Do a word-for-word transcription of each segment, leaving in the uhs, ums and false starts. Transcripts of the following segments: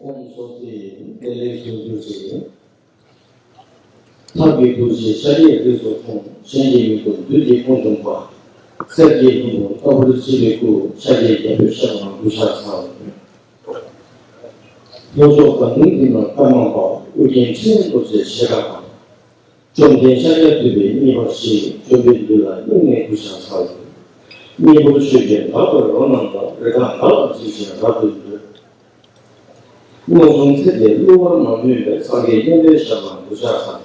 ཁོང་སོགས་ཏེ་བདེ་ལེགས་སུ་གྱུར་ཅིག། ཐབས་ཀྱི་ཐུགས་རྗེས་ཤཱཀྱའི་རིགས་སུ་འཁྲུངས། གཞན་གྱིས་མི་ཐུབ་བདུད་ཀྱི་དཔུང་འཇོམས་པ། གསེར་གྱི་ལྷུན་པོ་ལྟ་བུར་བརྗིད་པའི་སྐུ། ཤཱཀྱའི་རྒྱལ་པོའི་ཞབས་ལ་གུས་ཕྱག་འཚལ། ལྷོ་ཕྱོགས་ཟམ་གདོང་འདི་ན་རྟ་མང་པ། ཨོ་རྒྱན་ཁྲི་ལེན་རྡོ་རྗེ་ཞལ་དཀར་དང་། བཅོམ་ལྡན་ཤཱཀྱ་ཐུབ་པའི་གཉེན་པོ་ཞིག། བཅོམ་པའི་མདུན་ལ་སྙིང་ནས་གུས་ཕྱག་འཚལ། གཉེན་པོ་ཆོས་ཀྱི་བདག་པོས་རོ་རྣམས་དང་། རི་དྭགས་བདག་ལ་འཇིགས་ཤིང་རབ་ཏུ་སྒྲོལ། རླུང་འཚུབ་ཚད་ཀྱིས་གློ་བུར་མ་ནུས་པའི། སངས་རྒྱས་མཉན་པའི་ཞབས་ལ་གུས་ཕྱག་འཚལ།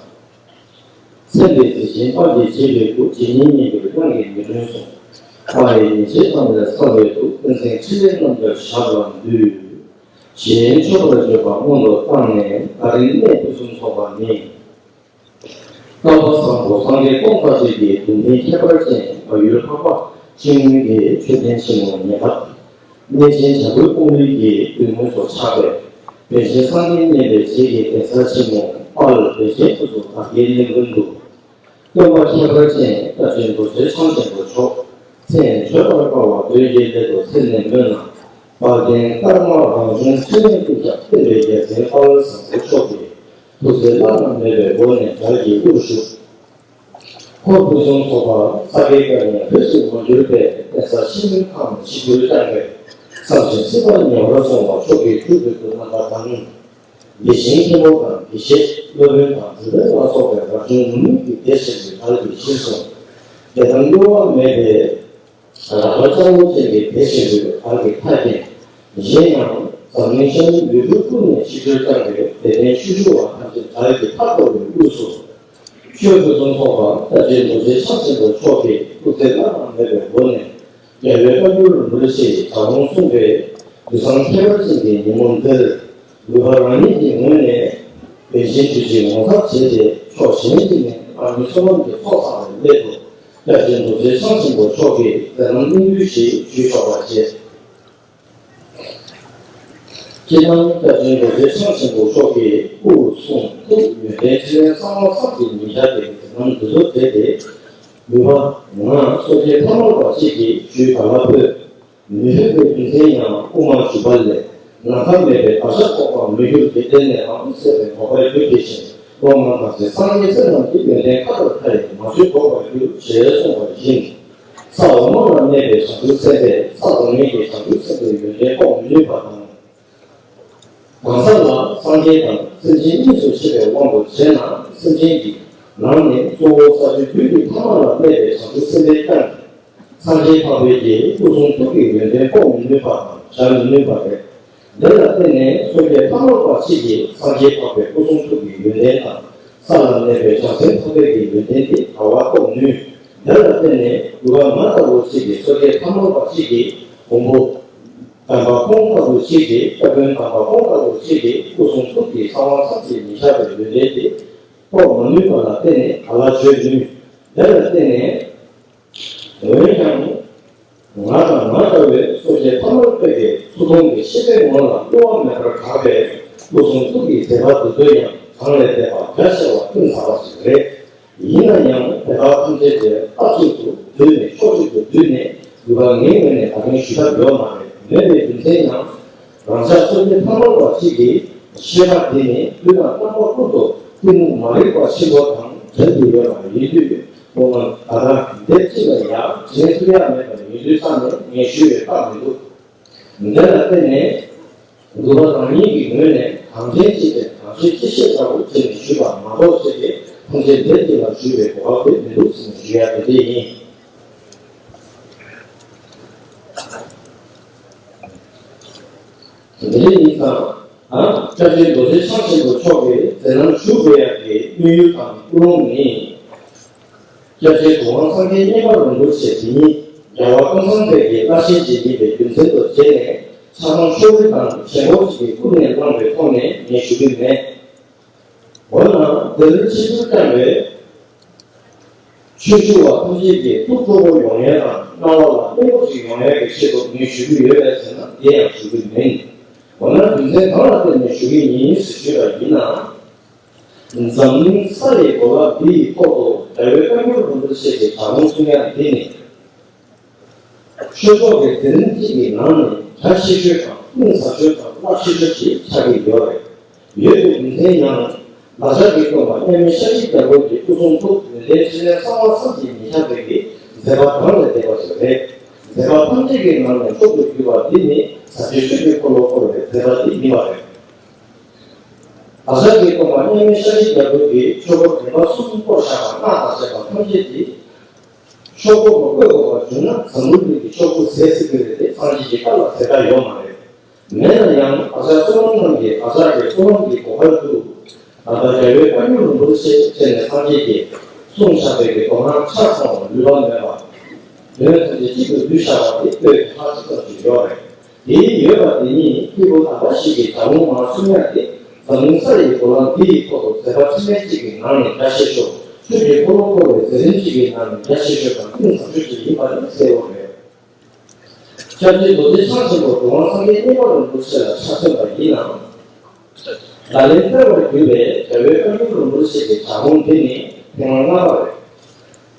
མཚན་དཔེ་གཟི་བྱིན་དཔལ་གྱིས་བརྗིད་པའི་སྐུ། ཇི་སྙེད་མཉེས་གྱུར་དབྱངས་ཀྱིས་མི་ཁྲོལ་གསུང་། དཔལ་ཡེ་ཉེས་བྱས་དང་བས་གསལ་བའི་སྐུ། ཀུན་མཚན་ཕྲིན་ལས་རྣམ་རྒྱལ་ཞབས་ལ་འདུད། ཞེས་མཆོད་པར་བརྗོད་པ་སྔོན་དུ་བཏང་ནས། ད་རིང་གནས་ཕུན་སུམ་ཚོགས་པ་ནི། སྐལ་པ་བཟང་པོ་སངས་རྒྱས་སྟོང་དག་བཅས་ཀྱི། གདུང་རྟེན་ཁྱད་པར་ཅན་མ་ཡུལ་འཕགས་པ་ཅིག་སྔོན་གྱི་མཆོད་རྟེན་ཆེན་མོ་ཉེ་འདབས། གནས་ཆེན་བྱ་རྒོད་ཀོང་རི་གི་མདུན་ངོས་སུ་ཆགས་པའི་བན་ཆེན་སངས་རྒྱས་མཉན་པའི་རྗེས་ཀྱི་གདན་ས་ཆེན་མོ་དཔལ་བན་ཆེན་ཕུན་ཚོགས་དར་རྒྱས་གླིང་དགོན་དུ། སྟོན་པ་ཁྱད་པར་ཅན་སྐྱབས་རྗེ་རྡོ་རྗེ་འཆང་ཆེན་པོ་མཆོག་མཚན་བརྗོད་པར་དཀའ་བ་བདུན་གྱི་སླད་དུ་ཚེ་ནས་སྨོན་ལམ། དཔལ་ལྡན་ཀརྨ་རང་བྱུང་ཕྲིན་ལས་ཀུན་ཁྱབ་བསྟན་པའི་རྒྱལ་མཚན་དཔལ་བཟང་པོ་མཆོག་གི་ཐུགས་སྲས་བླ་ན་མེད་པའི་སྒོ་ནས་དར་གྱིས་དབུར་ཞུགས། འཁོར་ཕུན་སུམ་ཚོགས་པ་ས་དགེ་བཀའ་ནས་རིས་སུ་མ་གྱུར་པའི་གདན་ས་ཆེན་མོའི་ཁམས་ཆིབས་བསྒྱུར་བསྐྱངས་པའི་བསམ་བཞིན་སྲིད་པ་ཉེ་བར་སོང་བ་མཆོག་གི་ཐུགས་ཀྱི་དོན་རྣམ་པ་དང་། དགེ་ཞིང་མཁན་པོ་དང་དགེ་བཤེས་སློབ་དཔོན་དང་གྲུབ་དཔོན་ལ་སོགས་པའི་རབ་བྱུང་ངུར་སྨྲིག་གི་སྡེ་ཆེན་པོའི་གར་གྱིས་ཕྱིར་སོང་། དད་དམ་གཡོ་བ་མེད་པའི་རང་རྒྱལ་སྤྱང་པོ་ཅན་གྱི་སྡེ་ཆེན་པོའི་གར་གྱིས་མཐའ་བརྒྱན། གཞན་ཡང་འཛམ་གླིང་ཤར་ནུབ་ཡུལ་གྲུ་ཀུན་ནས་ཆིབས་བསྒྱུར་བསྐྱངས་པའི་དད་ལྡན་ཆོས་ཞུ་བ་ཐམས་ཅད་གར་གྱིས་མཐའ་བསྐོར་བའི་དབུས་སུ། ཆོས་ཕུན་སུམ་ཚོགས་པ་སྐྱབས་རྗེ་རྡོ་རྗེ་འཆང་ཆེན་པོ་མཆོག་གི་ཐུགས་སྲས་བླ་ན་མེད་པའི་སྒོ་ནས། རྒྱལ་བའི་བཀའ་འགྱུར་རིན་པོ་ཆེའི་གྲགས་སྟོང་གསུངས་པའི་དུས་བཟང་ཁྱད་པར་ཅན་གྱི་ཉིན་མོ་འདིར། གུས་པ་རང་ཉིད་ཀྱི་ངོས་ནས་བན་ཆེན་གྲུ་གཅིག་ངོ་མཚར་བྱས་ཏེ། ཕྱོགས་གཞན་གཅིག་ནས་ཨ་ནི་བསོད་ནམས་ཀྱི་ཚོགས་བསགས་པའི་སླད་དུ། སྐྱབས་རྗེ་རྡོ་རྗེ་འཆང་ཆེན་པོ་མཆོག་གི་མཛད་རྣམ་སྙིང་བསྡུས་ཤིག་ཞུས་ཆོག་པ་བྱས། སྤྱིར་ན་སྐྱབས་རྗེ་རྡོ་རྗེ་འཆང་ཆེན་པོ་མཆོག་གི་སྐུ་གསུང་ཐུགས་ཡོན་ཏན་ཕྲིན་ལས་གསང་བ་བསམ་གྱིས་མི་ཁྱབ་པའི་མཛད་རྣམ་འདི་ཚོ་མཛད་དེ། གུས་པ་ང་སོ་སྐྱེ་ཐ་མལ་པ་གཅིག་གིས་ཞུས་ག་ལ་ཕོད། མི་ཕོད་པའི་རྒྱུ་མཚན་ཡང་དབུ་མ་འཇུག་པ་ལས་ནམ་མཁའ་མེད་པའི་བརྡར་ཤ་གཏོགས་པ་མི་འགྱུར་གྱི་རྟེན་ལས་རང་དབང་ཟད་པའི་དོགས་པའི་རྒྱུ་དེ་བཞིན་སློབ་མ་དང་ཚེ་སངས་རྒྱས་སྲས་རྣམས་ཀྱི་ཡོན་ཏན་མཁའ་ལྟར་མཐའ་ཡས་མ་བརྗོད་དགོས་པར་འགྱུར་ཞེས་གསུངས་པ་བཞིན། ས་འོག་མ་ལ་གནས་པའི་བྱང་ཆུབ་སེམས་དཔས་ས་འོག་མའི་གི་བྱང་ཆུབ་སེམས་དཔའི་ཡོན་ཏན་རྟོགས་མི་ནུས་པ་དང་། གང་ཟག་ལ་སངས་རྒྱས་དང་སེམས་ཅན་གཉིས་སུ་ཕྱེ་བའི་དབང་དུ་བྱས་ན། སེམས་ཅན་གྱི་ནང་ནས་གཙོ་བོ་ས་བཅུ་རྒྱུད་ཀྱི་ཐ་མ་ལ་གནས་པའི་བྱང་ཆུབ་སེམས་དཔས་ཀྱང་། སངས་རྒྱས་འཕགས་པའི་གི་སྐུ་གསུང་ཐུགས་ཀྱི་ཡོན་ཏན་རྟོགས་མི་ནུས་པ་དང་བྱ་མི་ནུས་པ་རེད། འདི་ལ་བརྟེན་ནས་སོ་སྐྱེ་ཐ་མལ་པ་གཅིག་གིས་སངས་རྒྱས་འཕགས་པའི་སྐུ་གསུང་ཐུགས་ཀྱི་ཡོན་ཏན་དང་། ས་ལ་གནས་པའི་བྱང་སེམས་འཕགས་པའི་གི་ཡོན་ཏན་དེ་ག་བ་རྟོགས་ནུས། འདི་ལ་བརྟེན་ནས་གུས་པ་ང་ལྟ་བུ་གཅིག་གིས་སོ་སྐྱེ་ཐ་མལ་པ་གཅིག་གིས་མགོན་པོ་དམ་པ་ཁོང་ལྟ་བུ་གཅིག་གིས། སྐྱབས་མགོན་དམ་པ་ཁོང་ལྟ་བུ་གཅིག་གིས་སྐུ་གསུང་ཐུགས་ཀྱི་གསང་བ་བསམ་གྱིས་མི་ཁྱབ་པའི་ཡོན་ཏན་དེ་རྟོགས་མ་ནུས་པ་ལ་བརྟེན་ནས་ག་ལ་བརྗོད་ནུས། འདི་ལ་བརྟེན་ནས། འོན་ཀྱང་། ང་དང་ང་ལྟ་བུའི་སོ་སྐྱེ་ཐ་མལ་པ་གིས་ཚུར་མཐོང་གི་ཤེས་པའི་ངོ་ལ་བསླུ་བ་མེད་པར་གྲགས་པའི་སྐུ་གསུང་ཐུགས་ཀྱི་མཛད་པ་འདི་ཚོ་ཡང་གྲངས་ལས་འདས་པ་རྒྱ་ཆེ་བ་གཏིང་ཟབ་པ་ཞིག་རེད། ཡིན་ན་ཡང་དེ་དག་ཐམས་ཅད་ཀྱི་རྟག་གཅིག་ཏུ་བསྡུས་ནས་ཕྱོགས་གཅིག་ཏུ་བསྡུས་ནས་གུས་པ་ངའི་ངོས་ནས་ད་རིང་ཞུ་ཐབས་ཡོད་མ་རེད། མེད་པའི་རྒྱུ་མཚན་ཡང་། རང་ཅག་སོ་སྐྱེ་ཐ་མལ་པ་གཅིག་གིས་ཤེས་པ་འདི་ནི་དུས་དང་རྣམ་པ་ཀུན་ཏུ་གཏི་མུག་མ་རིག་པ་ཆེན་པོ་དང་འབྲེལ་ཏེ་ཡོད་པ་ཡིན་དུས། ཁོང་ད་ལྟ་འདིར་ཅི་ལ་ཡང་དྲན་ཐུབ་ཡ་མེད་པ་ཡིན་དུས་ཙམ་ནས་ངས་ཞུ་བའི་རྟགས་མི་འདུག་འདི་ལ་བརྟེན་ནས་གུས་པ་རང་ཉིད་ཀྱི་ངོས་ནས་གང་དྲན་ཅི་དྲན་གང་ཤེས་ཅི་ཤེས་ལྟ་བུ་བྱས་ནས་ཞུས་པ་མ་གཏོགས་ཅི་སྟེ་ཐམས་ཅད་འདིར་ཅི་ལ་ཞུ་བའི་གོ་སྐབས་དེ་མི་འདུག་ཟེར་ནས་ཞུ་ཡ་དེ་འདྲ་ཡིན། དེ་ཡིན་ཙང་། སྐྱབས་རྗེ་རྡོ་རྗེ་འཆང་ཆེན་པོ་མཆོག་གིས་མཛད་རྣམ་བཞུགས་པའི་ཡག་གི་དམིགས་ཡུལ་དང་ཀུན་སློང་ནི། སྐྱབས་རྗེ་གྲུབ་དབང་སངས་རྒྱས་མཉན་པ་རིན་པོ་ཆེ་དེ་ཉིད་རྒྱལ་བ་ཀུན་བཟང་འཕེལ་གྱི་བླ་ཆེན་ཅིག་ཡིན་པའི་རྒྱུ་མཚན་དུ་བྱས་ནས་ཆགས་སྡང་ཕྱོགས་རིས་དང་ཞེན་ཁོག་ཅིག་གིས་ཀུན་ནས་བསླངས་པའི་ཐོག་ནས་ངས་ཞུ་གི་མེད། འོ་ན་འདིར་ཆིབས་བསྒྱུར་བསྐྱངས་པའི་ཆོས་ཞུ་བ་ཐམས་ཅད་ཀྱི་ཐུགས་སྤྲོ་པོ་ཡོང་ཡས་དང་སྣང་བ་ལ་སྙིང་པོ་ཅིག་ཡོང་ཡས་ཀྱི་ཆེད་དུ་ངས་ཞུ་གི་ཡོད་པས་ཟེར་ན་དེ་ཡང་ཞུ་གི་མིན། འོ་ན་རྒྱུ་མཚན་གང་ལ་བརྟེན་ནས་ཞུ་གི་ཡིན་ཟེར་ཞུས་པ་ཡིན་ན། འཛམ་གླིང་ས་ཡི་གོ་ལ་འདི་ཡི་ཐོག་ཏུ་རྒྱལ་བའི་བཀའ་འགྱུར་རིན་པོ་ཆེ་གི་གྲགས་སྟོང་གསུང་ཡ་འདི་ནི། ཆོས་ཚོགས་ཀྱི་མཛད་རིམ་གཅིག་གི་ནང་ནས་གྲ་ཤིས་ཤོས་དང་གཏིང་ཟབ་ཤོས་དང་ རླབས་ཆེ་ཤོས་ཤིག་ཆགས་ཀྱི་ཡོད་རེད། ཡོད་པའི་རྒྱུ་མཚན་ཡང་། བདག་ཅག་གི་སྟོན་པ་མཉམ་མེད་ཤཱཀྱའི་རྒྱལ་པོ་གི་སྐུ་གསུང་ཐུགས་ཡོན་ཏན་ཕྲིན་ལས་གསང་བ་བསམ་གྱིས་མི་ཁྱབ་པའི་གི་མཛད་པ་གང་ལས་འདས་པ་ཞིག་རེད། མཛད་པ་ཐམས་ཅད་ཀྱི་ནང་ནས་མཆོག་ཏུ་གྱུར་པ་འདི་ནི་ཟབ་ཆོས་ཆོས་ཀྱི་འཁོར་ལོ་བསྐོར་བའི་མཛད་པ་འདི་ཡིན་པ་རེད། བདག་ཅག་གི་སྟོན་པ་མཉམ་མེད་ཤཱཀྱའི་རྒྱལ་པོ་གིས་ཆོས་འཁོར་འདྲེན་པ་གསུམ་བསྐོར་བཞག་པ་སྔགས་དང་བཅས་པ་ཐམས་ཅད་ཀྱི་ཆོས་འཁོར་དུ་བཀོད་དགོས་པར་གྱུར་ན་འཛམ་བུ་གླིང་གི་ཆོས་འཁོར་ཟད་སྲིད་ཀྱི་རེད་དེ། སངས་རྒྱས་ཀྱི་བཀའ་ལ་ཟད་མཐའ་ཡོད་མ་རེད། མེད་ན་ཡང་བདག་ཅག་བསོད་ནམས་རྣམས་ཀྱིས་བདག་ཅག་གི་བསོད་ནམས་ཀྱི་གོ་འཕང་དུ། ད་ལྟ་རྒྱལ་བའི་བཀའ་འགྱུར་རིན་པོ་ཆེ་བྱས་ནས་སངས་རྒྱས་ཀྱིས་གསུངས་བཞག་པའི་གི་མདོ་སྔགས་ཆ་ཚང་བ་ལུས་པ་མེད་པ། དོན་ཐམས་ཅད་གཅིག་ཏུ་བསྡུས་བཞག་པ་དེ་ལྟོས་ཀྱི་ལྷག་ཅིག་ཙམ་ཞིག་ཡོད་རེད། དེའི་ཡོད་པ་དེ་ཉིད་སྐྱེས་བུ་དམ་པ་ཞིག་གིས་བྱ་རུང་མར་གསུང་ཡ་དེ་འཛམ་གླིང་ས་ཡི་འགྲོ་ལམ་འདི་ཡི་ཐོག་ཏུ་མཛད་པ་ཕྲིན་ལས་གཅིག་གི་ནང་ནས་རྒྱ་ཆེ་ཤོས། ཆོས་ཀྱི་འཁོར་ལོ་བསྐོར་བའི་མཛད་རིམ་གཅིག་གི་ནང་ནས་རྒྱ་ཆེ་ཤོས་དང་གཏིང་ཟབ་ཤོས་ཤིག་ཡིན་པ་ནི་གསལ་བོ་རེད། སྐྱབས་རྗེ་རྡོ་རྗེ་འཆང་ཆེན་པོ་གྲུབ་དབང་སངས་རྒྱས་གཉིས་པ་རིན་པོ་ཆེ་ལ་ཆ་མཚོན་པ་ཡིན་ན། ད་ལན་སྩལ་བར་གྱུར་པའི་རྒྱལ་བའི་བཀའ་འགྱུར་རིན་པོ་ཆེ་གི་བྱ་རུང་འདི་ནི་ཐེངས་མ་ལྔ་པ་རེད།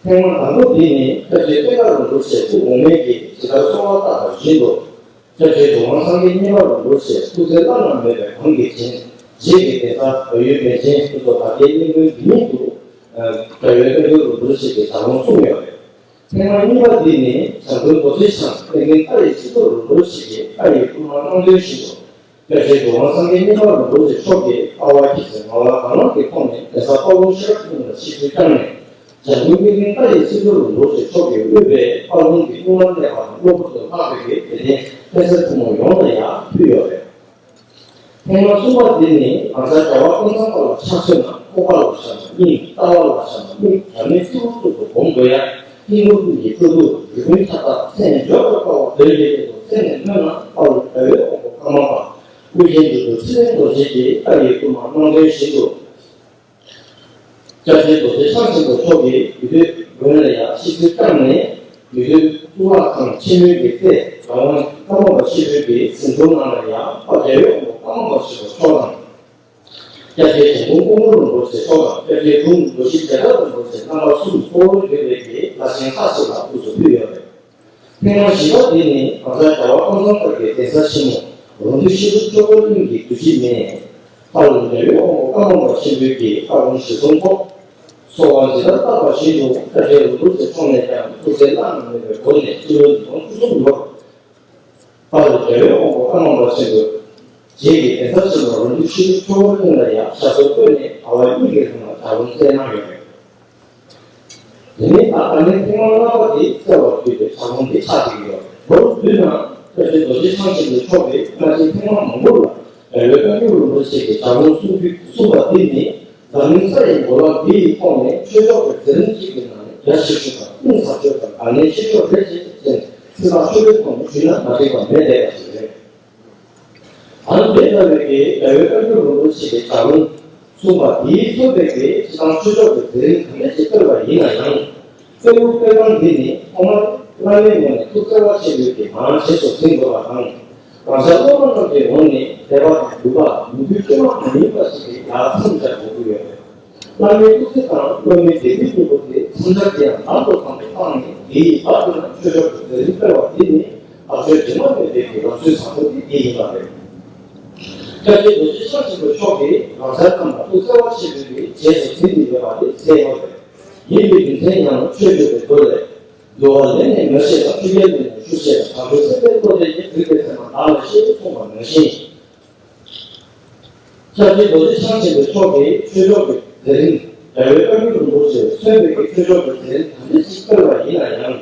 ཐེངས་མ་དང་པོ་འདི་ནི་སྐྱབས་རྗེ་བསྟན་དགའ་རིན་པོ་ཆེ་སྐུ་འོ་མས་ཀྱིས་ཇི་ལྟར་གསོལ་བ་བཏབ་པ་བཞིན་དུ། སྐྱབས་རྗེ་གྲུབ་དབང་སངས་རྒྱས་གཉིས་པ་རིན་པོ་ཆེ་སྐུ་ཚེ་བླ་ན་མེད་པའི་གོང་གི་རྗེས་རྗེས་ཀྱི་གདན་ས་བལ་ཡུལ་པཎ་ཆེན་སྐུ་ཚོགས་དར་རྒྱས་གླིང་དགོན་འདི་ཉིད་དུ། རྒྱལ་བའི་བཀའ་འགྱུར་རིན་པོ་ཆེ་གི་བྱ་རུང་གསུངས་ཡོད་རེད། ཐེངས་མ་གཉིས་པ་འདི་ནི་བྱམས་མགོན་རྡོ་རྗེ་འཆང་ཀུན་མཁྱེན་ལྟ་བའི་སྲིད་ཟུར་རིན་པོ་ཆེ་གིས་ལྟ་བའི་སྐུལ་མ་གནང་དོན་བཞིན་དུ། སྐྱབས་རྗེ་གྲུབ་དབང་སངས་རྒྱས་གཉིས་པ་རིན་པོ་ཆེ་མཆོག་གིས་ལྟ་བ་ཁྱི་ཟེར་ངག་དབང་དྭང་བླངས་ཀྱི་ཐོག་ནས་གདན་ས་དཔའ་བོ་ཤེས་རབ་གླིང་ལ་ཆིབས་བསྒྱུར་བསྐྱངས་ནས། བྱམས་མགོན་ཀུན་མཁྱེན་ལྟ་བའི་སྲིད་ཟུར་རིན་པོ་ཆེ་མཆོག་གིས་དབུས་པའི་དཔའ་ལུང་གི་གཉུག་མར་གནས་པ་དང་གློ་བུར་དུ་ལྷག་པའི་དགེ་ལྡན་ཕན་སེམས་ཕོ་མོ་ཡོངས་ལ་ཡང་ཕུལ་ཡོད་རེད། ཐེངས་མ་གསུམ་པ་འདི་ནི་ང་ཚོ་རྒྱལ་བ་ཀུན་བཟང་པ་ལ་ཆ་མཚོན་ན་ཁོག་པ་ལ་བཞག་ན་སྙིང་། ལྟ་བ་ལ་བཞག་ན་མིག། བྱ་མེད་ཚིག་ལྷུག་ཏུ་སྒོམ་དགོས་ཡ། དཀྱིལ་འཁོར་ཀུན་གྱི་སྤྲོ་བསྡུ། རིག་པའི་ཁྱབ་བདག་མཚན་བརྗོད་པར་དཀའ་བ་དོན་གྱི་སྟེང་དུ་མཚན་ནས་སྨོས་ན་དཔལ་རྒྱལ་བའི་དབང་པོ་ཀརྨ་པ་ཀུན་མཁྱེན་དུ་ཐུབ་ཕྲིན་ལས་རྡོ་རྗེ་གིས་ལྟ་བའི་སྐུལ་མ་གནང་དོན་བཞིན་དུ། སྐྱབས་རྗེ་རྡོ་རྗེ་འཆང་ཆེན་པོ་མཆོག་གིས་ཡུལ་དུས་དགོན་ལ་ཡང་ཆིབས་བསྒྱུར་བསྐྱངས་ནས། ཡུལ་དུས་གཙུག་ལག་ཁང་ཆེན་མོའི་གི་རྩེ་རང་དབང་ཀརྨ་པ་ཆེན་པོའི་གི་གཟིམ་དྲུང་ནང་ལ་ཡང་དཔལ་རྒྱལ་བའི་དབང་པོ་ཀརྨ་པ་ཆེན་པོ་མཆོག་དང་། སྐྱབས་རྗེ་ཞང་ཀུན་ཀོང་པོ་རིན་པོ་ཆེ་མཆོག་དང་སྐྱབས་རྗེ་དྲུང་རྡོ་རྗེ་རྒྱ་གྲགས་རིན་པོ་ཆེ་རྣམ་པ་གསུམ་གཙོ་བོར་གྱུར་པའི་གི་བླ་ཆེན་ཁག་ཅིག་ལ་དབུ་འཛུགས་ཕུལ་ཡོད་རེད། ཐེངས་མ་བཞི་པ་འདི་ནི་ང་ཚོ་རྒྱལ་བ་ཀུན་བཟང་པ་གི་གདན་ས་ཆེན་མོ་རོང་འདུས་ཤིན་ཏུ་ཆོས་འཁོར་གླིང་གི་རྒྱུད་སྤྱི་མེས། དཔལ་རྒྱལ་བའི་དབང་པོ་ཀརྨ་པ་ཆེན་པོའི་གི་བཀའ་དགོངས་གཞིར་བཟུང་ཐོག་གསོལ་བ་ཇི་ལྟར་བཏབ་པ་བཞིན་དུ་སྐྱབས་རྗེ་རིན་པོ་ཆེ་མཆོག་ནས་ཀྱང་སྐུ་ཚེ་བླ་ན་མེད་པའི་སྒོ་ནས་སྤྱི་ལོ་ཉིས་སྟོང་བཅུ་གསུམ་ལོར། དཔལ་རྒྱལ་བའི་དབང་པོ་ཀརྨ་པ་ཆེན་པོས་རྗེ་གི་གདན་ས་ཆེན་མོ་རོང་འདུས་ཤིན་ཏུ་ཆོས་འཁོར་གླིང་ལ་ཡང་ཞབས་སོར་བཀོད་ནས་ཟླ་བ་གཉིས་ཀྱི་རིང་ལ་བྱ་རུང་བསྩལ་གནང་ཡོད་རེད། དེ་ནས་ད་ལྟ་ནས་ཐེངས་མ་ལྔ་པ་དེ་བསྩལ་བར་གྱུར་པའི་བྱ་རུང་དེ་ཆགས་ཀྱི་ཡོད་རེད། མདོར་བསྡུས་ན་སྐྱབས་རྗེ་རྡོ་རྗེ་འཆང་ཆེན་པོ་མཆོག་གིས་སྔ་ཕྱི་ཐེངས་མ་མང་པོ་ལ་རྒྱལ་བའི་བཀའ་འགྱུར་རིན་པོ་ཆེ་གི་བྱ་རུང་གསུང་རྒྱུ་གསུངས་པ་དེ་ནི། འཛམ་གླིང་ས་ཡི་འགྲོ་ལམ་འདི་ཡི་ཐོག་ནས་ཆོས་ཕྱོགས་ཀྱི་མཛད་རིམ་གཅིག་གི་ནང་ནས་རྒྱ་ཆེ་ཤོས་དང་གཏིང་ཟབ་ཤོས་དང་དགའ་གནད་ཆེ་ཤོས་རེད་ཅེས་བྱས་ནས་ཚིག་ཐག་ཆོད་པོའི་ཐོག་ནས་ཞུས་ན་མ་འགྲིག་པ་མེད་བསྡད་པ་ཞིག་རེད། ཨ་ནི་དེ་ལྟ་བུའི་གི་རྒྱལ་བའི་བཀའ་འགྱུར་རིན་པོ་ཆེ་གི་བྱ་རུང་གསུངས་པ་འདིའི་ཚོགས་པའི་གི་སྤྱི་བཏང་ཆོས་ཕྱོགས་ཀྱི་མཛད་རིམ་ག་འདྲ་ཞིག་སྤེལ་བ་ཡིན་ན་ཡང་། སྤེལ་ལུགས་སྤེལ་སྟངས་འདི་ནི་ཐོག་མར་བླ་མའི་ངོས་ནས་ཐུགས་བརྩེ་བ་ཆེན་པོས་ཀྱི་མར་རྗེས་སུ་འཛིན་དགོས་པ་དང་། རང་ཅག་སློབ་མ་རྣམས་ཀྱི་ངོས་ནས་དད་པ་དང་གུས་པ་མོས་གུས་བཅོས་མ་མ་ཡིན་པ་ཞིག་གིས་ཡར་མཚམས་སྦྱར་དགོས་ཀྱི་ཡོད་རེད། བླ་མའི་ཐུགས་བརྩེ་དང་སློབ་མའི་དད་གུས་གཉིས་པོ་དེ་མཚམས་སྦྱར་དེ་ཡང་དམ་དུ་དམ་དུ་བཏང་ནས་དེ་ཡི་བར་དུ་ན་ཆོས་ཕྱོགས་ཀྱི་མཛད་རིམ་སྤེལ་བ་འདི་ནི་ལག་ཆོས་དྲི་མ་མེད་པའི་གི་ལམ་སྲོལ་བཟང་པོ་དེ་འདི་ཡིན་པ་རེད། སྐྱབས་རྗེ་རྡོ་རྗེ་འཆང་ཆེན་པོ་མཆོག་གིས་རང་ཅག་རྣམས་ལ་ཐུགས་བརྩེ་བ་ཆེན་པོས་རྗེས་སུ་འཛིན་གྱི་ཡོད་པ་དེ་གསལ་ཡོད་རེད། ཡིན་པའི་རྒྱུ་མཚན་ཡང་ཆོས་སྤྱོད་པའི་མདོ་ལས། འདུལ་བ་ལས་ནི་མི་ཤེས་པ། ཆོས་རྒྱལ་ལས་ནི་ཆོས་ཤེས་པ། བྱང་ཆུབ་སེམས་དཔའི་བློ་ལྡན་གྱི་དུས་ཀྱི་ཚད་མ་བདག་ལ་བཤད་གསུངས་པ་ནང་བཞིན། སྐྱབས་རྗེ་རྡོ་རྗེ་འཆང་ཆེན་པོ་མཆོག་གིས་ཆོས་ཕྱོགས་ཀྱི་མཛད་རིམ་རྒྱལ་བའི་བཀའ་འགྱུར་རིན་པོ་ཆེས་མཚོན་པའི་ཆོས་ཕྱོགས་ཀྱི་མཛད་རིམ་ག་འདྲ་ཞིག་སྤེལ་བ་ཡིན་ན་ཡང་།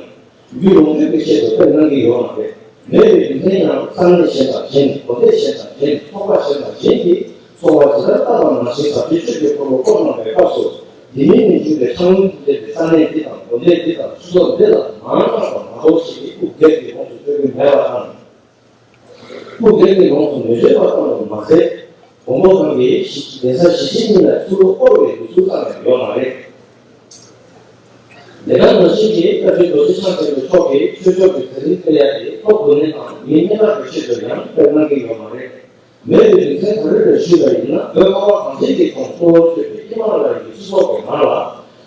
རྒྱུ་ལོངས་སྤྱོད་ཀྱི་ཆེད་དུ་སྤེལ་གནང་གི་ཡོད་མ་རེད། མེད་པའི་རྒྱུ་མཚན་ཡང་ས་གནས་གཞན་དང་གཞན། གྲོང་སྡེ་གཞན་དང་གཞན། ཚོགས་པ་གཞན་དང་གཞན་གྱིས་གསོལ་བ་ཇི་ལྟར་བཏབ་པ་ནང་བཞིན་ཟབ་ཆོས་ཆོས་ཀྱི་འཁོར་ལོ་བསྐོར་གནང་བའི་སྐབས་སུ། འདི་མིན་ནས་བྱུང་བའི་ཕྲ་མོའི་རྒྱུ་ལྡན་པའི་ས་གནས་འདི་དང་དགོན་སྡེ་འདི་དང་ཆོས་ཚོགས་འདི་ལ་མང་དྲགས་པ་མ་གཏོགས་ཞིག་གིས་སྐུ་སྒེར་གྱི་ལོངས་སུ་སྤྱོད་རྒྱུ་མེད་པ་དང་། སྐུ་སྒེར་གྱི་ལོངས་སུ་མི་སྤྱོད་པ་ཙམ་དུ་མ་ཟད། མགོན་པོ་གང་གིས་གཞི་གདན་ས་གཞི་བྱེས་གཉིས་ལ་ཚུར་བསྐོར་བའི་ལུགས་སྲོལ་ཙམ་ཡང་ཡོད་མ་རེད། དེ་ལྟར་ནང་བཞིན་གྱི་སྐྱབས་རྗེ་རྡོ་རྗེ་འཆང་ཆེན་པོ་མཆོག་གིས་ཆོས་ཕྱོགས་ཀྱི་མཛད་རིམ་སྤེལ་ཡ་དེ་ཐོབ་དགོས་ནི་དང་མིའི་གནས་སྟངས་ཀྱི་ཆེད་དུ་ཡང་སྤེལ་གནང་གི་ཡོད་མ་རེད། མེད་པའི་རྒྱུ་མཚན་ག་རེ་རེད་ཞུས་པ་ཡིན་ན། བོད་ཁ་བ་གངས་ཅན་གྱི་ཁོངས་གཙོ་བོར་གྱུར་པའི་ཧི་མ་ལ་ཡའི་སྤྱི་ཚོགས་ཀྱི་ནང་ལ་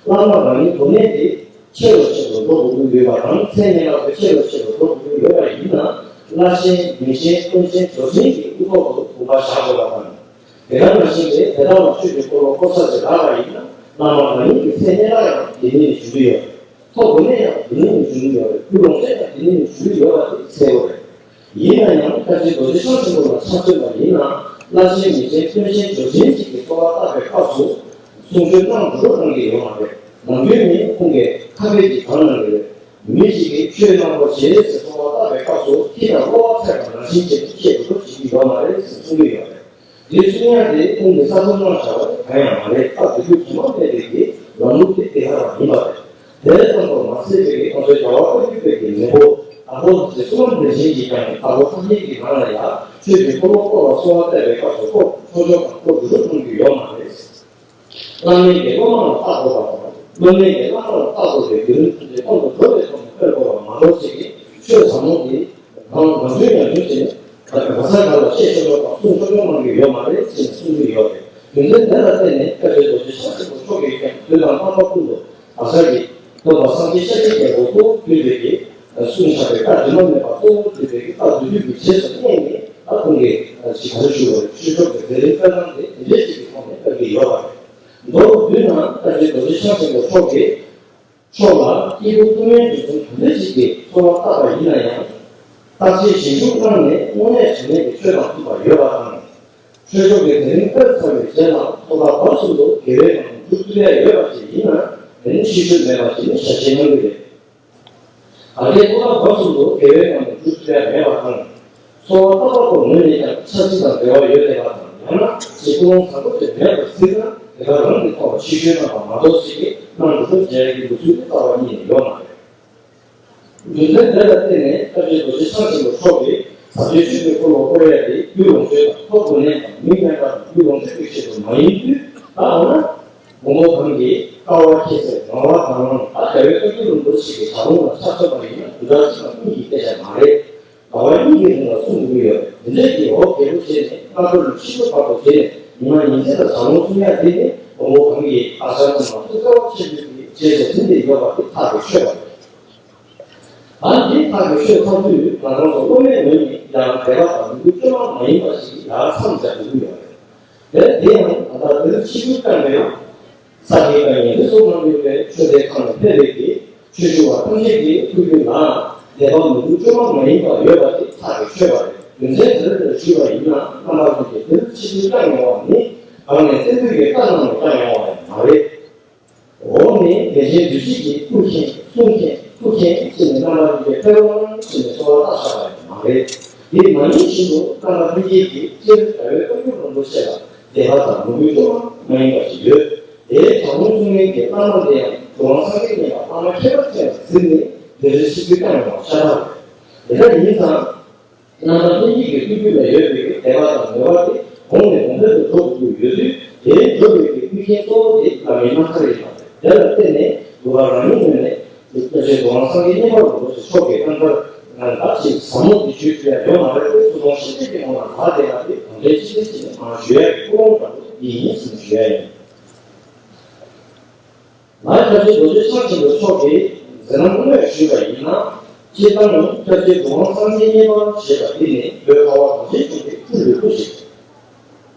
བླ་མ་རང་ཉིད་གོ་གནས་དེ་ཆེ་རུ་ཆེ་རུ་འགྲོ་དགོས་ཀྱི་ཡོད་པ་དང་། མཚན་སྙན་གྲགས་དེ་ཆེ་རུ་ཆེ་རུ་འགྲོ་དགོས་ཀྱི་ཡོད་པ་ཡིན་ན། བླ་ཆེན་མི་ཆེན་དཔོན་ཆེན་ཇོ་ཆེན་གྱི་དབུ་ཐོག་ཏུ་ དགོངས་པ་བཞག་དགོས་པ་དང་། དེ་ག་ནང་བཞིན་གྱི་དེ་དག་ལ་ཆོས་ཀྱི་འཁོར་ལོ་བསྐོར་ས་ཅིག་རག་པ་ཡིན་ན། བླ་མ་རང་ཉིད་ཀྱི་སེམས་གནས་ལ་ཡང་དེ་ཉིད་ནས་འབྱུང་གི་ཡོད། ཐོབ་དགོས་ནས་ཡང་དེ་ཉིད་ནས་འབྱུང་གི་ཡོད་རེད། རྒྱུ་ལོངས་སྤྱོད་ཀྱང་དེ་ཉིད་ནས་འབྱུང་གི་ཡོད་པ་དེ་གསལ་པོ་རེད། ཡིན་ན་ཡང་སྐྱབས་རྗེ་རྡོ་རྗེ་འཆང་ཆེན་པོ་ལ་ཕྱག་འཚལ་བ་ཡིན་ན། བླ་ཆེན་མི་ཆེན་དཔོན་ཆེན་ཇོ་ཆེན་གཅིག་གི་གསོལ་བ་བཏབ་པའི་སྐབས་སུ་གསུང་ཆོས་གནང་འགྲོ་གནང་གི་ཡོད་མ་རེད། ནམ་རྒྱུན་ནི་ཁོང་གིས་ཁ་དཔེ་ཅིག་གང་གནང་གི་རེད། མི་ཞིག་གིས་ཆོས་གནང་རོགས་བྱེད་ཟེར་གསོལ་བ་བཏབ་པའི་སྐབས་སུ་ཁྱི་དང་གློ་བ་ཕྲད་པ་ནང་བཞིན་བྱས་ནས་ཁྱེད་འགྲོ་གྲབས་བྱེད་ཀྱི་ཡོད་མ་རེད་ཟེར་གསུང་གི་ཡོད་རེད། དེ་གསུང་ཡག་དེ་ཁོང་གི་ས་ཚོ་གནང་བྱ་བ་གང་ཡང་མ་རེད། ད་དུས་རྒྱུན་དུ་མ་སྤེལ་བའི་གི་ལམ་ལུགས་དེ་དེ་ག་རང་ཡིན་པ་རེད། དེ་ཙམ་དུ་མ་ཟད་པའི་གི་ང་ཚོའི་རྒྱལ་བ་བཀའ་བརྒྱུད་པའི་གི་མེས་པོ་དྭགས་པོ་རྗེ་བཙུན་མ་བདེ་ཆེན་གྱིས་ཀྱང་དྭགས་པོ་ཐམས་ཅད་ཀྱི་ནང་ལ་ཡང་ཆོས་ཀྱི་འཁོར་ལོ་བསྐོར་བར་གསོལ་བ་བཏབ་པའི་སྐབས་སུ་ཁོ་ཆོས་ཕྱོགས་དང་ཁོ་འགྲོ་གྲབས་གནང་རྒྱུ་ཡོད་མ་རེད། བླ་མའི་གི་སློབ་མ་ལ་བལྟ་དགོས་པ་དང་། སློབ་མའི་གི་བླ་མ་ལ་བལྟ་དགོས་པའི་བརྒྱུད་རིམ་ཐམས་ཅད་ཁོང་དུ་འགྲོ་བའི་ཐོག་ནས་སྤེལ་དགོས་པ་མ་གཏོགས། ཅིག་གིས་ཆོས་ཟབ་མོ་འདི་གང་ང་ཚོའི་ཉམས་མྱོང་བྱས་ནས་ག་ས་ག་ལ་བཤད་ཆོག་ཆོག་དང་གསུང་ཆོག་ཆོག་གནང་གི་ཡོད་མ་རེད་ཅེས་གསུང་གི་ཡོད་རེད། རྒྱུ་མཚན་དེ་ལ་བརྟེན་ནས་སྐྱབས་རྗེ་རྡོ་རྗེ་འཆང་ཆེན་པོ་མཆོག་གིས་ཀྱང་དུས་དང་རྣམ་པ་ཀུན་ཏུ་ག་ས་གི་སྟོན་པ་སངས་རྒྱས་ཤཱཀྱའི་རྒྱལ་པོ་ཐུགས་དགོངས་པའི་གི་གསུངས་བཞག་པའི་བཀའ་དྲི་མ་མེད་པ་གཙོ་བོར་གྱུར་པའི་གི་བཀའ་བསྡུ་རྒྱུད་ཀྱི་རྗེས་སུ་སྙེགས་ནས། ད་ཁོང་གིས་ཅིག་ག་རེ་ཞུ་བ་རེད། ཆོས་ཕྱོགས་ཀྱི་མཛད་རིམ་སྤེལ་སྟངས་དེ་དེ་འདྲའི་ཅིག་གི་ཐོག་ནས་སྤེལ་གྱི་ཡོད་པ་རེད། མདོར་བསྡུས་ན་སྐྱབས་རྗེ་རྡོ་རྗེ་འཆང་ཆེན་པོ་མཆོག་གིས་མཆོག་ལ་སྐྱེས་བུ་སྟོབས་མཉམ་རྒྱུད་གསུམ་ག་འདྲ་ཞིག་གི་གསོལ་བ་བཏབ་པ་ཡིན་ན་ཡང་། བརྟག་དཔྱད་ཞིབ་འཇུག་གནང་ནས་དངོས་གནས་དྲང་གནས་ཀྱི་ཆོས་དང་མཐུན་པ་ཡོད་པ་དང་། ཆོས་ཕྱོགས་ཀྱི་མཛད་རིམ་སྤེལ་ཚར་བའི་རྗེས་ལ་ཐོག་མཐའ་བར་གསུམ་དུ་དགེ་བའི་ངང་དུ་འགྲོ་ཐུབ་ཡ་ཡོད་པ་ཅིག་ཡིན་ན། དེ་ནི་ཕྱིར་བཤོལ་མེད་པ་ཅིག་ནི་ཞལ་བཞེས་གནང་གི་རེད། ད་ལྟའི་ཐོག་མཐའ་བར་གསུམ་དུ་དགེ་བའི་ངང་དུ་འགྲོ་ཐུབ་ཡ་མེད་པ་དང་། གསོལ་བ་བཏབ་པ་པོ་ངོས་ནས་ཀྱང་ཆབ་སྲིད་དང་འབྲེལ་བ་ཡོད་བསྡད་པ་དང་། ཡང་ན་ཅིག་ཀུན་སློང་བཟང་པོ་ཅིག་མེད་པར་གཟིགས་ན། དེ་ག་རང་གི་ཐོག་ལ་ཕྱིར་བཤོལ་གནང་བ་མ་གཏོགས། ཅིག་གིས་གནང་འགྲོ་གྲབས་བྱེད་ཡ་གི་ལུགས་སྲོལ་དེ་རྩ་བ་ཉིད་ནས་ཡོད་མ་རེད། རྒྱུ་མཚན་དེ་ལ་བརྟེན་ནས་སྐྱབས་རྗེ་རྡོ་རྗེ་འཆང་ཆེན་པོ་མཆོག་གིས་ཟབ་ཆོས་ཆོས་ཀྱི་འཁོར་ལོ་བསྐོར་ཡ་དེ་རྒྱུ་ལོངས་སྤྱོད་དང་ཐོབ་དགོས་ནས་དང་མི་དམན་པ་དང་རྒྱུ་ལོངས་སྤྱོད་ཀྱི་ཆེད་དུ་མ་ཡིན་དུས། ད་འོ་ན། མགོན་པོ་གང་གིས་དཀའ་བ་ཁྱད་བསད་ངལ་བ་དང་བླངས། ད་རྒྱལ་བའི་བཀའ་བརྒྱུད་རིན་པོ་ཆེ་གི་ཞལ་ལུང་ལ་ཆ་མཚོན་པ་ཡིན་ན། དུས་རབས་གཅིག་དང་གཉིས་ཀྱི་སྐད་ཆ་མ་རེད། ཟླ་བ་གཉིས་ཀྱི་རིང་ལ་གསུང་དགོས་ཀྱི་ཡོད་རེད། འདི་འདྲས་ཀྱི་འོ་བརྒྱལ་པོ་བྱས་ནས་སྔ་དྲོ་ནས་ཕྱི་དྲོ་བར་དུ་བྱས་ནས་ཉི་མ་ཉིན་མཚན་ལ་ཞལ་ལུང་གསུང་ཡ་དེ་ནི། མགོན་པོ་གང་གིས་ཨ་ཞང་རྣམས་ལ་ཐུགས་བརྩེ་བ་ཆེན་པོས་ཀྱི་རྗེས་སུ་འཛིན་ཏེ་ཡོད་པ་དེ་ཐག་གིས་ཆོད་པ་རེད། ད་འདི་ཐག་གིས་ཆོད་ཚར་དུས། ང་རང་ཚོ་སློབ་མའི་ངོས་ནས་ཡང་དད་པ་དང་མོས་གུས་བཅོས་མ་མ་ཡིན་པ་ཞིག་ཡར་མཚམས་སྦྱར་དགོས་ཀྱི་ཡོད་རེད། དེ་དེ་ཡང་ད་ལྟ་དེ་རིང་ཕྱི་དྲོའི་སྐབས་ནས་ས་དགེ་བཀའ་རྙིང་རིགས་གསུམ་ནང་ཡོད་པའི་ཆོས་སྡེ་ཁག་ནས་ཕེབས་པའི་གི་ཆོས་ཞུ་བ་ཐམས་ཅད་ཀྱི་ཐུགས་རྒྱུད་ལ་དད་པ་མོས་གུས་བཅོས་མ་མ་ཡིན་པ་ཡོད་པ་དེ་ཐག་གིས་ཆོད་པ་རེད། རྒྱུ་མཚན་དེ་འདྲ་ཞུས་པ་ཡིན་ན། རྣམ་པ་ཀུན་གྱིས་དེ་རིང་ཕྱི་དྲོའི་བཀའ་མྱོང་བ་ནི་གང་ནས་བཙན་པོའི་གི་བཀའ་གནང་ནས་བཀའ་མྱོང་བ་ཡང་མ་རེད། འོག་ནས་དེ་བཞིན་འདུས་བྱས་ཀྱི་སྐུ་མཁྱེན། གསུང་མཁྱེན། ཐུགས་མཁྱེན་ཟེར་ནས་རྣམ་པ་ཀུན་གྱིས་ཕེབས་རོགས་གནང་ཟེར་ནས་གསོལ་བ་བཏབ་བཞག་པ་ཡང་མ་རེད། དེ་མ་ཡིན་བཞིན་དུ་རྣམ་པ་ཀུན་གྱིས་ཀྱི་སྤྱིར་རྒྱལ་བའི་བཀའ་བརྒྱུད་རིན་པོ་ཆེ་ལ་དད་པ་དང་མོས་གུས་བཅོས་མ་མ་ཡིན་པ་ཞིག་ཡོད། དེའི་ཞལ་ལུང་གསུང་མཁན་གྱི་བླ་མ་དེ་ཡང་གྲུབ་དབང་སངས་རྒྱས་མཉན་པ་བླ་མ་ཁྱད་པར་ཅན་ལ་གཟིགས་ནས་དེ་རིང་ཕྱི་དྲོའི་བཀའ་མྱོང་བ་ཤ་སྟག་རེད། དེ་འདྲ་ཡིན་ཙང་། རྣམ་པ་ཀུན་གྱི་ཐུགས་རྒྱུད་ལ་ཡོད་པའི་དད་པ་དང་མོས་པ་དེ་གོང་ནས་གོང་འཕེལ་དུ་འགྲོ་དགོས་ཀྱི་ཡོད་དུས། དེའི་འགྲོ་བའི་གི་མངོན་མཁྱེན་གཙོ་བོ་དེ་བླ་མའི་རྣམ་ཐར་ཡིན་པ་རེད། དེ་ལ་བརྟེན་ནས་འདུལ་བ་རང་ཉིད་ངོས་ནས་སྐྱབས་རྗེ་གྲུབ་དབང་སངས་རྒྱས་མཉན་པ་རིན་པོ་ཆེ་མཆོག་གི་རྣམ་ཐར་ནང་ལ་ཅིག་ཟབ་མོ་འདི་བརྗོད་ཐུབ་ཡ་ཡོད་མ་རེད་དེ། ཚུར་མཐོང་ཤེས་ལྡན་གྱི་ངོ་ལ་ལྷག་བསྡད་ཡ་དེ་གང་འདྲའི་ཅི་འདྲའི་ཅིག་ནས་མར་ཞུ་ཡ་གི་ཀུན་སློང་འདྲ་པོ་དེ་ཡིན་ཟེར་ནས་ཞུ་ཡ་ཡིན། ང་སྐྱབས་རྗེ་རྡོ་རྗེ་འཆང་ཆེན་པོ་མཆོག་གི་མཛད་རྣམ་དངོས་ཞུས་པ་ཡིན་ན། སྤྱིར་བཏང་སྐྱབས་རྗེ་གྲུབ་དབང་སངས་རྒྱས་མཉན་པ་ཞེས་པ་འདི་ནི་བོད་ཁ་བ་གངས་ཅན་ལྗོངས་ཀྱི་སྤྲུལ་པའི་སྐུ་ཞིག་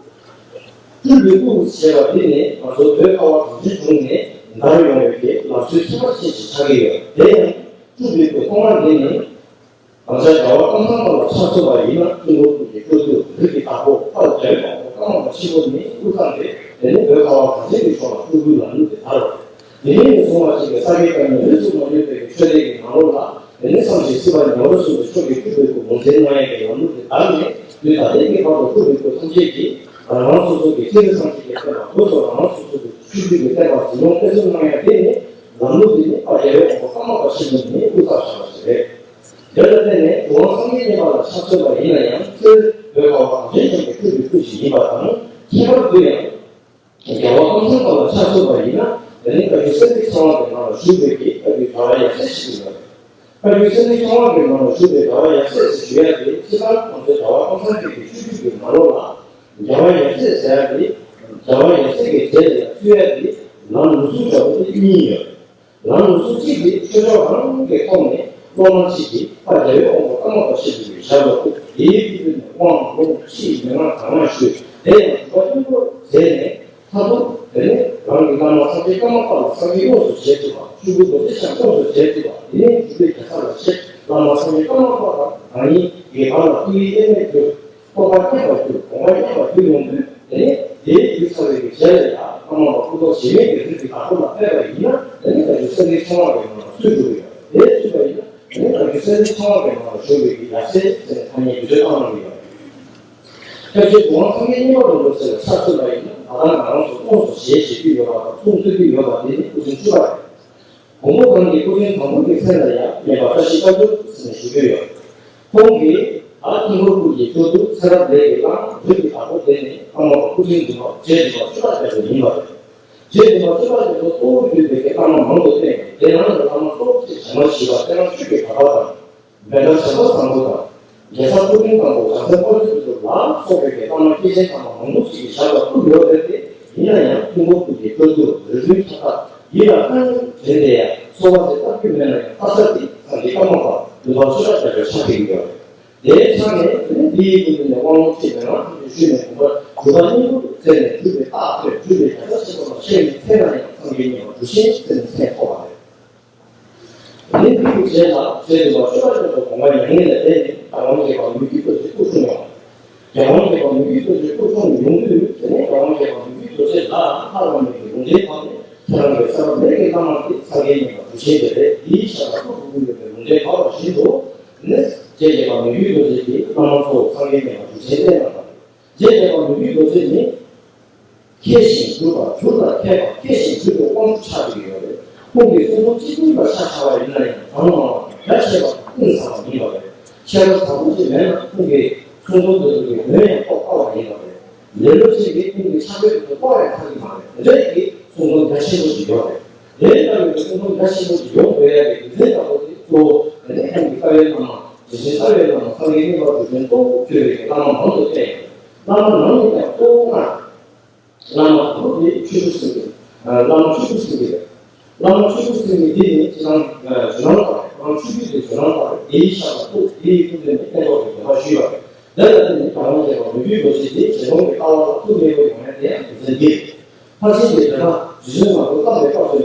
སྤྲུལ་པའི་སྐུ་ཞེས་པ་འདི་ནི་ང་ཚོ་བོད་ཁ་བ་གངས་ཅན་ལྗོངས་ནས་དར་ཡོང་བའི་གི་ལམ་སྲོལ་ཁྱད་པར་ཅན་ཞིག་ཆགས་ཀྱི་ཡོད། དེ་ཡང་སྤྲུལ་པའི་སྐུ་ཐོག་མ་འདི་ནི། ང་ཚོའི་རྒྱལ་བ་ཀམ་ཚང་པ་ལ་ཕྱག་འཚལ་བ་ཡིན་ན། ཀྲུང་གོ་གི་སྤྲོ་བསྡུ་རིགས་ཀྱི་བདག་པོ་དཔལ་རྒྱལ་བའི་དབང་པོ་ཀརྨ་པ་ཆེན་པོ་ནི་དབུ་བརྙེས་ཏེ། དེ་ནས་བོད་ཁ་བ་གངས་ཅན་གྱི་ལྗོངས་ལ་སྤྲུལ་སྐུའི་ལམ་ལུགས་དེ་དར་བ་རེད། དེ་ནས་བཟུང་བ་ཞིག་གི་ས་དགེ་བཀའ་རྙིང་རིགས་གསུམ་ནང་ཡོད་པའི་ཆོས་སྡེ་གི་ནང་ལོགས་ལ། དེ་ནས་བསམ་ཤེས་སྲིད་པ་ཉི་འོད་གསུམ་གྱི་མཆོག་གི་སྤྲུལ་པའི་སྐུ་ངོས་འཛིན་གནང་ཡས་ཀྱི་ལམ་ལུགས་དེ་དར་ནས། དུས་ད་ལྟའི་གི་བར་དུ་སྤྲུལ་པའི་སྐུ་ཐམས་ཅད་ཀྱིས་རང་རང་སོ་སོ་གི་སྤྱན་རས་གཟིགས་ཀྱི་བསྟན་པ། བོད་སོགས་རང་རང་སོ་སོ་གི་ཆོས་བརྒྱུད་ཀྱི་བསྟན་པ་འཛིན་སྐྱོང་སྤེལ་གསུམ་གནང་ཡ་དེ་ནི་ལམ་ལུགས་དེ་ནི་དཔལ་རྒྱལ་བའི་དབང་པོ་ཀརྨ་པ་ཆེན་པོ་ནས་དབུ་ཚུགས་བཞག་པ་ཞིག་རེད། དེ་ལ་བརྟེན་ནས་གྲུབ་དབང་སངས་རྒྱས་མཉན་པ་ལ་ཕྱག་འཚལ་བ་ཡིན་ན་ཡང་། སྤྱིར་བོད་ཁ་བ་གངས་ཅན་ལྗོངས་ཀྱི་སྤྲུལ་པའི་སྐུ་ཞིག་ཡིན་པ་དང་། ཁྱད་པར་དུ་ཡང་རྒྱལ་བ་ཀམ་ཚང་པ་ལ་ཕྱག་འཚལ་བ་ཡིན་ན། དེ་ནི་བཀའ་བརྒྱུད་གསེར་ཐིག་ཕྲེང་བ་གི་ནང་ལ་བཞུགས་པའི་གི་བཀའ་བརྒྱུད་རྒྱལ་བ་ཡབ་སྲས་ཞིག་ཡིན་པ་རེད། བཀའ་བརྒྱུད་གསེར་ཐིག་ཕྲེང་བ་གི་ནང་ལ་བཞུགས་པའི་རྒྱལ་བ་ཡབ་སྲས་ཞེས་ཞུ་ཡ་དེ། སྤྱིར་བཏང་ང་ཚོའི་རྒྱལ་བ་ཀམ་ཚང་པའི་གི་ཆོས་བརྒྱུད་ཀྱི་ནང་ལོགས་ལ། རྒྱལ་བ་ཡབ་སྲས་ཟེར་ཡ་དེ། རྒྱལ་བ་ཡབ་སྲས་ཀྱི་གྲས་ལ་བརྩི་ཡ་དེ་ལམ་ལུགས་སྲོལ་འདྲ་པོ་དེ་གཉིས་ཡོད། ལམ་ལུགས་སྲོལ་གཅིག་དེ་ཆོས་ཕྱོགས་རང་གི་ཐོག་ནས་སློབ་མ་གཅིག་གིས་དཔལ་རྒྱལ་བའི་དབང་པོ་ཀརྨ་པ་ཆེན་པོའི་ཞབས་ལ་བཀུར། དེའི་སྐུ་མདུན་ནས་དབང་ལུང་ཁྲིད་མན་ངག་གང་མང་ཞུས། དེ་ཡང་སྒྲུབ་པ་སྙིང་པོར་མཛད་ནས། མཐར་ཐུག་དེ་ནས་རང་གི་བླ་མ་སངས་རྒྱས་ཀརྨ་པ་ལ་སངས་རྒྱས་དངོས་སུ་མཇལ་ཐུབ་པ། སྤྲུལ་སྐུ་རྡོ་རྗེ་འཆང་དངོས་སུ་མཇལ་ཐུབ་པ། དེ་ནས་འཇུག་པའི་རྒྱལ་ས་ལ་གཤེགས། བླ་མ་སངས་རྒྱས་ཀརྨ་པ་དང་རང་ཉིད་ཀྱི་བར་ལ་ཐུགས་ཡིད་དབྱེར་མེད་གྱུར། རྟོགས་པ་མཉམ་པར་གྱུར། དགོངས་པ་མཉམ་པར་གྱུར་ཡོང་དུས། དེ་ནས་དེའི་གྱུར་ཚར་བའི་གི་རྗེས་ལ་ཡང་ཀརྨ་པ་སྐུ་ཐོག་གཞན་མེད་ཀྱི་རིགས་ཀྱི་བདག་པོ་ལ་ཕེབས་པ་ཡིན་ན། དེ་ནས་བདག་རྒྱུད་སེམས་ཅན་ཚང་བ་གི་ནང་ལ་ཚུད་འགྲོ་གི་ཡོད། དེ་ཚུད་པ་ཡིན་ན། དེ་ནས་བདག་རྒྱུད་སེམས་ཅན་ཚང་བ་གི་ནང་ལ་བཞུགས་པའི་གི་ཡབ་སྲས་ཟེར་ནས་ཐ་སྙད་བེད་སྤྱོད་བཏང་གནང་གི་ཡོད། སྐྱབས་རྗེ་གྲུབ་དབང་སངས་རྒྱས་མཉན་པ་རིན་པོ་ཆེ་ལ་ཕྱག་འཚལ་བ་ཡིན་ན། ད་ལྟ་ང་རང་ཚོ་དངོས་སུ་ཞལ་བཞེས་ཀྱི་ཡོད་པ་དང་གསུང་ཐོས་ཀྱི་ཡོད་པ་དེ་ནི་སྐུ་ཕྲེང་བཅུ་པ་རེད། མགོན་པོ་གང་གི་སྐུ་ཕྲེང་དང་པོ་གི་མཚན་ལ་ཡང་མཉན་པ་བཀྲ་ཤིས་དཀར་པོ་ཟེར་ནས་ཞུ་གི་ཡོད། ཁོང་གིས་ད་དཀྱིལ་འཁོར་དབུས་ཀྱི་སྤྲུལ་སྐུ་ཚེ་རབས་ལས་ཀྱི་བླ་མ་རིགས་ཀྱི་བདག་པོ་དེ་ནི་ཀརྨ་པ་སྐུ་ཕྲེང་བདུན་པ་རྗེ་བདུན་པ་ཆོས་གྲགས་རྒྱ་མཚོ་ཡིན་པ་རེད། རྗེ་བདུན་པ་ཆོས་གྲགས་རྒྱ་མཚོ་གཙོ་བོར་གྱུར་པའི་བླ་མ་མང་དུ་བསྟེན། དེ་ནང་ལ་བླ་མ་གཙོ་བོ་ཆེ་བྱམས་པ་བཞི་པ་དེ་རང་ཆོས་ཀྱི་གྲགས་པ་དང་། བན་དྷ་བྱམས་པ་བཟང་པོ་དང་། རྒྱལ་ཚབ་སྐུ་ཕྲེང་དང་པོ་བྱང་སེམས་དཔལ་སྤྲུལ་དེ་ཚོ་ལ་སོགས་པའི་བླ་མ་སྐྱེས་ཆེན་དམ་པ་མང་པོ་ཞིག་གི་ཞབས་ལ་བཀུར་ཡོད་རེད་དེ། ཡིན་ན་ཡང་དཀྱིལ་འཁོར་དབུས་ཀྱི་སྤྲུལ་སྐུ་རིགས་མཐའ་དག་ཡིད་ལ་ཧང་དྲན་ཏེ་ཡང་གསོལ་བ་དེ་བཏབ་རྒྱུ་མེད་ན་ཡང་བཏབ་ས་དེ་སངས་རྒྱས་ཀརྨ་པ་བདུན་པ་ཆོས་གྲགས་རྒྱ་མཚོའི་ཕྱག་བྲིས་ཡོད་རེད། དེའི་ཆ་ནས་དེ་ནི་འདི་ཡི་སྐུ་མདུན་ནས་དབང་ལུང་ཁྲིད་མན་ངག་ཐམས་ཅད་ཞུས་ནས་དགོངས་པ་སྒྲུབ་པ་སྙིང་པོར་མཛད་ནས་སྒྲུབ་པའི་རྟགས་ཐོས། སྤྲུལ་པའི་རྒྱལ་ཚབ་ཆེན་པོ་ལ་གཤེགས་ནས་མཚན་ལ་ཡང་སངས་རྒྱས་མཉན་པ་གྲུབ་ཆེན་ཟེར་ནས་མཚན་ཐོགས་པ་རེད། དེ་ནས་འདི་ཡི་རྗེས་ལ་རྗེ་བདུན་པ་ཆོས་གྲགས་རྒྱ་མཚོ་དགོངས་པ་མྱ་ངན་ལས་འདས་ནས་རྒྱལ་དབང་རྒྱལ་བ་མི་བསྐྱོད་རྡོ་རྗེ་སྐུ་འཁྲུངས་ཡོང་བ་རེད། རྒྱལ་དབང་རྒྱལ་བ་མི་བསྐྱོད་རྡོ་རྗེ་སྐུ་འཁྲུངས་ཡོང་དུས། དེ་ནས་རྒྱལ་དབང་རྒྱལ་བ་མི་བསྐྱོད་རྡོ་རྗེ་ལ་ལྷ་དབང་མེད་ཀྱི་ལུང་བསྟན་བཏང་ནས། ཁྱེད་རང་གི་ཚེ་རབས་ལས་ཀྱི་བླ་མ་དེ་སངས་རྒྱས་མཉན་པ་གྲུབ་ཆེན་དེ་རེད། དེའི་ཞབས་ལ་སྐུ་གུ་གུ་ཡོད་པའི་ལུང་བསྟན་བབས་པ་བཞིན་དུ། དེ་ནས་རྗེ་བདུན་པ་མི་བསྐྱོད་རྡོ་རྗེ་གིས་བླ་མ་གཙོ་བོ་སངས་རྒྱས་མཉན་པ་གྲུབ་ཆེན་བསྟན་གནང་བ་རེད། རྗེ་བདུན་པ་མི་བསྐྱོད་རྡོ་རྗེ་ནི། མཁས་ཤིང་གྲུབ་པ། གྲུབ་ལ་མཁས་པ། མཁས་ཤིང་གྲུབ་པའི་དབང་ཕྱུག་ཆགས་ཀྱི་ཡོད་རེད། ཁོང་གི་གསུང་རྩོམ་གཅིག་པུ་ལ་ཆ་བཞག་པ་ཡིན་ན་ཡང་གྲངས་མང་བ་དང་རྒྱ་ཆེ་བ་དང་གཏིང་ཟབ་པ་ཡིན་པ་རེད། ཤེས་རབ་བཟང་པོ་ཅིག་མེད་ན་ཁོང་གི་གསུང་རྩོམ་དེ་ཚོ་གི་ངོས་ཡང་རྟོགས་དཀའ་བ་ཡིན་པ་རེད། ལེ་ལོ་ཅན་གྱིས་ཁོང་གི་ཕྱག་དཔེ་དེ་ཚོ་རྟོགས་ཡང་ཚར་གྱི་མ་རེད། དེ་འདྲ་ཡི་གསུང་རྩོམ་རྒྱ་ཆེན་པོ་ཅིག་ཡོད་རེད། དེ་ལྟ་བུའི་གསུང་རྩོམ་རྒྱ་ཆེན་པོ་ཅིག་ཡོང་དགོས་ཡ་གི་རྒྱུ་མཚན་ལྟ་བུ་དེ་གཙོ་བོ་དེ་ནི་ཁོང་གི་རྩ་བའི་བླ་མ། དེ་བཞིན་རྩ་བའི་བླ་མ་སངས་རྒྱས་མཉན་པ་གྲུབ་ཆེན་གཙོ་བོར་གྱུར་པའི་བླ་མ་མང་དུ་བསྟེན་ཡོད། བླ་མ་ནང་ནས་ཀྱང་གཙོ་བོ་ལྔ། བླ་མ་དང་པོ་དེ་ཆོས་སྐུ་སེང་གེ། བླ་མ་ཆོས་སྐུ་སེང་གེ་རེད། བླ་མ་ཆོས་སྐུ་སེང་གེ་འདི་ནི་སྤྱིར་བཏང་ཇོ་ནང་པ་རེད། བླ་མ་ཆོས་སྐུ་དེ་ཇོ་ནང་པ་རེད། དེའི་ཞབས་ལ་གཏུགས། དེའི་སྐུ་མདུན་ནས་བསྟན་ཐོག་གི་དགོངས་པ་ཞུས་པ་རེད། དེ་ལ་བརྟེན་ནས་རྒྱལ་དབང་རྒྱལ་བ་མི་བསྐྱོད་རྡོ་རྗེ་དེ་རྗེ་ཀོང་གི་ལྟ་བ་ལ་ཐུགས་མཉེས་པོ་ཡོང་ཡ་དེ་ཡང་རྒྱུ་མཚན་འདི་རེད། ཕར་ཕྱིན་གྱི་འགྲེལ་པ་རྗེ་བཙུན་ང་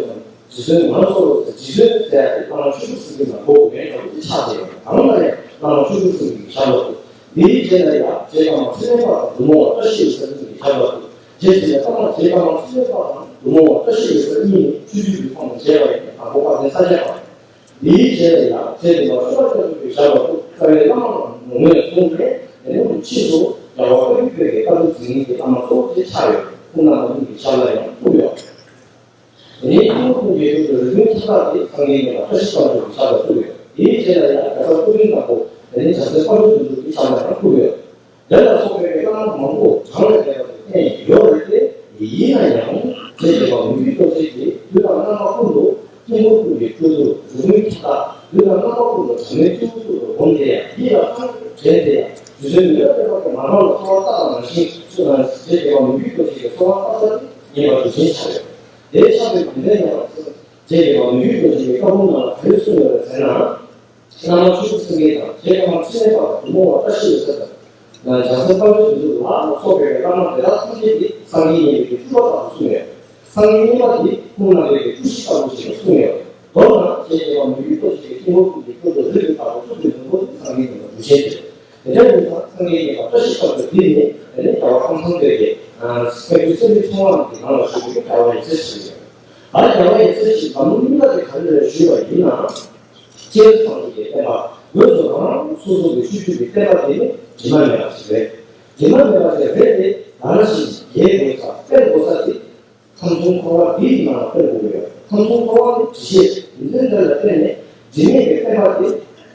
ཚོ་བརྟག་པའི་སྐབས་སུ་ཡང་། རྗེ་བཙུན་ང་ཚོ་རྗེ་བཙུན་ཟེར་ཡ་དེ་བླ་མ་ཆོས་སྐུ་སེང་གེ་ལ་གོ་དགོས་མཁན་ལྟ་བུ་དེ་ཆགས་བསྡད་ཡོད་རེད། གང་ལྟར་ཡང་བླ་མ་ཆོས་སྐུ་སེང་གེ་གི་ཞབས་ལ་གཏུགས། དེའི་རྗེས་ལ་ཡང་རྗེ་ཀརྨ་ཕྲིན་ལས་པ་དང་བདུད་མོ་བ་བཀྲ་ཤིས་འོད་ཟེར་གཉིས་ཀྱི་ཞབས་ལ་གཏུགས། རྗེ་དེ་ནས་ཀརྨ་རྗེ་ཀརྨ་ཕྲིན་ལས་པ་དང་བདུད་མོ་བ་བཀྲ་ཤིས་འོད་ཟེར་གཉིས་ནི་ཆོས་བརྒྱུད་ཀྱི་ཁོངས་ནས་མཇལ་བ་ཡིན་ནས་དང་པོ་དཔལ་ལྡན་ས་སྐྱ་པ་རེད། དེའི་རྗེས་ལ་ཡང་རྗེ་དེ་ལ་ཆོས་པ་སྐྱབས་མགོན་གྱི་ཞབས་ལ་གཏུགས། རྩ་བའི་བླ་མ་ལ་ངོས་བཟུང་ནས། དེ་ནས་ཕྱིས་སུ་རྒྱལ་བ་བཀའ་བརྒྱུད་པའི་བཀའ་བསྡུ་འཛིན་མཁན་གྱི་བླ་མ་གཙོ་བོ་དེ་ཆགས་ཡོད། ཁོང་རྣམ་པ་གཉིས་ཀྱི་ཞབས་ལ་ཡང་གཏུགས་ཡོད། དེ་ནས་ཀུན་མཁྱེན་རྒྱལ་པོ་རིགས་ལྔའི་ཁྱབ་བདག་དེ་སངས་རྒྱས་མཉན་པ་བཀྲ་ཤིས་དཔལ་འབྱོར་གྱི་ཞབས་ལ་གཏུགས་ཡོད། དེའི་རྗེས་ལ་ཡང་རྒྱལ་ཚབ་སྐུ་ཕྲེང་དང་པོ་དེ་ནས་བྱང་སེམས་དཔལ་འབྱོར་དོན་གྲུབ་ཀྱི་ཞབས་ལ་ཡང་གཏུགས་ཡོད། དེ་ལ་སོགས་པའི་བླ་མ་མང་པོ་གྲངས་ལས་འདས་པ་དེ་བསྟེན་ཡོད་རེད་དེ། ཡིན་ན་ཡང་རྗེ་བདུན་པ་མི་བསྐྱོད་རྡོ་རྗེ་གིས་དུས་དང་རྣམ་པ་ཀུན་ཏུ་དཀྱིལ་འཁོར་དབུས་ཀྱི་སྤྲུལ་སྐུ་རིགས་ལྔའི་ཁྱབ་བདག། དུས་དང་རྣམ་པ་ཀུན་ཏུ་བྱམས་པའི་སྤྲུལ་སྐུ་ལ་བསྒོམས་ཏེ་ཡང་ཡིད་ལ་ཧང་དྲན་ཏེ་ཡང་རྗེ་བཙུན་མི་ལ་སྟོན་པ་གིས་མ་འོངས་ལ་གསོལ་བ་བཏབ་པ་ནང་བཞིན་སུ་དང་རྗེ་བདུན་པ་མི་བསྐྱོད་རྡོ་རྗེ་གིས་གསོལ་བ་བཏབ་ས་དེ་མཉན་པ་གྲུབ་ཆེན་ཆགས་ཡོད། དེའི་ཕྱག་དཔེ་དོན་ལྡན་ཡང་རྗེ་བདུན་པ་མི་བསྐྱོད་རྡོ་རྗེ་གི་བཀའ་འབུམ་ནང་ལ་ག་རེ་གསུངས་ཡོད་རེད་ཟེར་ན། བླ་མ་ཆོས་སྐུ་སེང་གེ་དང་རྗེ་ཀརྨ་ཕྲིན་ལས་པ་དང་བདུད་མོ་བ་བཀྲ་ཤིས་འོད་ཟེར་དང་། བྱང་སེམས་དཔལ་འབྱོར་དོན་གྲུབ་ལ་སོགས་པའི་བླ་མ་དེ་དག་ཐམས་ཅད་ཀྱིས་སངས་རྒྱས་མཉན་པའི་སྤྲུལ་པ་ལྟ་བུ་གསུངས་ཡོད། སངས་རྒྱས་མཉན་པ་དེ་ཁོང་རྣམ་པའི་སྤྲུལ་གཞི་ལྟ་བུ་ཞིག་ལ་གསུངས་ཡོད། མདོར་ན་རྗེ་བདུན་པ་མི་བསྐྱོད་རྡོ་རྗེ་གིས་དཀྱིལ་འཁོར་དབུས་ཀྱི་སྤྲུལ་སྐུ་རིགས་ཀྱི་བདག་པོ་གཙུག་གི་ནོར་བུ་དེ་སངས་རྒྱས་མཉན་པ་གྲུབ་ཆེན་དེ་རེད། དེ་འདྲ་ཡིན་ཙང་སངས་རྒྱས་མཉན་པ་བཀྲ་ཤིས་དཔལ་འབྱོར་འདི་ནི་དེ་ནི་རྒྱལ་བ་ཀམ་ཚང་པས་ཀྱི་སྐྱབས་རྗེ་སེ་འབྲས་ཕྲེང་བ་རྣམས་ཀྱི་ནང་ལ་བཞུགས་པའི་རྒྱལ་བ་ཡབ་སྲས་ཞིག་ཡིན། ད་རྒྱལ་བ་ཡབ་སྲས་ཀྱི་ལམ་ལུགས་གཉིས་ཀ་དེ་ག་རེ་རེད་ཞུས་པ་ཡིན་ན། སྤྱིར་སངས་རྒྱས་ཀྱི་བསྟན་པ་ལོས་སུ་རང་སོ་སོ་གི་ཤུལ་ཤུལ་གྱི་བསྟན་པ་དེ་ནི་དྲི་མ་མེད་པ་ཞིག་རེད། དྲི་མ་མེད་པ་ཞིག་རེད་དེ། ད་ར་ཞིག་རྒྱས་དགོས་ས་སྤེལ་དགོས་ས་དེ་ཁམས་གསུམ་འཁོར་བ་འདིའི་ནང་ལ་སྤེལ་དགོས་ཀྱི་ཡོད། ཁམས་གསུམ་འཁོར་བ་ནི་དྲི་ཤེས་རྒྱུ་མཚན་དེ་ལ་བརྟེན་ནས་དྲི་མེད་ཀྱི་བསྟན་པ་དེ་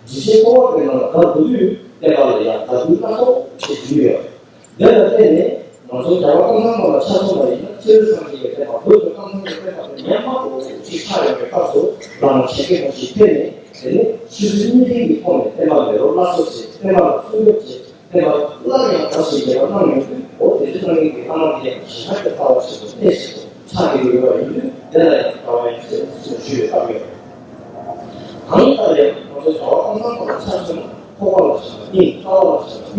དྲི་ཤེས་འཁོར་བ་གི་ནང་ལ་བདག་དགོས་དུས་བསྟན་པ་ལ་ཡང་བདག་དགོས་སྣ་ཚོགས་ཞེས་བརྗོད་ཡོད། དེ་ལ་བརྟེན་ནས་ང་ཚོ་རྒྱལ་བ་ཀམ་ཚང་པ་ལ་ཆ་མཚོན་པ་ཡིན་ན། སྤྱིར་སངས་རྒྱས་ཀྱི་བསྟན་པ་བོད་དུ་ཀམ་ཚང་གི་བསྟན་པ་དེ་ཉམས་པ་པོ་ཅིག་ཆགས་ཡོད་པའི་སྐབས་སུ་བླ་མ་ཆེ་གེ་མོ་ཞིག་ཕེབས་ནས། དེ་ནས་ཕྱི་ཚུལ་གཉིས་ལྡན་གྱི་ཐོག་ནས་བསྟན་པ་ལས་རོགས་སླར་གསོ་བྱེད། བསྟན་པ་ལ་སྲུང་སྐྱོབ་བྱེད། བསྟན་པ་སླར་ཡང་དར་ཞིང་རྒྱས་པ་གནང་ཡོང་དུས། འོ་དེ་འདྲ་གནང་མཁན་གྱི་བླ་མ་དེ་ཡང་ཞེ་དྲག་གི་ལྟ་བ་ཞིག་ཏུ་གནས་ཤིང་དུ་ཆགས་ཀྱི་ཡོད་པ་ཡིན་དུས། དེ་ལ་ཡང་དགའ་བ་ཡིན་ཟེར་ཞུ་བའི་སྐབས་ཡོད། གང་ལྟར་ཡང་ང་ཚོ་རྒྱལ་བ་ཀམ་ཚང་པ་ལ་ཆ་མཚོན་ན། འཁོར་བ་ལ་ཆགས་ན་སྙིང་། ལྟ་བ་ལ་ཆགས་ན་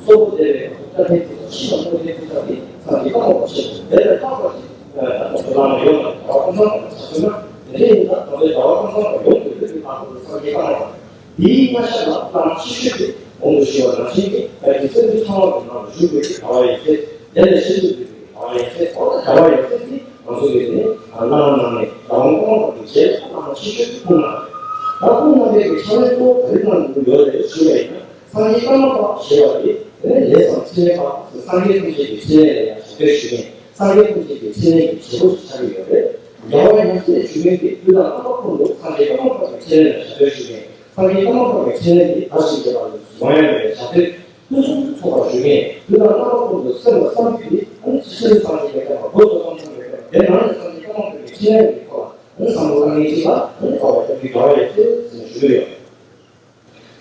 གཙོ་བོ་དེ་བས་ན་ལྟ་མཁན་དེ་དང་ཕྱི་ལ་མངོན་མཁན་དེ་དག་གིས་སངས་རྒྱས་ཀ་མ་པ་ཆེ་ཞིང་དེ་ལས་ལྷག་པ་ཞིག་ད་ལྟ་བླ་མ་ཡོད་ན་གྲྭ་པ་ཀུན་བཟང་དང་ཆ་མཚོན་ན། དེ་འདྲ་ཡིན་ན་ད་ལྟའི་གྲྭ་པ་ཀུན་བཟང་དང་ཡོངས་ཀྱི་ལུས་ཀྱི་ལྷག་པར་དུ་སངས་རྒྱས་ཀ་མ་པ་དང་། དེའི་བསྔགས་བཤད་ལ་བླ་མ་ཆེ་ཤོས་དེ་གོང་དུ་ཞུས་པ་ནང་བཞིན་གྱི་བདག་གི་སེམས་ཀྱི་ཚང་བ་གི་ནང་དུ་བཞུགས་པའི་གི་གྲྭ་པ་ཡབ་སྲས། དེ་ལས་ཤིན་ཏུ་འདུས་པའི་གྲྭ་པ་ཡབ་སྲས། འོ་ན་གྲྭ་པ་ཡབ་སྲས་དེ་ང་ཚོ་གི་དེ་ནི་བླ་མ་རྣམས་ནས་རྒྱལ་དབང་ཀརྨ་པ་གི་རྗེས་ལ་བླ་མ་ཆེ་ཤོས་དེ་ཁོང་རྣམ་པ་རེད། ད་ཁོང་རྣམ་པའི་གི་ཕྱག་ལེན་གཙོ་བོ་ག་རེ་གནང་དགོས་ཡོད་རེད་ཞུས་པ་ཡིན་ན། སངས་རྒྱས་ཀརྨ་པ་ཞེས་པ་དེ་དེ་ནི་ལས་སམ་ཕྲིན་ལས་པ་སངས་རྒྱས་ཐམས་ཅད་ཀྱི་ཕྲིན་ལས་ལ་ཡང་ཞབས་པད་ཞུ་མཁན། སངས་རྒྱས་ཐམས་ཅད་ཀྱི་ཕྲིན་ལས་ཀྱི་བྱེད་པོ་ཞིག་ཆགས་ཀྱི་ཡོད་རེད། རྒྱལ་བ་ཡབ་སྲས་ཞུ་མཁན་དེ་དུས་དང་རྣམ་པ་ཀུན་ཏུ་སངས་རྒྱས་ཀརྨ་པ་གི་ཕྲིན་ལས་ལ་ཞབས་པད་ཞུ་མཁན། སངས་རྒྱས་ཀརྨ་པ་གི་ཕྲིན་ལས་ཀྱི་བདག་ཞིག་ཡོད་པ་ལ་ཡོང་ཡ་མེད་པའི་ཞབས་པད་ཕུན་སུམ་ཚོགས་པར་ཞུ་མཁན། དུས་དང་རྣམ་པ་ཀུན་ཏུ་སེམས་ལ་བསམ་རྒྱུ་དེ་ཨ་ནི་ཕྱི་ཕྱིར་སངས་རྒྱས་ཀྱི་ཀརྨ་སྒོ་ཙོ་ཀརྨ་ཀུན་ཏུ་ཡོད་པ་དེ་ནང་ནས་སངས་རྒྱས་ཀརྨ་པ་གི་ཕྲིན་ལས་ཀྱི་ཐོག་ལ་ཨ་ནི་བསམ་བློ་བཏང་མཁན་ཅིག་ལ་ཨ་ནི་དཔའ་བོ་ཡབ་སྲས་རྒྱལ་བ་ཡབ་སྲས་ཟེར་ནས་ཞུ་གི་ཡོད།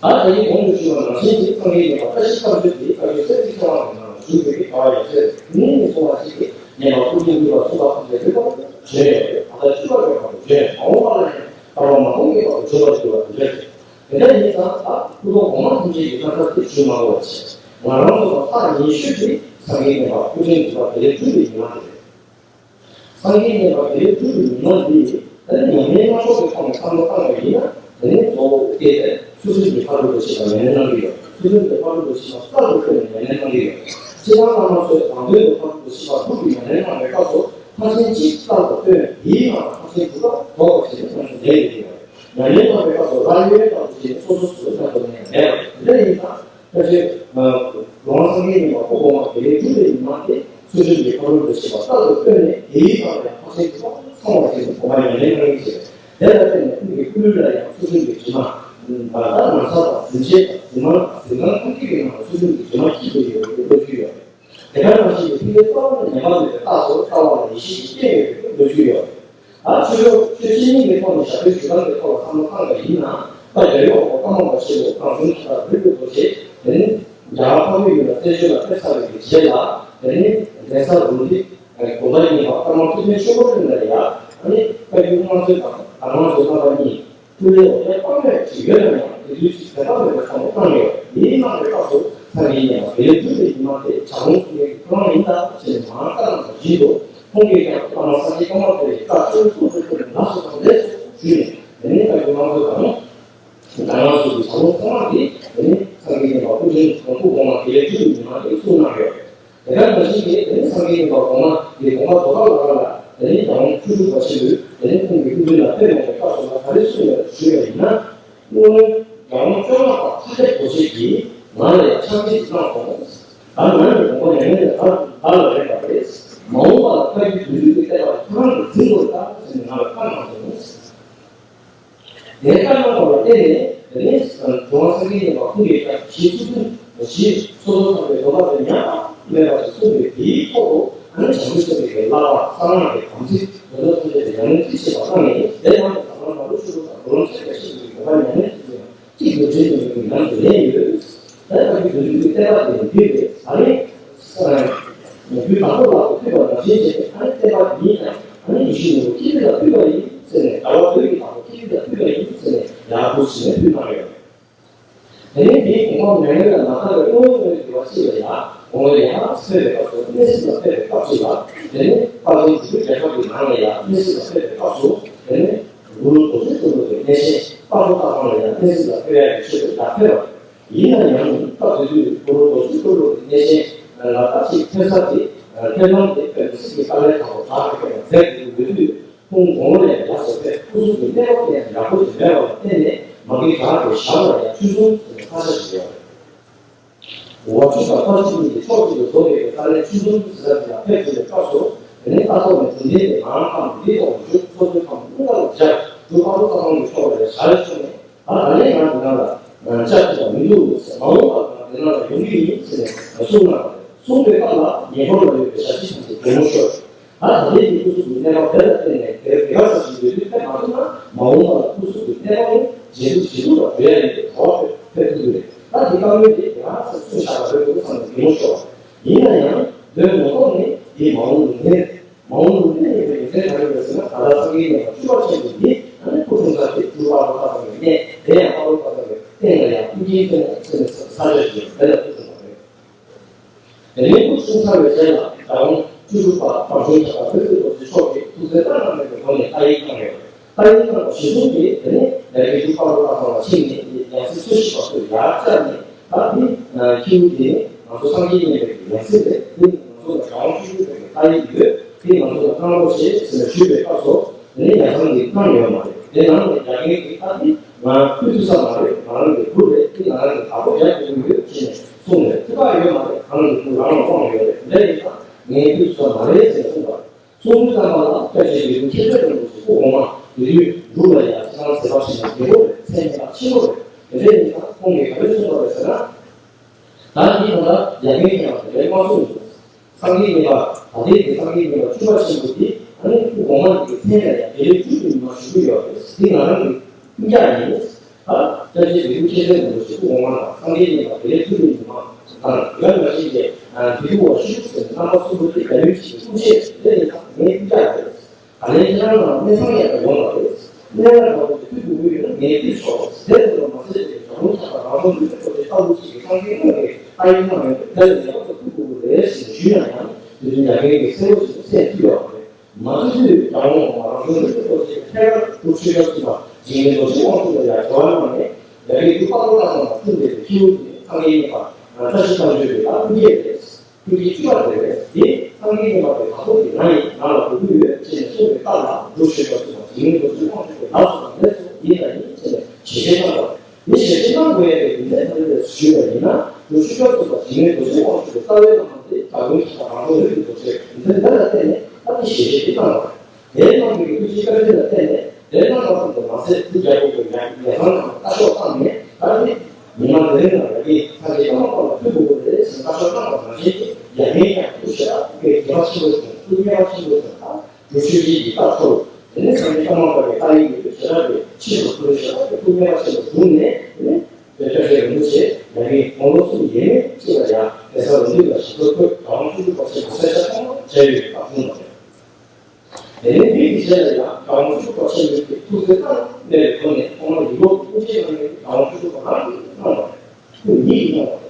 ད་དེ་ནི་གོང་དུ་ཞུས་པ་ནང་བཞིན་གྱི་སངས་རྒྱས་ཀྱི་བཀའ་བཞི་བཀའ་བརྒྱུད་དེ་བཀའ་བརྒྱུད་སེམས་ཀྱི་ཆེ་བ་གི་ནང་ལ་བཞུགས་པའི་གི་གྲྭ་པ་ཡབ་སྲས་ནི་ནི་སོང་བ་ཞིག་གིས་ཉན་པ་ཀུན་གྱིས་འདུལ་བ་གསུངས་པ་ཐམས་ཅད་རིག་པ་བརྗོད་ཡོད་རེད། ད་ལྟ་བཅུ་པ་ཡོད་པ་བརྗོད་ཡོད། མ་འོངས་པ་ལ་ཡང་བསྐལ་པ་མ་སྟོང་གི་བར་དུ་བརྗོད་པར་འགྱུར་བ་བརྗོད་ཅིང་། དེ་འདྲ་ཡིན་ཙང་ད་སྐུ་གདུང་གོང་མ་ཐམས་ཅད་ཀྱི་རྣམ་ཐར་དེ་ཞུ་མ་དགོས་པ་བྱས། ང་རང་ཚོ་ལ་ཐག་ཉེ་ཤོས་དེ་སངས་རྒྱས་མཉན་པ་སྐུ་ཕྲེང་བདུན་པ་དེ་ལས་བརྒྱུད་པའི་ཉི་མ་དེ་རེད། སངས་རྒྱས་མཉན་པ་དེ་ལས་བརྒྱུད་པའི་ཉི་མ་འདི་ད་ནི་ཉམས་ལེན་སྣ་ཚོགས་ཀྱི་ཐོག་ནས་བསམ་བློ་བཏང་བ་ཡིན་ན། དེ་ནི་གཙོ་བོ་སྐྱེས་ཏེ་ཚུལ་ཁྲིམས་ཀྱི་ཕ་རོལ་ཏུ་ཕྱིན་པ་ཉམས་ལེན་གནང་གི་ཡོད། ཚུལ་ཁྲིམས་ཀྱི་ཕ་རོལ་ཏུ་ཕྱིན་པ་རྩལ་དུ་བཏོན་ནས་ཉམས་ལེན་གནང་གི་ཡོད། ཕྱི་ནང་བླ་མ་ཚོས་དང་དོན་དུ་ཕ་རོལ་ཏུ་ཕྱིན་པ་དྲུག་གི་ཉམས་ལེན་གནང་བའི་སྐབས་སུ་ཕར་ཕྱིན་གཅིག་རྩལ་དུ་བཏོན། དེའི་ནང་ལ་ཕར་ཕྱིན་དྲུག་པ་རྫོགས་པར་བྱས་ནས་ཉམས་ལེན་ལས་ཡོད། ཉམས་ལེན་གནང་བའི་སྐབས་སུ་རང་ཡུལ་ལྟ་བུ་བྱས་ནས་སོ་སོ་སོ་སོ་ལྟ་བུ་ནས་མེད་པ་དེ་འདྲ་ཡིན་ཙང་། ཕལ་ཆེར་ལོ་ངོ་སངས་རྒྱས་མཉན་པ་སྐུ་གོང་མ་དེ་ལས་བརྒྱུད་པའི་ཉི་མ་དེ་ཚུལ་ཁྲིམས་ཀྱི་ཕ་རོལ་ཏུ་ཕྱིན་པ་རྩལ་དུ་བཏོན་ནས་དེའི་ཐོག་ལ་ཡང་ཕར་ཕྱིན་དྲུག་པ་ཚང་བར་བྱས་ནས་གོམ་པ་ཉམས་ལེན་གནང་གི་བྱས། དེ་ལ་བརྟེན་ནས་ཁོང་གི་སྐུ་ལུས་ལ་ཡང་ཚུལ་ཁྲིམས་ཀྱི་དྲི་མ། ད་ལྟ་ན་ཚ་དང་གཟི་བརྗིད་དང་གཟི་མང་དང་གཟི་མཁར་ཐམས་ཅད་ཀྱི་ནང་ལ་ཚུལ་ཁྲིམས་ཀྱི་དྲི་མ་འཁྱེར་ཏེ་ཡོད་པའི་ལོ་རྒྱུས་ཡོད། དེ་ག་ནང་བཞིན་གྱི་ཐིག་ལེ་རྩ་བ་ནས་ཉམས་པ་མེད་པའི་རྟགས་སུ་ལྟ་བ་ལ་ཡེ་ཤེས་ཀྱི་རྐྱེན་ཡོད་པའི་ལོ་རྒྱུས་ཡོད། ད་ཆོས་ཕྱོགས་ཆོས་ཆོས་ཉིད་ཀྱི་ཐོག་ནས་ཞབས་པད་ཞུ་སྟངས་ཀྱི་ཐོག་ལ་བསམ་བློ་བཏང་བ་ཡིན་ན། ད་རྒྱལ་བའི་དབང་པོ་ཀརྨ་པ་ཆེན་པོ་གངས་ལྗོངས་ཀྱི་བདག་རིག་པའི་རྡོ་རྗེ་དེ་ནི་རྒྱ་གར་འཕགས་པའི་ཡུལ་ལ་བཙན་བྱོལ་ལ་ཕེབས་ཚར་བའི་རྗེས་ལ། དེ་ནི་གདན་ས་རུ་འདི་དགོངས་པ་ཉིད་པ་ཀརྨ་ཐུབ་བསྟན་ཆོས་འཁོར་གླིང་ལ་ཡ། ཨ་ནི་བཀའ་བརྒྱུད་དབང་མཛོད་དང་གདམས་ངག་མཛོད་རྣམ་པ་གཉིས། ཐུགས་ལས་འོ་བརྒྱལ་དཔག་མེད་ཅིག་ཡོད་ན་ཡང་དེ་དུས་ཀྱི་དད་པ་མེད་པའི་བསམ་བློ་བཏང་ཡོད། དེའི་ནང་ནས་སྐབས་སུ་སངས་རྒྱས་མཉན་པ་དེ་ལས་བརྒྱུད་པའི་ཉི་མ་དེ་བྱ་རུང་གསུང་མཁན་གྱི་ཁོ་རང་ཡིན་ད་ཅེས་མར་བཀའ་གནང་བ་བཞིན་དུ། ཁོང་གིས་ཀྱང་བླ་མ་སངས་རྒྱས་ཀརྨ་པའི་བཀའ་ཆོས་གཙུག་ཏུ་བཀུར་ནས་ལགས་སོ་དང་ལེགས་སོ་ཞུས་ནས། དེ་ནས་བཀའ་བརྒྱུད་དབང་མཛོད་དང་། གདམས་ངག་སོགས་ཀྱི་བྱ་རུང་ཚང་མ་གིས་དེ་ནས་སངས་རྒྱས་མཉན་པ་སྐུ་ཕྲེང་དང་པོ་གོང་མ་དེ་ལས་བརྒྱུད་པའི་ཉི་མ་དེ་གསུངས་གནང་ཡོད། དེ་ག་ནང་བཞིན་གྱི་དེ་ནས་སངས་རྒྱས་མཉན་པ་གོང་མ་གི་དགོངས་པ་རྫོགས་པ་ལ་ལ་ལ་དེ་ནས་རྒྱལ་དབང་བཅུ་དྲུག་པ་ཆེན་པོས་དེ་ནས་ཁོང་གི་སྐུ་མདུན་ལ་ཕེབས་གནང་བའི་སྐབས་སུ་ལ་ག་རེ་གསུངས་ཡོད་ཞུས་པ་ཡིན་ན། སྔོན་རྒྱལ་དབང་བཅོ་ལྔ་པ་ཐར་པའི་རྡོ་རྗེ་གིས་ང་ལ་ཡང་ཕྱག་འཚལ་ཞིག་གནང་སོང་། ད་ང་ནི་དགོངས་པ་ཉམས་ལེན་ལ་བདག་ལ་རེག་པ་རེད། མ་འོངས་པ་ལ་བཀའ་བརྒྱུད་བདུན་ཅུ་གི་བསྟན་པ་ཁོ་རང་གིས་འཛིན་དགོས་ད་ཟེར་ནས་ང་ལ་བཀའ་གནང་སོང་། དེ་ལྟར་གནང་བ་ལ་བརྟེན་ནས་དེ་ནས་གྲུབ་དབང་སངས་རྒྱས་མཉན་པ་ཁོང་གིས་ཀྱང་ཞི་ཚུལ་ཁྲིམས་ཞི་སོ་སོ་ཚང་བའི་སྡོམ་པ་དེ་ཉམས་པ་མེད་པ་ཞིག་བསྲུངས་པའི་དེའི་ཐོག་ཏུ་ཨ་ནི་བྱང་ཆུབ་སེམས་དཔའི་བསླབ་པ་གསང་སྔགས་ཀྱི་དམ་ཚིག་དོན་དག་ཐམས་ཅད་དེ་ཉམས་ལེན་ཅི་བྱེད་པ་གང་ཡིན་དེ་ཡང་དང་པོ་ནང་ལུགས་ཆོས་ལུགས་དང་འགྲོ་ལམ་ཆེན་པོའི་ཆེད་དུ་དགོངས་པ་ཉམས་ལེན་གྱི་ཚུལ་ཡང་གཅིག་ཏུ་འདྲེས་ཏེ་ཡོད་པའི་ཉམས་སུ་ལེན་ཡོད། ད་ལྟ་བའི་བདུན་ཅུ་གི་བསྟན་པ་དེ་ནི་འདུས་པའི་ཨ་ནི། རྒྱུད་དང་པོ་ལ་ཐུག་པ་ནང་བཞིན་བྱས་ནས་ཨ་ནི་བསྟན་པ་འདིའི་ནང་ཨ་ནི་ཡེ་ཤེས་ནོར་བུ་ཀི་རི་ལ་ཐུག་པ་ཡིན་ཟེར་ནས་ཟླ་བ་བོད་ཀྱི་དང་པོ་ཀི་རི་ལ་ཐུག་པ་ཡིན་ཟེར་ནས་ཡར་འཕུར་ཕྱིན་ནས་ཕུལ་གནང་ཡོད། དེ་ནས་འདིའི་དགོངས་པ་མྱ་ངན་ལས་མ་ཐར་བའི་དངོས་པོའི་དགེ་བ་ཅིག་ལ་ཡང་དགོངས་པ་ཡར་སྤེལ་བའི་སྐབས་སུ་གནས་གཟིགས་ལ་ཕེབས་པའི་སྐབས་ཤིག་ལ་དེ་ནས་དཔལ་ལྡན་འབྲུག་པའི་རྒྱལ་ཁབ་ཀྱི་ནང་ལ་ཡང་གནས་གཟིགས་ལ་ཕེབས་པའི་སྐབས་སུ་དེ་ནས་གུ་རུ་རྡོ་རྗེ་གཙུག་ལག་གི་གནས་ཆེན་དཔལ་ལྡན་ལྟ་ཁང་ལ་ཡང་གནས་གཟིགས་ལ་ཕེབས་ཡག་གི་ཆེད་དུ་ཡར་ཕེབས་པ་རེད། ཡིན་ན་ཡང་སྐབས་དེ་དུས་གུ་རུ་རྡོ་རྗེ་གཙུག་ལག་གི་གནས་ཆེན་ལ་ད་ཅིག་ཐོན་ས་དེ་ཐོན་ལམ་དེ་དཔེ་མི་སྲིད་ཀྱི་དཀའ་ལས་ཁག་པོ་དྲག་གི་ཕེབས་པ་མཛད་དགོས་ཀྱི་ཡོད་དུས། ཁོང་དགུང་ལོ་ཡང་ཡར་སོང་བས་སྐུ་གཟུགས་ཀྱི་གནས་བབ་དེ་ཡང་ཡག་པོ་ཅིག་མེད་པ་ལ་བརྟེན་ནས་མ་གི་དྲག་གི་ཞབས་ལ་ཡང་ཆུ་ཟུར་ཟེར་བའི་ས་ཆ་ཞིག་ཡོད་རེད། འོ་ཆུ་དང་ཕར་ཆུ་གཉིས་ཀྱི་ཕྱོགས་གཅིག་ཏུ་བཟོ་བའི་ས་གནས་ཆུ་ཟུར་ཟེར་ས་དེ་ལ་ཕེབས་དགོས་པའི་སྐབས་སུ་དེ་ནས་ལྟ་ཐོག་ནས་གྲུབ་མཐའ་དེ་མང་ཁམས་འདིའི་ཐོག་ཏུ་བཞུགས་ཚོགས་གཙོའི་ཁམས་དངུལ་ཁང་ལ་སྦྱར་འབྲུག་ཕ་རོལ་ཁ་ཐང་གི་ཕྱོགས་ལ་ཡང་ཞལ་བྱུང་ནས། ད་ད་ལན་ང་འདི་ནང་ལ་བཅར་ཐུབ་པ་མི་འདུག་ཟེར། མ་འོངས་པར་ང་འདི་ནང་ལ་ཡོང་གི་ཡིན་ཟེར་ནས་གསུངས་གནང་བ་རེད། གསུངས་པའི་སྐབས་ལ་ཉེ་འཁོར་ལ་ཡོད་པའི་ཞབས་ཕྱི་ཐམས་ཅད་གད་མོ་ཤོར། ད་ད་ལན་གྱི་སྐུ་གཟུགས་ཀྱི་གནས་བབ་དེ་ལ་བརྟེན་ནས་དེར་དེ་ག་ས་ཞིག་ཡོད་དུས་ཕེབས་མ་ཐུབ་ན་མ་འོངས་པ་ལ་སྐུ་གཟུགས་ཀྱི་གནས་བབ་ནི་ཇེ་སྡུག་ཇེ་སྡུག་ལ་འགྲོ་ཡ་ཡིན་པས་ག་པར་ཕེབས་ཕེབས་ཐུབ་ཀྱི་རེད། ད་འདི་བཀའ་མོལ་དེ་དེ་ག་ས་གསུངས་བཞག་པ་རེད་འདུག་བསམ་ནས་གད་མོ་ཤོར། ཡིན་ན་ཡང་དོན་ངོ་ཐོག་ནས་འདི་མ་འོངས་ལུང་བསྟན་རེད། མ་འོངས་ལུང་བསྟན་ཡིན་པའི་རྒྱུ་མཚན་ག་རེ་རེད་ཟེར་ན། ད་ལྟ་སངས་རྒྱས་མཉན་པ་བཅུ་པ་ཆེན་པོ་འདི་ཨ་ནི་སྐུ་འཁྲུངས་ས་དེ་འབྲུག་ཕ་རོལ་ཁ་ཐང་གི་གནས་དེ་ཡང་ཕ་རོལ་ཁ་ཐང་གི་སྟེང་ལ་ཡང་ཀུན་མཁྱེན་དཔོན་ཟེར་ནས་ས་ཆ་ཞིག་ཡོད། དེ་ལ་སྐུ་འཁྲུངས་པ་རེད། དེ་ནས་སྐུ་གསུང་ཚར་བའི་རྗེས་ལ་རྒྱལ་དབང་བཅུ་དྲུག་པ་དམ་ཆོས་ཁྱབ་པ་དཔལ་ལྡན་རྡོ་རྗེ་མཆོག་གིས་ཐུགས་བརྩེ་བླ་ན་མེད་པའི་སྒོ་ནས་བཀའ་ཡིག་གནང་ཡོད། བཀའ་ཡིག་གནང་བ་གཞིར་བཟུང་གིས་དེ་ནས་ཡ་གི་འབྲུག་པ་ལོ་ལྟ་ཚང་ལ་ཕྱིན་ནས་ཡང་སྲིད་འཚོལ་ཞིབ་པ་ཚོས་ཡར་བཅར་ནས། ད་འདི་ཁྱེའུ་དེ་ང་ཚོ་སངས་རྒྱས་མཉན་པའི་ཡང་སྲིད་རེད། འདི་ང་ཚོ་ལ་རྒྱལ་དབང་བཅུ་དྲུག་པའི་བཀའ་ཡིག་ཡོད། དེ་ང་ཚོ་ལ་གནང་རོགས་བྱེད་ཟེར་ནས་ཞུས་པའི་སྐབས་སུ། དེ་ནས་ཡ་ཚང་གིས་གནང་ཡོད་མ་རེད། དེ་ནང་ནས་རྒྱ་རྒན་གྱིས་ཨ་ནི་ང་ཕུད་ཐུབ་ས་མ་རེད། ང་རང་གི་བུ་རེད། དེ་ང་རང་གི་བདག་པོ་རྒྱག་དགོས་ཀྱི་ཡོད་ཅེས་ནས་གསུངས་ནས། ཐུགས་ཁག་ཡོད་མ་རེད། ང་རང་གི་བུ་རང་ལ་དབང་ཡོད་རེད། འདི་ཡིན་ཙང་ངས་ཕུད་ཐུབ་ས་མ་རེད་ཅེས་གསུངས་པ། གསུང་དུས་ཙམ་པ་ལ་སྐྱབས་རྗེ་དགེ་འདུན་མཁྱེན་བརྩེ་དྲུང་དུ་སྐུ་གོང་མ་དེ་དུས་འབྲུག་ལ་ཡ་ཚང་ཟེར་བ་ཞིག་ན་རྒྱལ་པོ་རེད། མཚན་སྙན་གྲགས་ཆེན་པོ་རེད། དེ་འདྲ་ཡིན་ཙང་ཁོང་གིས་ག་རེ་གསུངས་པ་རེད་ཟེར་ན། ད་འདི་ད་ལྟ་ཡ་གན་ཡང་དེ་འདྲའི་དམར་གསུམ་འདུག་སངས་རྒྱས་མཉན་པ། ད་ལྟའི་གི་སངས་རྒྱས་མཉན་པ་བཅུ་པ་ཆེན་པོ་འདི་ཨ་ནི་སྐུ་གོང་མ་འདི་གི་མཚན་ལ་ཡང་དེ་ལས་བཅུ་དྲུག་ཉི་མ་བཞུགས་ཀྱི་ཡོད་རེད། འདི་ང་རང་གི་ཀུན་ཀྱག་ཡིན། ད་སྐྱབས་རྗེ་དགེ་འདུན་མཁྱེན་བརྩེ་དྲུང་དུ་སྐུ་གོང་མ་དང་སངས་རྒྱས་མཉན་པ་དེ་ལས་བཅུ་དྲུག་ཉི་མ་དང་ཡོད་མ་ཞིག་གི་དེ་དུ་བ་ཤུགས་ཟེར་རྣམ་པ་གསུམ་པོ་དེ་རྒྱ་ཡུལ་གྱི་སྐུ་མཆེད་དེ་ཡིན་ཙང་ངའི་ཀུན་ཀྱག་ཡོད། ད་ལན་ཁྱེད་རང་ལ་གནས་ཚང་ཡག་པ་ཡོང་བ་རེད། གནས་ལ་འགྲོ་བའི་དུས་དགོས་ཀྱི་ཡོད་ན་ངས་དུས་ཆོག་ཟེར་དུ་མ་ཟད་པའི་རྒྱ་ལུང་ཁྱབ་པ་རང་སོ་འདུས་པའི་སྐོར་གྱི་ལྟ་བུ་ཅིག་གི་སངས་རྒྱས་དངོས་རེད། ཨ་ཡིན་མ་ཡིན་དེ་ལ་ངེས་པར་དུ་ཐུག་དགོས་ཀྱི་རེད་ཟེར་ཞུས་ན་ཡང་དེ་དུས་ཡ་གན་གྱི་གསལ་བོ་ཞིག་གསལ་ཐུབ་ཡོད་པ་རེད། མ་ཐུག་དུས་རྒྱ་ལུང་མ་རང་སོ་འདུས་པའི་སྐོར་གྱི་ཐད་ཀར་དུ་ཆོས་རྒྱལ་གསུམ་པ་འཇིགས་མེད་རྡོ་རྗེ་དབང་ཕྱུག་ལ་ཡང་འབྲེལ་བ་གནང་ནས་ཡ་གན་དུ་པ་ལོ་ལ་སོང་བ་ཐུག་འདས་པའི་ཁྱེའུ་དེ་ནི་སངས་རྒྱས་མཉན་པ་བཀྲ་ཤིས་རྟ་མགྲིན་པའི་ལ་ཀུན་དགའ་རེད། ཁྱོད་ཀྱིས་ཅི་བ་དེ་རེད། དེ་སངས་རྒྱས་མཉན་པ་དེ་དང་པོ་དེ་ང་ཡིན། ང་ལ་དགོས་ཀྱི་ཡོད་ཅེས་ནས་གསུངས་པའི་རྟགས་ལ་འབྲུག་ཆོས་རྒྱལ་གསུམ་པ་འཇིགས་མེད་རྡོ་རྗེ་དབང་ཕྱུག་པའི་ལག་སོང་བ་ལས་སུ་ཡིན་ལ་ཡིན་ཅེས་ནས་ཞལ་བཞེས་གནང་བ་རེད། དེ་ཞལ་བཞེས་གནང་དགོས་ཡ་གི་རྒྱུ་མཚན་ག་རེ་རེད་ཞུས་པ་ཡིན་ན། འབྲུག་ཆོས་རྒྱལ་གསུམ་པ་འཇིགས་མེད་རྡོ་རྗེ་དབང་ཕྱུག་པའི་རྩ་བའི་བླ་མ་དེ་རྒྱ་མགོན་ཁྱབ་པ་རང་གྲོལ་རིག་པའི་རྡོ་རྗེ་རེད། འདི་འདི་ལ་བརྟེན་ནས་ཨ་ནི་ཞལ་བཞེས་དེ་གནང་བ་རེད། དེའི་ནང་དུ་ཡོད་ཀྱི་ཐུགས་རྗེ་བཀའ་དྲིན་ལ་བརྟེན་ནས་དེ་གནང་བ་ཙམ་དུ་མ་ཟད། དེ་རྒྱལ་པོ་གི་ཡང་ཡང་སང་ནང་ལ་བཀའ་ཤོག་བཏང་ནས། ད་ནི་ཉི་མ་དེ་རིང་ལ་ཡ་གི་ས་ཆའི་ཀརྨ་པ་ལ་ཕུལ་དགོས་ཀྱི་རེད་ཟེར་བཀའ་ཤོག་གནང་བ་ནང་བཞིན་གྱི་ཡ་གན་ཀྱང་ཐུགས་ཞེ་དྲག་གི་དགྱེས་པ་ཆེན་པོ་བྱུང་། ཐུགས་མཉེས་པ་ཆེན་པོ་བྱུང་། ད་འབྲུག་ཆོས་སྤྱི་གི་རྟགས་ཐོབ། དེ་ནས་ས་ཆའི་ཀརྨ་པ་གི་ཏཱ་ལའི་ཡོད་པའི་ཞེ་དྲག་གི་ཕྱིར་དུ་ཐུགས་ཞེ་དྲག་གི་ཐུགས་མཉེས་པ་ཆེན་པོ་བྱུང་ནས། དེ་ནས་དེ་སྐྱབས་རྗེ་རིན་པོ་ཆེ་ཡ་གི་དགུང་ལོ་གསུམ་ཡས་མས་གཅིག་ལ་ཡ་གེ་སར་ལུང་བསྟན་ལ་ཞིག་གསོ་ཐོབ། རྒྱལ་དབང་བཅུ་དྲུག་པ་ཆེན་པོ་ས་ཆ་ཐོག་མར་མཇལ་ཡོད་པའི་རྟགས་བྱུང་བ་རེད། དེ་ནས་འདི་གི་རྗེས་ལ་ཡང་རྒྱལ་དབང་བཅུ་དྲུག་པ་ཆེན་པོའི་ཐུགས་བརྩེ་གཏིང་ནས་ཐོག་ནས་ཁོང་ལ་ཡིག་ལོག་ཐུགས་རྗེ་གནང་ནས་རྒྱལ་དབང་བཅུ་དྲུག་པ་རང་གིས་གནང་བ་རེད། ཁོང་ཉིད་ཀྱིས་གནང་བ་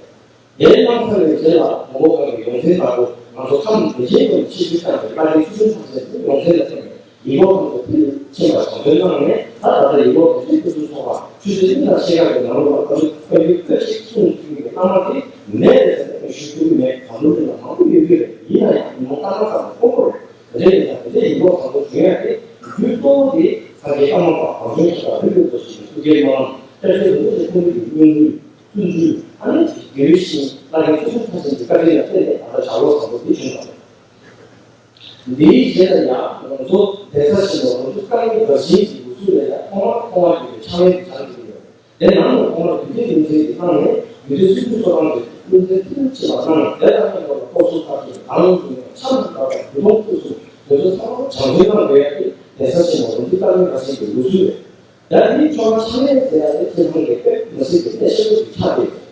རེད། དེ་གནང་ཚར་བའི་རྗེས་ལ་མགོན་པོ་གང་གི་ཡོངས་འཛིན་ལྟ་བུ་ང་ཚོ་ཁམས་བདེ་ཆེན་དུ་ཆིབས་བསྒྱུར་བཏང་བའི་བཀའ་དྲིན་ཆེ་ཆུང་ཐམས་ཅད་དུ་ཡོངས་འཛིན་ལ་བརྟེན་ནས་ཡིག་ལོག་ཐམས་ཅད་ཕུལ་ཕྱིན་པ་དྲང་དོན་གནང་ནས། ད་ད་ལྟ་ཡིག་ལོག་དེ་ཚོའི་སྐུ་གཟུགས་ཚོགས་པ་ཆུ་ཚོད་གཉིས་དང་ཕྱེད་ཀ་གི་ནང་ལོགས་ལ་བཀའ་འགྱུར་བཀའ་འགྱུར་ཁ་ཅིག་གསུང་ཐུབ་མཁན་གྱི་བླ་མ་དེ་མེད་པས་ཟེར་ནས་ཞུ་ཐུབ་ཀྱི་མེད། དྲང་དོན་དེ་ལ་མང་པོ་ཡོད་ཀྱི་རེད། ཡིན་ན་ཡང་ཉིན་མོ་སྐར་མ་ཙམ་ལ་དཀོན་པོ་རེད། རེད། ཡིན་ཙང་དེ་འདྲའི་ཡིག་ལོག་བཟང་པོ་བྱུང་ཡ་དེ་རྒྱུ་གཙོ་བོ་དེ་ས་སྐྱའི་ཀརྨ་པ་གངས་ལྗོངས་ཁྱབ་པ་རིག་པའི་རྡོ་རྗེ་ཡི་ཐུགས་ཀའི་སྨོན་ལམ། སྐྱབས་རྗེ་རིན་པོ་ཆེ་ཁོང་ཉིད་ཀྱི་སྙིང་རུས་བརྩོན་འགྲུས། ཨ་ནི་དགེ་བའི་བཤེས་གཉེན་བླ་རྒན་ཆེ་ཆུང་ཐམས་ཅད་ཀྱི་བཀའ་དྲིན་ལ་བརྟེན་ནས་ད་ལྟ་ཞག་ལོ་བཟང་པོ་འདི་བྱུང་བ་རེད། འདིའི་རྗེས་ལ་ཡང་ང་ཚོ་གདན་ས་ཆེན་པོ་རོང་ཆུ་དཀར་མོའི་དགའ་ཞེན་གྱི་ལུགས་སྲོལ་ལ་ཡང་ཐོག་མར་མཐོང་བ་བརྒྱུད་པའི་ཕྱག་ལེན་དུ་སྦྱར་གྱི་ཡོད། དེ་ནང་ནས་ཐོག་མར་རྒྱུད་སྡེ་རྒྱུ་མཚན་གྱི་སྣང་ནས་རྒྱུད་སྡེ་སུམ་ཅུ་སོ་གྲངས་ཀྱི་རྒྱུ་མཚན་མཐུན་ཆེ་བ་གནང་། དེ་དང་མཉམ་པ་ལ་སྐོར་གསུམ་བར་གྱི་ལམ་ལུགས་ཀྱི་ཆ་ལུགས་ལྟར་དང་བོད་དོན་ཁུལ་སུ་དེ་ཚོ་ཚང་མ་བྱང་ཆུབ་གནང་དགོས་ཡ་དེ་གདན་ས་ཆེན་པོ་རོང་ཆུ་དཀར་མོའི་དགའ་ཞེན་གྱི་ལུགས་སྲོལ་རེད། ད་དེའི་ཆོ་ག་ཕྱག་ལེན་ཟེར་ཡ་དེ་ཐུན་མོང་གི་དཔེ་མི་སྲིད་པའི་གནད་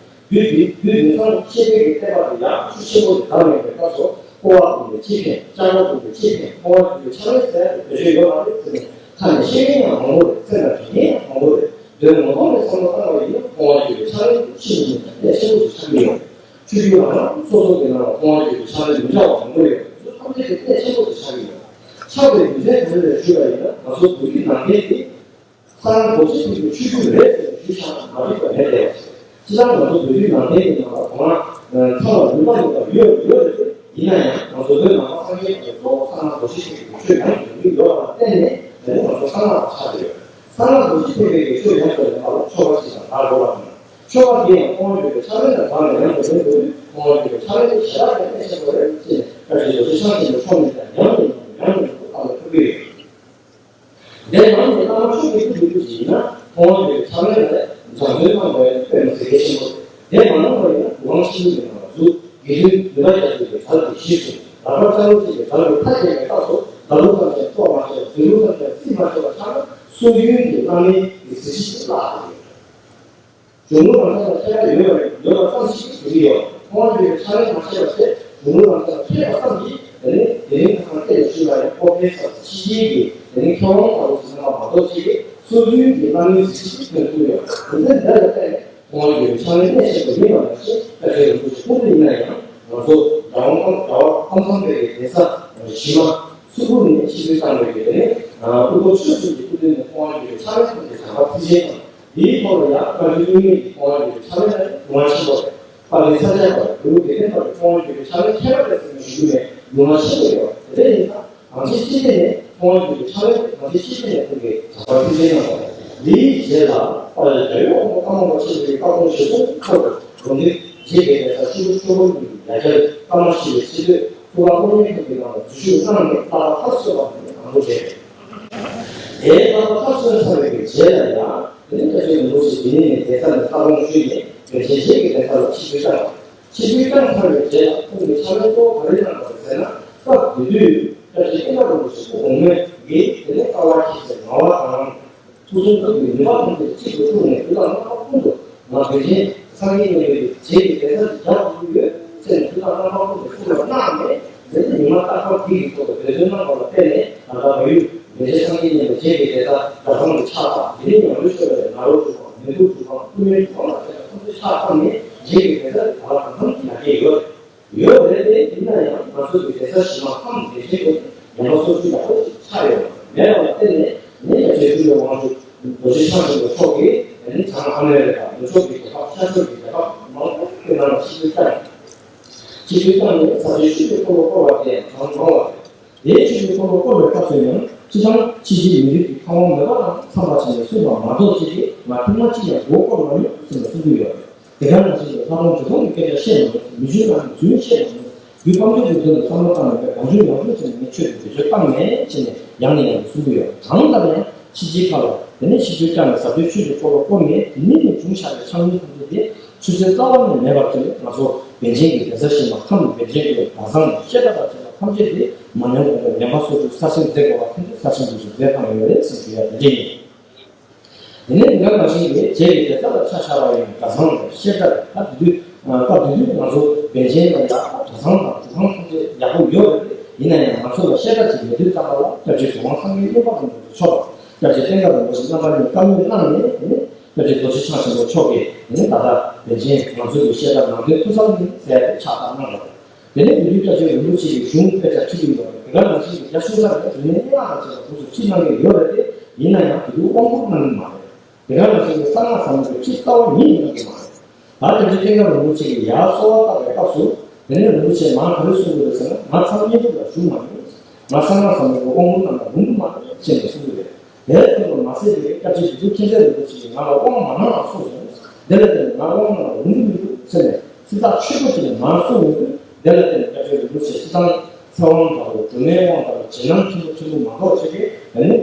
ཆེན་པོ་ཞིག་ཆགས་ཏེ། རྒྱུད་འདི་རྒྱུད་འདི་ཚང་ཤེས་པའི་གི་བསྟན་པ་དེ་ཡང་ཤུགས་ཆེན་པོ་ཞིག་དར་ཡོང་བའི་སྐབས་སུ་སྐུ་པར་བསྐུམས་པའི་ཕྱིར་ཕན། ལྕགས་པར་བསྐུམས་པའི་ཕྱིར་ཕན། ཁང་བ་བརྒྱུད་པའི་ཕྱག་ལེན་ཟེར་ཡ་དེ་བེད་སྤྱོད་ཡོད་མ་རེད་ཟེར་ནས་ཁ་ནས་བཤད་མཁན་ཡང་མང་པོ་རེད། བཙལ་ན་འདྲེན་མཁན་ཡང་མང་པོ་རེད། དོན་ངོ་ཐོག་ནས་བསམ་བློ་བཏང་བ་ཡིན་ན་ཁང་བ་བརྒྱུད་པའི་ཕྱག་ལེན་དེ་ཤིན་ཏུ་ནས་གནད་ཆེན་པོ་ཞིག་ཆགས་ཀྱི་ཡོད་རེད། ཆོས་བརྒྱུད་རང་རང་སོ་སོ་གི་ནང་ལ་ཁང་བ་བརྒྱུད་པའི་ཕྱག་ལེན་མི་འདྲ་བ་མང་པོ་ཡོད་རེད། དེ་ཚོ་ཐམས་ཅད་ཀྱི་གནད་ཆེན་པོ་ཞིག་ཆགས་ཀྱི་ཡོད་རེད། ཆགས་པའི་རྒྱུ་མཚན་ག་རེ་རེད་ཞུས་པ་ཡིན་ན། ང་ཚོ་བོད་བརྒྱུད་ནང་བསྟན་དེ་གསང་སྔགས་རྡོ་རྗེ་ཐེག་པའི་ཆོས་བརྒྱུད་རེད་ཟེར་ནས་ཞུས་བཞག་ན་མ་འགྲིག་པ་མེད་བསྡད་པ་ཞིག་སྤྱིར་བཏང་ང་ཚོ་བོད་བརྒྱུད་ནང་བསྟན་གྱི་ནང་ལ་གོང་ལ་ཚང་མ་ལུང་པ་ཡིན་པ་ཡོད་ཡོད་རེད་དེ། ཡིན་ན་ཡང་ང་ཚོ་བོད་ནང་ལ་སངས་རྒྱས་ཀྱི་གཙོ་བོ་གསང་སྔགས་རྡོ་རྗེ་ཐེག་པའི་ཆོས་ཡོངས་སུ་ཡོད་པ་ལ་བརྟེན་ནས་དེ་ནི་ང་ཚོ་གསང་སྔགས་ལ་ཆགས་ཡོད། གསང་སྔགས་རྡོ་རྗེ་ཐེག་པའི་གི་ཆོས་ཡོངས་སུ་ཡོད་པ་ལ་ཆོ་ག་ཅིག་དང་སྦྲགས་དགོས་པ་དང་། ཆོ་ག་དེ་ཡང་ཁོང་ལ་ཡོད་པའི་ཕྱག་ལེན་དང་སྦྲགས་ནས་ཡོངས་སུ་ལེན་དགོས་དུས་ཁོང་ལ་ཡོད་པའི་ཕྱག་ལེན་དེ་ཞེ་དྲག་གི་གནད་ཆེན་པོ་རེད་ཅེས་ནས་སྐྱབས་རྗེ་རྡོ་རྗེ་འཆང་ཆེན་པོ་མཆོག་ནས་ཀྱང་ཉམས་ནས་ཉམས་ནས་ཉམས་ནས་བསམ་བློ་འཁོར་གྱི་ཡོད། དེ་ནང་ནས་བླ་མ་མཆོག་གི་སྐུ་མདུན་དུ་ཕྱིན་ན་ཁོང་ལ་ཡོད་པའི་ཕྱག་ལེན་ལ་སྦྱང་བརྩོན་གནང་དགོས་པའི་དཔེ་མི་སྲིད་གལ་ཆེན་པོ་རེད། དེ་མ་གནང་བ་ཡིན་ན་གུ་ལང་ཆེན་པོའི་ནང་ལ་འཛུལ། དགེ་འདུན་ནུས་པ་རྒྱ་མཚོ་གི་གྲལ་དུ་གཞི་བཟུང་། རབ་དཀར་སྤྱང་ལོ་ཅན་གྱི་གྲལ་དུ་མཐའ་བརྒྱབ་པའི་སྐབས་སུ་བདག་པོ་ཙམ་ཡང་རྟོགས་མ་ཆོག། དགེ་ལུགས་ཙམ་ཡང་བརྩི་མ་ཆོག་པ་ཆགས་ན་སྲོལ་རྒྱུན་གྱི་བླ་མའི་གཟི་བརྗིད་ཀྱིས་བརླག་ཏུ་ཡོད། གཞུང་ལུགས་རང་ཅག་ལ་མཁས་པ་ཡོད་པ་ཡོད་པ་ཙམ་ཞིག་གིས་འགྲིག་གི་ཡོད། ཁོང་ལ་ཡོད་པའི་ཕྱག་ལེན་མ་བྱས་པ་ཚོས་གཞུང་ལུགས་རང་ཅག་ལ་མཁས་པ་ཙམ་གྱིས་དེ་ནི་དེ་རིང་ཁ་སང་ལྟས་ལ་ཞུས་པ་ཡང་ཨོ་ཕེ་སར་ཕྱི་རྒྱལ་གྱི་དེ་ནི་མཁས་དབང་ལྟ་བུ་ཞིག་ཚང་མ་མ་གཏོགས་ཅིག་གིས་སྲོལ་རྒྱུན་གྱི་བླ་མའི་གཟི་བརྗིད་ཀྱིས་ཐོན་ཐུབ་ཡོད། རྒྱུ་མཚན་འདི་ལ་བརྟེན་ནས་ཁོང་ལ་ཡོད་པའི་ཕྱག་ལེན་གནད་ཆེན་པོ་ཡིན་པ་ནང་བཞིན་སྐྱབས་རྗེ་རིན་པོ་ཆེ་སྐུ་མདུན་ཡིན་ན་ཡང་ང་ཚོ་ རྒྱལ་དབང་ཀམ་རྒྱལ་བ་ཀམ་ཚང་པའི་གི་གདན་ས་བཞི་མ་སུ་ཁུག་ནས་ཆིབས་བསྒྱུར་བཏང་བའི་གི་དེ་ནས་སྐུ་ཐོག་ཆོས་གསུམ་གྱི་སྐུ་མདུན་ནས་མཐོང་བ་བརྒྱུད་པའི་ཕྱག་ལེན་ཐམས་ཅད་བྱ་བ་མཐུན་རྐྱེན་དང་། དེའི་ཐོག་ལ་ཡང་བཀའ་བརྒྱུད་བསྟོད་སྨད་ཀྱི་མཐོང་བ་བརྒྱུད་པའི་ཕྱག་ལེན་ལ་ཡང་ཡུང་བ་ཆེན་པོ་རེད། དཔལ་ལྡན་ས་སྐྱ་པ་གུ་རུ་དགེ་ལྡན་པ་གི་མཐོང་བ་བརྒྱུད་པའི་ཕྱག་ལེན་ཁྱད་པར་ལས་ཟིན་ནས་ཞུ་རྒྱུ་ནས་ཡུང་བ་ཆེན་པོ་ཡོད་པ་དེ་འདྲ་ཡིན་ཙང་། གང་ཅི་ཅི་ནས་ནས་མཐོང་བ་བརྒྱུད་པའི་ཕྱག་ལེན་གང་ཅི་ཅི་ནས་ནས་ཁོང་གིས་བྱ་བ་ཕུལ་ཆེན་གནང་བ་རེད། འདིའི་རྗེས་ལ་དཔལ་རྒྱལ་བའི་དབང་པོ་ཀརྨ་པ་ཆེན་པོའི་བཀའ་དགོངས་ཞེ་གསུམ་ཐོག་ཏུ་ལོ་འདི་རྗེ་གི་གདན་ས་ཆུ་བོ་ཆུ་བོ་གི་ཡ་གྱལ་ཀརྨ་ཞི་བའི་ཆེད་དུ་ཐུགས་ཀ་དབུ་བརྙེས་ཐུབ་པའི་ནང་ལ་འཛུལ་ཞུགས་གནང་ནས་བསླབ་པ་མཐར་སོན་པ་ནི་དང་པོ་རེད། དེའི་བསླབ་པ་མཐར་སོན་ཚར་བའི་རྗེས་ལ་ཡང་དེ་ནས་བཀའ་བརྒྱུད་རིན་པོ་ཆེ་འདི་ནས་གདན་ས་ནས་ས་ཁོངས་བརྒྱུད་ནས་བོད་ཆེན་རྗེ་གི་གདན་ས་ལ་ཆིབས་བསྒྱུར་བཏང་བ། ཆིབས་བསྒྱུར་བཏང་ཚར་བའི་རྗེས་ལ་ཁོང་གིས་ཕྱག་ལས་གཙོ་བོ་ག་རེ་གནང་བ་རེད་ཟེར་ན། སྐབས་དེ་དུས་སྐྱབས་རྗེ་ཀུན་དགའ་རིན་པོ་ཆེ་སྐུ་གོང་མས་ཀྱིས་དེ་ནས་དཀའ་བ་སྤྱད་སའི་ངལ་བ་དང་། ཐུགས་སུན་ཚོགས་ཀྱི་ནུས་པ་ཐམས་ཅད་གཅིག་ཏུ་བསྒྲིལ་ནས་དུས་དང་རྣམ་པ་ཀུན་ཏུ་ང་བོད་ཆེན་སངས་རྒྱས་མཉན་ཡོད་ཀྱི་རྗེ་གི་གདན་ས་འདི་རྒྱ་བསྐྱེད་ཀྱི་ཡོད་ཟེར་ནས་དུས་དང་རྣམ་པ་ཀུན་ཏུ་ཐུགས་ལ་བསྣམས་ནས། འདི་ནི་ཉི་མ་རྟག་པར་འདི་ཡི་ཐོག་ཏུ་འབད་བརྩོན་གནང་བ་ལ་བརྟེན་ནས་ད་ལྟ་བལ་ཡུལ་མི་རྗེ་སངས་རྒྱས་མཉན་ཡོད་རྗེ་གི་གདན་ས་གྲྭ་ཚང་དུ་ཆགས་པ། འདི་ནི་ཉམས་ལེན་ཤོར་བའི་ནཱ་རོ་གྲུབ་དབང་མེ་ཏོག་གྲུབ་དབང་ཀུན་མོལ་གྲུབ་དབང་ལ་བརྟེན་ནས་ཁོང་ཚོས་ཕྱག་བཏབ་ནས་རྗེ་གི་གདན་ས་དེ་ག་ལ་གང་འཚམ་གྱི་ཡར་རྒྱས་ཡོད་རེད། ཡོད་རེད་དེ། ཡིན་ན་ཡང་ང་ཚོ་གི་གདན་ས་གཞི་མ་ཁམས་བདེ་ཆེན་དུ་ཡང་པ་སོར་ཆུད་ཡག་པོ་ཞིག་ཆགས་ཡོད་མེད་པ་ལ་བརྟེན་ནས། ངས་ཀྱང་རྗེ་སྤྲུལ་པའི་དབང་ཕྱུག་རྡོ་རྗེ་འཆང་ཆེན་པོ་མཆོག་གིས་ནི་བྱང་ཨ་མེ་རི་ཁ་ནུབ་ཕྱོགས་ཀྱི་རྒྱལ་ཁབ་ཤར་ཕྱོགས་ཀྱི་རྒྱལ་ཁབ་མང་པོ་ཀྱི་ནང་ལ་ཆིབས་བསྒྱུར་བཏང་། ཆིབས་བསྒྱུར་བཏང་ནས་ཟབ་ཆོས་ཆོས་ཀྱི་འཁོར་ལོ་བསྐོར་བ་དེ་ཡང་གྲངས་མང་བ་རེད། དེའི་ཆོས་ཀྱི་འཁོར་ལོ་བསྐོར་བའི་སྐབས་སུ་ཡང་སྤྱི་བཏང་ཕྱི་རྒྱལ་མི་རིགས་ཀྱི་ཁ་དབང་མེད་པ་དང་འཚམས་པ་བྱས་ནས་གསུངས་པ་མ་གཏོགས་ཅིག་གིས་ང་ཐུན་མ་གཅིག་ཀྱང་མགོ་བསྐོར་མ་མྱོང་ཟེར་ནས་གསུང་གི་ཡོད་རེད། དེ་ག་ནང་བཞིན་གྱི་ལྷ་ཁང་འདུ་ཁང་གི་སྐད་ཆ་བཤད་མ་མྱོང་། མི་ཆོས་ནང་གི་རྫུན་བཤད་མ་མྱོང་། རྒྱུད་དཔལ་འབྱོར་གྱི་དོན་ལ་བསམ་བློ་བཏང་ནས་གང་བྱུང་ཡང་བྱུང་བྱས་ནས་ངས་ཆོས་ཀྱི་བེད་སྤྱོད་བཏང་མེད་ཅེས་ནས་ཡང་ནས་ཡང་དུ་གསུང་གི་ཡོད། གང་ལྟར་ཡང་ཕྱི་རྒྱལ་ཁག་ལ་དེ་ནས་ཆིབས་བསྒྱུར་བསྐྱངས་ནས་ཟབ་ཆོས་ཆོས་ཀྱི་འཁོར་ལོ་བསྐོར་ནས། དེ་ནས་ནི་བྱུང་བཞག་པའི་ཕྱག་དངུལ་ཐམས་ཅད་དེ་ཆུད་ཟོས་རྩ་བ་ནས་མེད་པར་བྱས་ནས་ང་ཚོ་བན་ཆེན་གྱི་གདན་ས་གཞི་མ་ཁམས་བན་ཆེན་གྱི་གྲྭ་ཚང་ནས་བཤད་གྲྭ་དང་བཅས་པ་ཐམས་ཅད་དེ་མ་ཉམས་གོང་འཕེལ་ངན་པ་སོར་ཆུད་གསར་བཞེངས་མཛད་དགོས་པ་ཕན་ཚུན་གསར་བཞེངས་དུས་སུ་མཛད་གནང་ཡོད་རེད་ཟེར་ཞུ་ཡ་དེ་འདྲ་ཡིན། དེ་ནས་འདི་ག་ནང་བཞིན་གྱི་རྗེ་ཡི་གདན་ས་ལ་ཆ་བཞག་པ་ཡིན་ན་གྲྭ་ཚང་དང་བཤད་གྲྭ་རེད། ད་དེ་དུས་སྐབས་དེ་དུས་ང་ཚོ་བན་ཆེན་ལ་ཡག་གྲྭ་ཚང་དང་སྒྲུབ་ཁང་ཐམས་ཅད་ཡག་པོ་ཡོད་རེད། ཡིན་ན་ཡང་ང་ཚོ་ལ་བཤད་གྲྭ་ཅིག་མེད་དུས་ཙམ་པ་ལ་སྐྱབས་རྗེ་གྲུབ་དབང་སངས་རྒྱས་གླིང་པ་རིན་པོ་ཆེ་མཆོག་དང་སྐྱབས་རྗེ་བསྟན་དགའ་རིན་པོ་ཆེ་རྣམ་པ་གཉིས་བཀའ་མོལ་གནང་ནས། དེ་ནས་སྐྱབས་རྗེ་རྡོ་རྗེ་འཆང་ཆེན་པོ་མཆོག་གིས་དེ་ནས་ད་ལྟ་བན་ཆེན་ང་ཚོ་གི་བཤད་གྲྭ་ནང་དོན་ཐུགས་གསར་གྱི་ཟེར་ཏེ་ཕྱག་རྟགས་གནང་བ་རེད། དེ་ནས་དེ་དུས་སྐྱབས་རྗེ་རིན་པོ་ཆེ་གིས་གཞུང་དཔེ་ཆ་ཁྲིད་ཀྱི་ཡོད་རེད། དེ་ག་ནང་བཞིན་གྱི་རྒྱ་གཞུང་ཚབ་ནས་རིག་གནས་སྙན་ངག་དང་བཅས་པ་འདུག་སེ་ཁྲིད་གནང་གི་ཡོད་རེད་དེ། ཡིན་ན་ཡང་དེ་དུས་དབང་བསྐུར་གནང་གི་མ་རེད། དེ་ག་ནང་བཞིན་གྱི་གསང་སྔགས་ཟབ་མོ་གི་ཁྲིད་རྩ་བ་ཉིད་ནས་གནང་གི་མ་རེད། ད་སྐྱབས་རྗེ་བསྟན་དགའ་རིན་པོ་ཆེ་གིས་ཡར་གསོལ་བ་བཏབ་པའི་སྐབས་སུ། དེ་ནས་རིན་པོ་ཆེས་མར་ག་རེ་གསུངས་ཡོད་རེད་ཟེར་ན། ང་མཚམས་བསྙེན་སྒྲུབ་ལ་ཞུགས་མ་མྱོང་། ང་གསང་སྔགས་ཟབ་མོ་གི་དབང་བསྐུར་གནང་ན་རུང་གི་མ་རེད་ཅེས་ནས་གསུངས་ཀྱི་རེད། དེར་མཚོན་པར་མ་ཟད་པའི་སྐྱབས་རྗེ་རྗེ་བཙུན་མཁྱེན་བརྩེ་རིན་པོ་ཆེ་གིས་ང་ལ་དབང་མ་གནང་བར་གསུངས་སོང་། དེ་ལ་བརྟེན་ནས་ང་དབང་གནང་ན་རུང་གི་མི་འདུག་ཟེར་ནས་ཚིག་ཐག་ཆོད་པོ་བྱས་ནས་མར་གསུངས་ཡོང་དུས། དེ་ལ་བརྟེན་ནས་སྐྱབས་རྗེ་རིན་པོ་ཆེས་སྤྱི་བཏང་ཚེ་དབང་ལྟ་བུ། སྒྲོལ་མའི་དབང་ལྟ་བུ། རྗེས་གནང་ཆེན་པོ་ཆེན་པོ་མ་གཏོགས་ཅིག་གིས་དེ་ནི་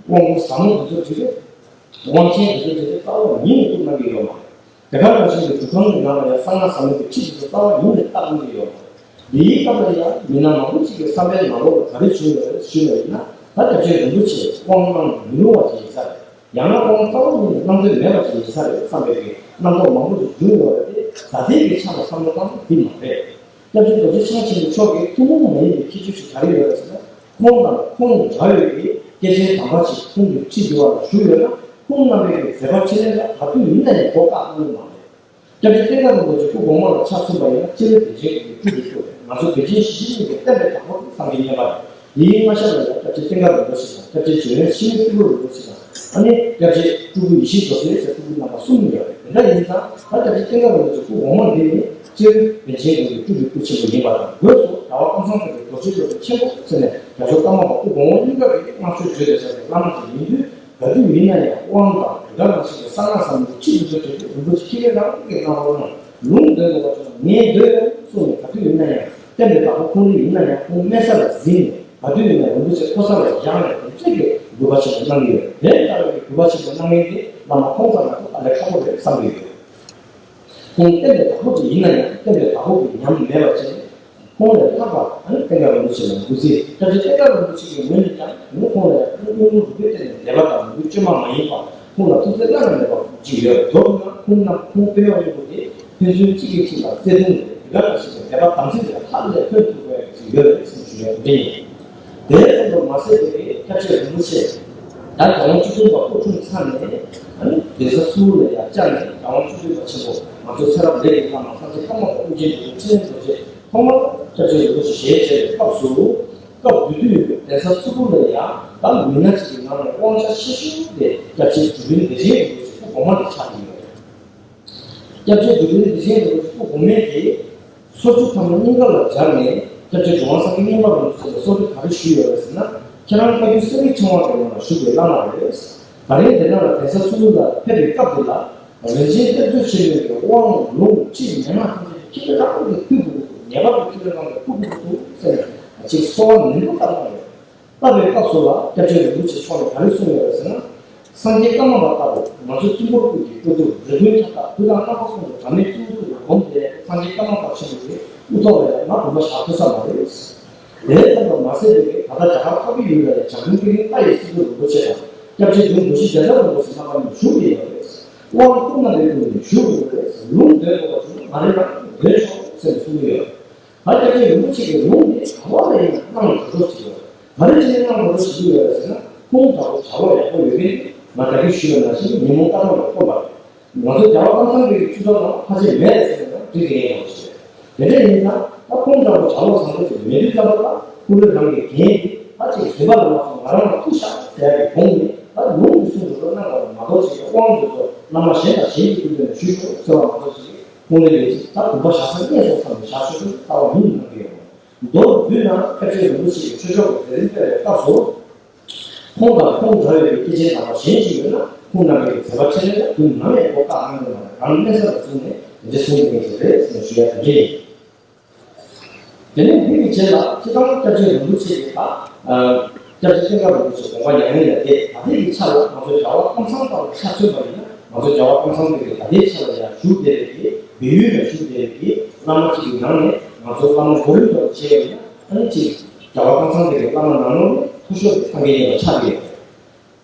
དབང་བསྐུར་ཟབ་མོ་འདི་ཚོ་ཅིག་གིས། དབང་ཆེན་དེ་ཚོ་དེ་ཚོ་རྩ་བ་ཉིད་ནས་བསྐུར་གནང་གི་ཡོད་མ་རེད། དེ་ག་ནང་བཞིན་གྱི་སྒྲུབ་ཁང་གི་ནང་ལ་ཡང་གསང་སྔགས་ཟབ་མོ་གི་ཁྲིད་དེ་ཚོ་རྩ་བ་ཉིད་ནས་བཏབ་གནང་གི་ཡོད་མ་རེད། འདིའི་སྐབས་ལ་ཡང་མི་སྣ་མང་པོ་ཅིག་གི་བསམ་པའི་ནང་ལོགས་ལ་ག་རེ་བྱུང་ཡོད་རེད་ཞུས་པ་ཡིན་ན། ད་སྐྱབས་རྗེ་རིན་པོ་ཆེས་དབང་གནང་མི་རུང་བ་ཅིག་ཡིན་ས་རེད། ཡང་ན་དབང་རྩ་བ་ཉིད་ནས་གནང་འདོད་མེད་པ་ཅིག་ཡིན་ས་རེད་བསམ་པའི་གི་རྣམ་རྟོག་མང་པོ་ཅིག་བྱུང་ཡོད་རེད་དེ། ད་ལྟའི་གི་ཆ་ལ་བསམ་བློ་བཏང་ན་འདི་མ་རེད། སྐྱབས་རྗེ་རྡོ་རྗེ་འཆང་ཆེན་པོ་མཆོག་གིས་ཐུན་མོང་མ་ཡིན་པའི་ཁྱད་ཆོས་ཤིག་ག་རེ་ཡོད་རེད་ཟེར་ན། ཁོང་དང་ཁོང་དང་འདྲ་བའི་གི་སྐྱེས་ཆེན་དམ་པ་ཅིག་ཁོང་གི་ཁྲིད་འདི་བ་ལ་ཞུགས་ཡོད་ན། ཁོང་རྣམ་པའི་གི་མཛད་པ་འཕྲིན་ལས་ལ་ག་དུས་ཡིན་ན་ཡང་མགོ་བཀག་གཏོང་གི་མ་རེད། སྐྱབས་རྗེ་བསྟན་དགའ་རིན་པོ་ཆེ་སྐུ་གོང་མ་ལ་ཕྱག་མཚན་པ་ཡིན་ན་སྤྱིར་བོད་བན་ཆེན་གྱི་སྤྲུལ་པའི་སྐུ་རེད། ང་ཚོ་བོད་ཆེན་གཞིས་བྱེས་གཉིས་ཀྱི་བསྟན་པའི་བདག་པོ་དེ་སངས་རྒྱས་མཉན་པ་རེད། དེའི་སྔ་ཤར་ལ་ཡང་སྐྱབས་རྗེ་བསྟན་དགའ་རིན་པོ་ཆེ་དང་། སྐྱབས་རྗེ་འཇམ་དབྱངས་བཤེས་གཉེན་སྤྲུལ་སྐུ་རིན་པོ་ཆེ་དང་། ཨ་ནི་སྐྱབས་རྗེ་སྤྲུལ་སྐུ་ཡེ་ཤེས་རྡོ་རྗེ་ཟེར་སྤྲུལ་སྐུ་རྣམ་པ་གསུམ་ཡོད་རེད། དེ་འདྲ་ཡིན་ཙང་ད་སྐྱབས་རྗེ་བསྟན་དགའ་རིན་པོ་ཆེ་སྐུ་གོང་མ་འདི་ནི་སྤྱིར་བོད་ཆེན་གྱི་སྤྲུལ་པའི་སྐུ་ཆེན་པོ་ཡིན་པ་དང་། སྒོས་སུ་རྒྱལ་བ་ཀམ་ཚང་པའི་རྡོ་རྗེ་སློབ་དཔོན་ཆེན་པོ་ཟེར་ནས་རྒྱ་མཚོ་ཀརྨ་པ་སྐུ་གོང་མ་གླིང་པ་པའི་བསྔགས་བརྗོད་བརྗོད་པའི་ས་ནས་བླ་མ་དེ་ཡིན་དུས། ག་དུས་ཡིན་ན་ཡང་དབང་དང་དེ་ག་ནང་བཞིན་གྱི་གསང་སྔགས་ཟབ་མོ་གི་ཁྲིད་འདི་ཚོ་དེ་དུས་རིན་པོ་ཆེ་ཁྱེད་རང་གིས་གནང་རོགས་གནང་། ལུང་འདོན་དགོས་པ་བྱུང་ན་ངས་འདོན་གསུངས་ནས། ག་དུས་ཡིན་ན་ཡང་བསྟན་པའི་བདག་པོ་ཁོང་རང་ཡིན་ན་ཡང་ཁོང་སྨན་ས་ལ་འཛིན་ནས། ག་དུས་ཡིན་ན་རིན་པོ་ཆེ་ཁོ་ས་ལ་བཞག་ནས་དེ་འདྲ་གི་གུས་པ་ཆེན་པོ་གནང་གི་ཡོད། དེ་ལྟ་བུའི་གུས་པ་ཆེན་པོ་གནང་མཁན་དེ་བླ་མ་ཁོང་ཙམ་ལ་ཐོག་ལས་ཁག་པོ་རེད་བསམ་གྱི་ཡོད། ཁོང་བསྟན་པའི་བདག་པོ་ཅིག་ཡིན་ན་ཡང་བསྟན་པའི་བདག་པོ་གི་ཉམས་མེད་པ་བྱས། ཁོང་ལས་ལྷག་པ་ཨ་ནི་བསྟན་དགའ་རིན་པོ་ཆེ་ལ་འབུལ་རྩིས། སྐྱབས་རྗེ་བསྟན་དགའ་རིན་པོ་ཆེ་གི་ངོས་ནས་ཀྱང་ཁོང་ལ་ཡང་སྙིང་རུས་རུས་པའི་གཏིང་ནས་དད་པ་དང་མོས་གུས་བཅོས་མ་མ་ཡིན་པ། ཁོང་ལ་ཐུགས་བརྩེ་བླ་ན་མེད་པ་ཅིག་ཡོད། མདོར་བསྡུ་ན་ཁོང་རྣམ་ཁོང་དཔོན་གཡོག་གཉིས་པོ་དེ་ཕན་ཚུན་གཅིག་གིས་གཅིག་ལ་བརྩེ་གདུང་རེད། དེ་ག་ནང་བཞིན་གྱི་དད་པ་དམ་ཚིག་ལ་ཧ་ལས་ཐོན་ཐུབ་པ་ཅིག་ཡོད་རེད་ཟེར་ཞུ་ཡ་དེ་ཡིན། དེ་ཙམ་དུ་མ་ཟད་པའི་སྐྱབས་རྗེ་རིན་པོ་ཆེ་ད་རྒྱལ་དབང་བཅུ་བདུན་པ་སྐུ་འཁྲུངས་ཚར་ནས་ཨ་ནི་གདན་ས་གཙོ་བོ་ལ་ཡར་བཅར་ནས་རྒྱལ་དབང་བཅུ་བདུན་པ་ཆེན་པོ་ང་ཚོ་ཚེ་རབས་ལས་ཀྱི་བླ་མ་སངས་རྒྱས་ཀརྨ་པ་ཨོ་རྒྱན་གྱི་ཕྲིན་ལས་རྡོ་རྗེ། ཐོག་མར་སྐྱབས་རྗེ་རིན་པོ་ཆེ་ཞལ་མཇལ་བའི་སྐབས་སུ། སྐབས་དེ་དུས་གདན་ས་ཚུ་གུ་ལ་ཡང་ད་མི་སྣ་གཅིག་གི་ནང་ནས་དབང་ཆ་ཆེ་ཤོས་དེ་སྐྱབས་རྗེ་གྲུབ་དཔོན་བདེ་ཆེན་རིན་པོ་ཆེ་སྐུ་གོང་མ་དེ་ཆགས་ཀྱི་ཡོད་རེད། སྐྱབས་རྗེ་གྲུབ་དཔོན་བདེ་ཆེན་རིན་པོ་ཆེ་སྐུ་གོང་མས་དེ་སོར་ཆུ་ཐ་མ་སྙིང་ག་ལ་སྦྱར་ནས་སྐྱབས་རྗེ་གྲུབ་དབང་སངས་རྒྱས་མཉན་པ་རིན་པོ་ཆེ་ལ་གསོལ་འདེབས་ག་རེ་ཞུས་ཡོད་རེད་ཟེར་ན། ཁྱེད་རང་བཀའ་བརྒྱུད་གསེར་ནག་ཕྲེང་བ་དེ་ནང་ལ་བཞུགས་པའི་བླ་མ་རེད། ད་རེས་དེ་ནང་ལ་གདན་ས་ཚུ་གུ་ལ་ཕེབས་པའི་སྐབས་དེ་ལ། རིན་ཆེན་གཏེར་མཛོད་ཆེན་མོའི་དབང་ལུང་ཁྲིད་མན་ངག་ཐམས་ཅད་ཁྱེད་རང་གིས་ཕུལ་དགོས་ཀྱི་འདུག་ངེས་པར་དུ་ཁྱེད་རང་གིས་ཕུལ་དགོས་ཀྱི་འདུག་ཟེར་ནས་ཅིག་གསོལ་བ་ནན་པོ་བཏབ་གནང་ཡོད། བཏབ་པའི་སྐབས་སུ་ལ་སྐྱབས་རྗེ་རིན་པོ་ཆེ་མཆོག་ནས་ག་རེ་གསུངས་ཡོད་ཟེར་ན། སངས་རྒྱས་ཀརྨ་པ་ལྟ་བུ་ང་ཚོ་དཀྱིལ་འཁོར་ཀུན་གྱི་སྤྲུལ་སྐུ་རིགས་ཀུན་ཁྱབ་བདག་ཕུ་ཐག་རྣམ་པ་ཀུན་ཏུ་འབྲལ་མེད་སྤྲུལ་སྐུ་ལ་བསྒོམས་ཏེ་སངས་རྒྱས་ཀརྨ་པ་ཆེན་པོ་ཡི་དབུ་ཐོག་ལ་ཡང་ང་དགོངས་པ་བཞག་ཐུབ་ས་མ་རེད། དེ་ཙམ་དུ་མ་ཟད་པའི་ད་ལྟ་རྒྱ་གར་འཕགས་པའི་ཡུལ་ལ་ཡང་བྱང་ཆུབ་ཀུན་ལྡན་ལྷ་ཡི་སྲིད་པའི་རིན་པོ་ཆེ་དང་སྐྱབས་རྗེ་འབྲུག་སྒྲོལ་མ་རྒྱལ་ཚབ་རིན་པོ་ཆེ་རྣམ་པ་གཉིས་བཞུགས་ཡོད་པ་རེད། དབང་བསྐུར་ན་ལེགས་ཀུན་ནས་བཞུགས་དགོས་པ་རེད། ལུང་འདོན་དགོས་པ་བྱུང་ན་ང་རེ་རང་འདོན་ཆོག་ཟེར་ནས་གསུངས་ཀྱི་ཡོད། ད་སྐྱབས་རྗེ་རིན་པོ་ཆེ་གི་ལུང་དེ་ག་བ་ལ་ཡིན་ན་གནང་དགོས་རོགས་བྱེད་ཀྱི་ཡོད། ག་རེ་བྱས་ནས་གནང་དགོས་རོགས་བྱེད་ཀྱི་ཡོད་རེད་ཟེར་ན། ཁོང་འདྲ་བོ་བྱ་བ་ཡག་པོ་ཡོད་མཁན་དེ་ང་ད་གིན་ཞུས་པ་ནང་བཞིན་ཉོན་མོངས་ལྟ་སྟངས་ལ་སྤོབས་པ་རེད། ང་ཚོ་རྒྱལ་བ་ཀམ་ཚང་པའི་ཆོས་ཚོགས་ནང་ཕལ་ཆེར་མེད་ཟེར་ན་འགྲིག་གི་ཡིན་ནོ་ཞེས། དེ་འདྲ་ཡིན་ཙང་ད་ཁོང་འདྲ་བོ་བྱ་བ་བཟང་པོ་ཅིག་མེད་དུས་ཙམ་པ་ལ་ཁོ་བོས་རང་གི་འགན་དེ་ཕལ་ཆེར་རིམ་པ་ལ་མ་སོང་ང་རང་ལ་ཐུག་ཤག་ཟེར་ཡག་གི་དགོངས་ནས། ད་ལུང་གི་གསུང་དུ་ལོ་གནང་བ་མ་གཏོགས་ཅིག་གི་དབང་དུ་ཚོ་བླ་མ་གཞན་དང་གཞན་གྱི་སྐུ་མདུན་ནས་ཞུས་ཆོག་ཟེར་བ་མ་གཏོགས་ཅིག་ཁོང་ལས་ལས་ཅིག་ད་དགོངས་པ་བཞག་ས་རྙེད་སོང་བསམ་ནས་བཞག་ཆོག་ཏུ་ལྟ་བ་མིན་གནང་གི་ཡོད། མདོར་བསྡུས་ན་སྐྱབས་རྗེ་རིན་པོ་ཆེ་གི་ཆོས་ཕྱོགས་ཀྱི་མཛད་རིམ་སྤེལ་བའི་སྐབས་སུ། ཁོང་དང་ཁོང་འདྲ་བའི་སྐྱེས་ཆེན་དམ་པ་གཞན་ཞིག་ཡོད་ན་ཁོང་རྣམ་པའི་མཛད་པ་འཕྲིན་ལས་ལ་དུས་ནམ་ཡང་གོ་སྐབས་གནང་གི་མ་རེད། རང་གནས་ས་ལ་བཟུང་ནས་དེ་འདྲ་གསུང་གི་ཡིན་ཞེས་རེད་ཟེར་ནས་ཞུ་ཡ་དེ་འདྲ་ཡིན། དེ་ནས་འདི་གི་རྗེས་ལ་སྤྱིར་བཏང་སྐྱབས་རྗེ་རིན་པོ་ཆེ་གི་ད་སྐྱབས་རྗེ་ཙོང་ཁ་རིན་པོ་ཆེ་དགོངས་པ་མྱ་ངན་ལས་འདས་ད་ལྟའི་གི་ཆ་ལ་ང་ཚོ་རྒྱལ་བ་ཀམ་ཚང་པ་ལ་ཆ་མཚོན་པ་ཡིན་ན་ང་ཚོ་རྒྱལ་བ་ཀམ་ཚང་པའི་གི་ད་ལྟའི་ཆ་ལ་ཡང་བཞུགས་བསྡད་པའི་གི་བལ་ཡུལ་ལ་བཞུགས་བསྡད་པའི་གི་བླ་མ་གཅིག་གི་ནང་ནས་ང་ཚོ་བླ་མ་མགོ་ལུས་ཐོག་བྱས་པ་ཡིན་ན། ཨ་ནི་གཅིག་རྒྱལ་བ་ཀམ་ཚང་པའི་བླ་མ་ནང་ལོགས་ནས་མཐོ་ཤོས་དེ་སངས་རྒྱས་མཉན་པ་ཆགས་ཀྱི་ཡོད་རེད།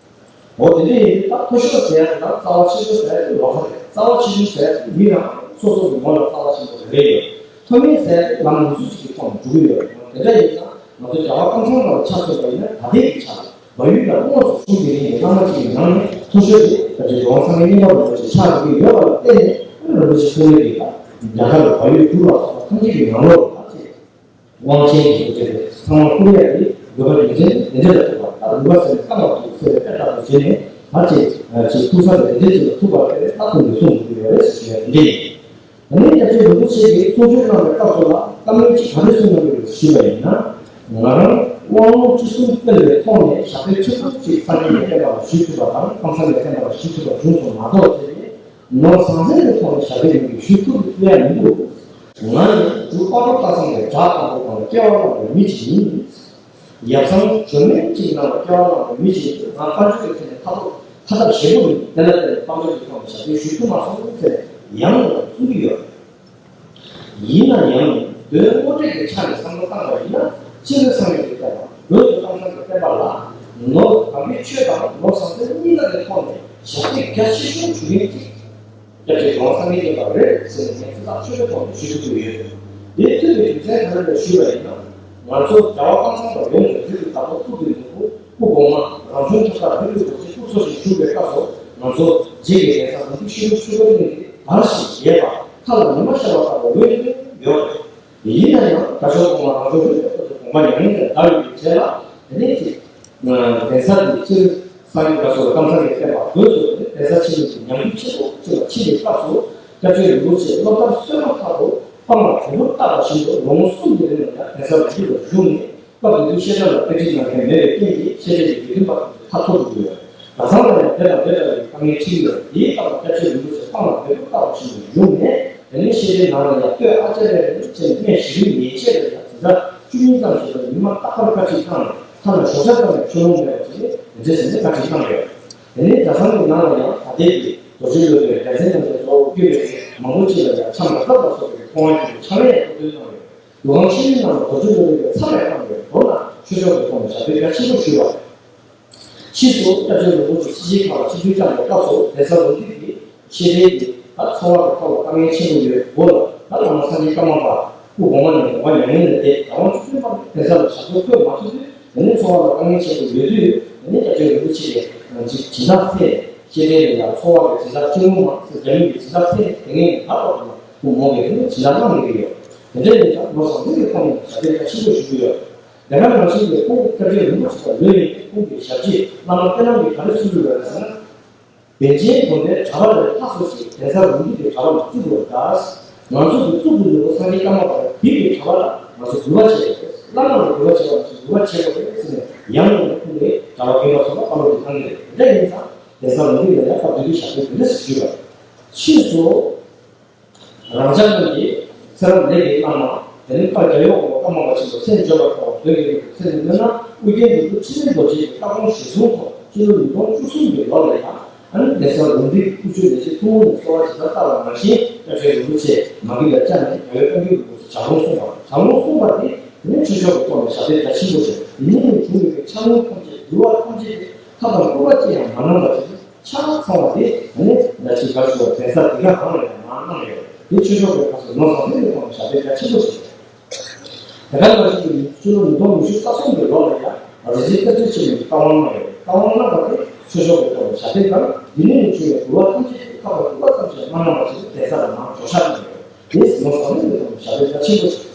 འོ་དེ་འདྲ་ཡིན་དུས་ད་མཐོ་ཤོས་ཟེར་ཡ་དེ་དང་རྩ་བ་ཆེ་ཤོས་ཟེར་ཡ་དེ་ལོགས་ཀ་རེད། རྩ་བ་ཆེ་ཤོས་ཟེར་ཡ་དེ་མི་རང་སོ་སོ་གི་ངོ་ལ་རྩ་བ་ཆེན་པོ་རེ་རེ་ཡོད། མཐོ་དམན་ཟེར་ཡ་དེ་ལམ་ངོ་སོ་གཅིག་གི་ཐོག་ནས་འགྲོ་གི་ཡོད་རེད། དེ་འདྲ་ཡིན་ཙང་ང་ཚོ་རྒྱལ་བ་ཀམ་ཚང་པ་ལ་ཆ་མཚོན་པ་ཡིན་ན་ད་ལྟའི་གི་ཆ་ལ་བལ་ཡུལ་ལ་དངོས་སུ་བཞུགས་བསྡད་མཁན་གྱི་བླ་མ་གཅིག་གི་ནང་ནས་མཐོ་ཤོས་དེ་ད་ཆ་རྒྱལ་བ་སངས་རྒྱས་མཉན་པ་རིན་པོ་ཆེ་ཆགས་ཀྱི་ཡོད་པ་ལ་བརྟེན་ནས། རིན་པོ་ཆེ་མཐོ་དམན་གྱི་ད་རྒྱ་གར་བལ་ཡུལ་དྲུག་ལ་སོགས་པ་ཐམས་ཅད་ཀྱི་ནང་ལོགས་ལ་ད་ཆ། དབང་ཆེན་གྱི་སྐུ་ཚེ་ཚང་མ་བསྐུར་ཡ་དེ་དགོས་པ་རྒྱུ་མཚན་དེ་འདྲ་ལ་ཐུག་པ། ད་དགོས་པ་ཟེར་ནས་བཏང་བ་ཐུག་ཟེར་བའི་དཔེ་ལྟར་དུ་བྱས་ནས་ད་ཅེས་ཅེས་ཐུག་ས་དེ་འདྲ་ཅིག་ལ་ཐུག་པ་རེད། ད་ཐུག་ནས་གསུངས་འདུག་ཡོད་རེད་ཟེར་བ་འདི་ཡིན། ད་ནི་སྐྱབས་རྗེ་རིན་པོ་ཆེ་གིས་གསུང་ཆོས་གནང་བའི་སྐབས་སུ་ལ་བཀའ་མོལ་གཅིག་ག་རེ་གསུངས་གནང་གི་རེད་ཞུས་པ་ཡིན་ན། ང་རང་དབང་ལུང་ཅི་གསུང་སྤེལ་བའི་ཐོག་ནས་ཞབས་པད་ཆེན་པོ་གཅིག་སངས་རྒྱས་ཀྱི་བསྟན་པ་ལ་ཞུས་ཐུབ་པ་དང་ཀམ་ཚང་གི་བསྟན་པ་ལ་ཞུས་ཐུབ་པ་བྱུང་སོང་མ་གཏོགས་དེ་ནི། ནོར་ཟང་ཟིང་གི་ཐོག་ནས་ཞབས་པད་ཡོན་གྱི་ཞུ་ཐུབ་ཀྱི་ཡ་མི་འདུག་ང་ནི་འབྲུག་དཔལ་སྤྲུལ་སྟག་ཚང་གི་བྲག་དཀར་པོ་སྒང་ལ་སྐྱེ་བ་བླངས་པའི་མི་ཞིག་ཡིན། ཡབ་ཚང་འབྱོར་མེད་ཅིག་ནང་ལ་སྐྱེ་བ་བླངས་པའི་མི་ཞིག་ཡིན་དུས་ང་དཔལ་འབྱོར་གྱི་ཐད་ནས་ཁ་ཐོག་ཁ་ཐབས་ཞེ་པོ་ཡིན། དེ་ལ་བརྟེན་ནས་དཔལ་འབྱོར་གྱི་ཐོག་ནས་ཞབས་པད་ཞུ་ཐུབ་མ་སོང་ཟེར་ཡང་ཡང་གསུང་གི་ཡོད། ཡིན་ན་ཡང་དོན་དངོས་འབྲེལ་གྱི་ཆ་ནས་བསམ་བློ་བཏང་བ་ཡིན་ན་སྤྱིར་སངས་རྒྱས་ཀྱི་བསྟན་པ་བོད་སུ་ཀམ་ཚང་གི་བསྟན་པ་ལ་ནོར་དམ་པའི་ཆོས་དང་ནོར་ཟང་ཟིང་གཉིས་ཀ་གི་ཐོག་ནས་ཞབས་པད་རྒྱ་ཆེ་ཤོས་ཞུ་མཁན་གཅིག་སྐྱབས་རྗེ་གྲུབ་དབང་སངས་རྒྱས་བསྟན་པ་རེད་ཟེར་ནས་ངས་ཚིག་ཐག་ཆོད་པོའི་ཐོག་ནས་ཞུ་རྒྱུ་ཡོད། དེ་མཐུད་པའི་རྒྱུ་མཚན་ག་རེ་རེད་ཞུས་པ་ཡིན་ན། ང་ཚོ་རྒྱལ་བ་ཀམ་ཚང་དང་ཡོངས་ཀྱི་རིགས་ཀྱི་བདག་པོ་ཐུགས་ཀྱི་ནོར་བུ་སྐུ་གོང་མ་རང་བྱུང་ཁྱབ་བདག་རིགས་ཀྱི་རྡོ་རྗེ་སྐུ་འཚོ་ཞིང་བཞུགས་པའི་སྐབས་སུ་ང་ཚོ་རྗེ་གི་གདན་ས་མུ་ཏིག་ཤོད་ལུགས་ཆོས་འཁོར་གླིང་གི་བར་ཞིག་ཡས་པ་མཁའ་ལ་ཉི་མ་ཤར་བ་ལྟ་བུ་འོད་ཀྱིས་ཡོད་རེད། ཡིན་ན་ཡང་དགའ་ཤོས་གོང་མ་རང་བྱུང་རིག་པའི་སྐོར་དུ་དགོངས་པ་མྱ་ངན་ལས་འདའ་བའི་རྗེས་ལ་དེ་ནས་ཀྱི་གདན་ས་དེ་སྤྱིར་སངས་རྒྱས་དགའ་ཤོས་ལ་ཀམ་ཚང་གི་བསྟན་པ་བོད་སོགས་ཀྱི་གདན་ས་ཆེན་མོ་ཞིག་ཉམས་རྒུད་ཆེན་པོ་ཅིག་ལ་ཕྱིན་པའི་སྐབས་སུ་སྐྱབས་རྗེ་རིན་པོ་ཆེ་སློབ་མཐར་སོན་མ་ཐག་ཏུ་སྤང་ལ་གྲུ་གུར་བཏགས་པ་བཞིན་དུ་ལོ་ངོ་གསུམ་གྱི་རིང་ལ་ཡང་གདན་ས་རུ་བཞུགས་ནས། སྐབས་དེ་དུས་བཤད་གྲྭ་ལ་དཔེ་ཁྲིད་གནང་མཁན་མེད་པའི་རྐྱེན་གྱིས་བཤད་གྲྭའི་དགེ་འདུན་པ་ཁ་འཐོར་དུ་གྱུར་ཡོད། གྲྭ་ཚང་ལ་ཡང་དེ་དང་དེ་འདྲ་བའི་དཀའ་ངལ་འཕྲད་ཀྱི་ཡོད། དེའི་སྐབས་ལ་སྐྱབས་རྗེ་རིན་པོ་ཆེ་སྤང་ལ་འབེབས་པ་བཏགས་པ་བཞིན་དུ་བཞུགས་ནས། དེ་ནས་བཤད་གྲྭའི་ནང་ལ་ཡང་སྟོད་ཨ་ཙརྱ་རེ་རེ་བྱས་ནས་སྨན་བཞི་རིམ་ཉེར་བརྒྱད་ལ་ཡང་ཟླ་བཅུ་གཉིས་ཙམ་ཞིག་ལ་ཉི་མ་རྟག་པར་བཀའ་ཁྲིད་བཏང་ནས་མཐའ་ལ་ཞོགས་ཇ་ཙམ་ཡང་མཆོད་ལོང་མེད་པ་བྱས་ནས་དེ་འདྲ་ཟེར་ནས་བཀའ་ཁྲིད་བཏང་ཡོད། དེ་ནས་གྲྭ་ཚང་གི་ནང་ལ་ཡང་ད་ལྟའི་གི་རྡོ་རྗེ་སློབ་དཔོན་རྒྱལ་མཚན་རྣམ་རྒྱལ་གཙོ་བོ་བསྐྱོད་པའི་མང་པོ་ཅིག་ལ་ཡང་ཕྱག་མ་བཏབ་པ་སོགས་ཀྱི་ཁོང་དབང་གི་ཕྱག་ལས་ཡང་གོ་སྟོན་གནང་ཡོད། འདུ་ཁང་ཆེན་མོའི་ནང་ལ་རྡོ་རྗེ་སློབ་དཔོན་གྱི་མཚམས་ལས་བཏང་བའི་མདོ་ན་ཆོས་ཕྱོགས་ཀྱི་ཐོག་ནས་ཞབས་པད་རྒྱ་ཆེན་པོ་ཞུས་པ། ཕྱིས་སུ་སྐྱབས་རྗེ་རིན་པོ་ཆེ་ཕྱི་རྒྱལ་ཁག་ལ་ཆིབས་བསྒྱུར་བསྐྱངས་པའི་སྐབས་སུ་གདན་ས་ལུང་བསྟན་གྱི་ཤེས་ལྡན་གྱི་ད་འཚོ་བ་གི་ཐོག་ལ་དཀའ་ངལ་ཆེན་པོ་ཡོད་སྐོར་ལ་ད་བླ་མ་སངས་རྒྱས་ཀརྨ་པ་སྐུ་གོང་མ་ནས་གོ་བ་མྱ་ངན་ལས་འདས་རྒྱལ་དབང་བཅུ་བདུན་པ་གདན་ས་ལ་ཞབས་སོར་བཀོད་མ་ཐུབ་དུས། དེ་ནས་འཚོ་བ་ལ་དཀའ་ངལ་ཆེན་པོ་ཡོད་དུས། དེ་ནས་སྐྱབས་རྗེ་རིན་པོ་ཆེ་གིས་སྦྱིན་བདག་འཚོལ་ནས་ཤེས་ལྡན་རེ་ལ་འཚོ་བ་གི་སྦྱིན་བདག་སྤྱི་བོ་མ་ཟེར་རྒྱ་མི་གི་སྦྱིན་བདག་འཚོལ་ནས་དེ་ངས་ད་ཐོག་ཏུ་སྐུ་མོ་གིས་དེ་ནས་སྦྱིན་བདག་གནང་ནས་ཡོད། དེ་འདྲ་ཡིན་ཙང་ལོ་ཟང་ཟིང་གི་ཐོག་ནས་ཞབས་པད་རྒྱ་ཆེན་པོ་ཞུ་གི་ཡོད། དེ་ག་ནང་བཞིན་གྱི་ཁོང་སྐྱབས་རྗེ་རིན་པོ་ཆེ་དང་ལོས་ཡིན་ཏེ། ཁོང་གི་ཞབས་རྗེས་བླ་མ་དཔེ་ལམ་གྱིས་ག་རེ་གསུངས་ཡོད་རེད་ཟེར་ན། པཎ་ཆེན་དགོན་པའི་གྲྭ་པ་ལས་ལྷག་སོ་ཞིག་གདན་ས་ལུང་རིགས་ཀྱི་གྲྭ་པ་ལ་བརྩི་དགོས་པ་འདྲ། ང་ཚོ་གི་གཙུག་གི་ནོར་བུ་སངས་རྒྱས་ཀརྨ་པ་དང་བོད་ཀྱི་གྲྭ་པ་ལ་ང་ཚོ་འབུལ་བ་བྱེད་དགོས་རེད། བླ་མ་ལ་འབུལ་བ་བྱེད་པ་ནང་བཞིན་འབུལ་བ་བྱེད་དགོས་རེད་ཟེར་ནས། ཡང་ཡང་ཁོང་གིས་གྲྭ་པ་རྒན་པ་ཚོ་ལ་བཀའ་སློབ་དེ་གནང་གི་རེད། དེ་འདྲ་ཡིན་ཙང་གདན་ས་ལུང་རིགས་ལ་ཡང་སྐབས་དེ་དུས་ཞབས་པད་དེ་འདྲ་ཞིག་ཞུས་པ་རེད། ཕྱིས་སུ། རང་ཅག་རྣམས་ཀྱིས་ཚེ་རབས་ལས་ཀྱི་བླ་མ། དེ་ནི་དཔལ་རྒྱལ་བའི་དབང་པོ་ཀརྨ་པ་ཆེན་པོ་མཚན་བརྗོད་པར་དཀའ་བ་བོད་ཀྱི་རིག་གནས་ཚེ་ནས་སྨོན་ན། ཨོ་རྒྱན་རིག་འཛིན་ཁྲི་སྲོང་རྡོ་རྗེ་ཡི་བཀའ་དགོངས་གཞིར་བཟུང་ཐོག་སྤྱི་ལོ་ཉིས་སྟོང་བཅུ་གསུམ་གྱི་ལོ་ལ་ཡང་ཨ་ནི་གདན་ས་ལུང་རིགས་དབུ་ཆོས་ལས་བྱེད་ཐུན་མོང་ནས་གསོལ་བ་ཇི་ལྟར་བཏབ་པ་ནང་བཞིན། སྐྱབས་རྗེ་རིན་པོ་ཆེ་མ་གི་ལ་བཅར་ནས་རྒྱལ་བའི་བཀའ་འགྱུར་རིན་པོ་ཆེ་ལྗགས་ལུང་གསུངས་པ། ལྗགས་ལུང་གསུངས་པ་དེ་དེ་ནི་ཆོས་ཕྱོགས་ཀྱི་ཐོག་ནས་ཞབས་པད་རྒྱ་ཆེན་པོ་ཞིག་རེད། དེ་ནས་བྱུང་བའི་འཕྱ་སྨོད་ཐམས་ཅད་འབུལ་བ་ཐམས་ཅད་དེ་ཐབས་དང་བཀོད་པ་ཅི་ཡང་མ་གནང་བ་ཞིག་ཆ་ཚང་བ་དེ་ནི་ད་ཅི་ག་ཞུ་བ་གདན་ས་འདི་ག་རང་ལ་ཡང་མ་གནང་ཡོད། དེ་ཆོས་ཕྱོགས་པའི་ཁ་སང་ལོ་ཟང་ཟིང་གི་ཐོག་ནས་ཞབས་པད་རྒྱ་ཆེན་པོ་ཞིག་དེ་ག་ནང་བཞིན་གྱི་སྤྱི་ལོ་ཉིས་སྟོང་ཉི་ཤུ་རྩ་གསུམ་གྱི་ལོ་ལ་ཡང་རིག་འཛིན་དཔལ་སྤྲུལ་ཆེན་པོས་བཀའ་དབང་གནང་ཡོད། བཀའ་དབང་གནང་བ་དེ་ཆོས་ཕྱོགས་པའི་ཐོག་ནས་ཞབས་པད་དང་། འདི་ནས་ནི་བྱུང་བའི་འབུལ་བ་ཐམས་ཅད་ཀྱི་ཐབས་དང་བཀོད་པ་ཙམ་ཞིག་མ་གནང་བ་ཞིག་གདན་ས་ལ་མར་འཇོག་འཆར་གནང་ཡོད། དེས་ལོ་ཟང་ཟིང་གི་ཐོག་ནས་ཞབས་པད་རྒྱ་ཆེན་པོ་ཞིག་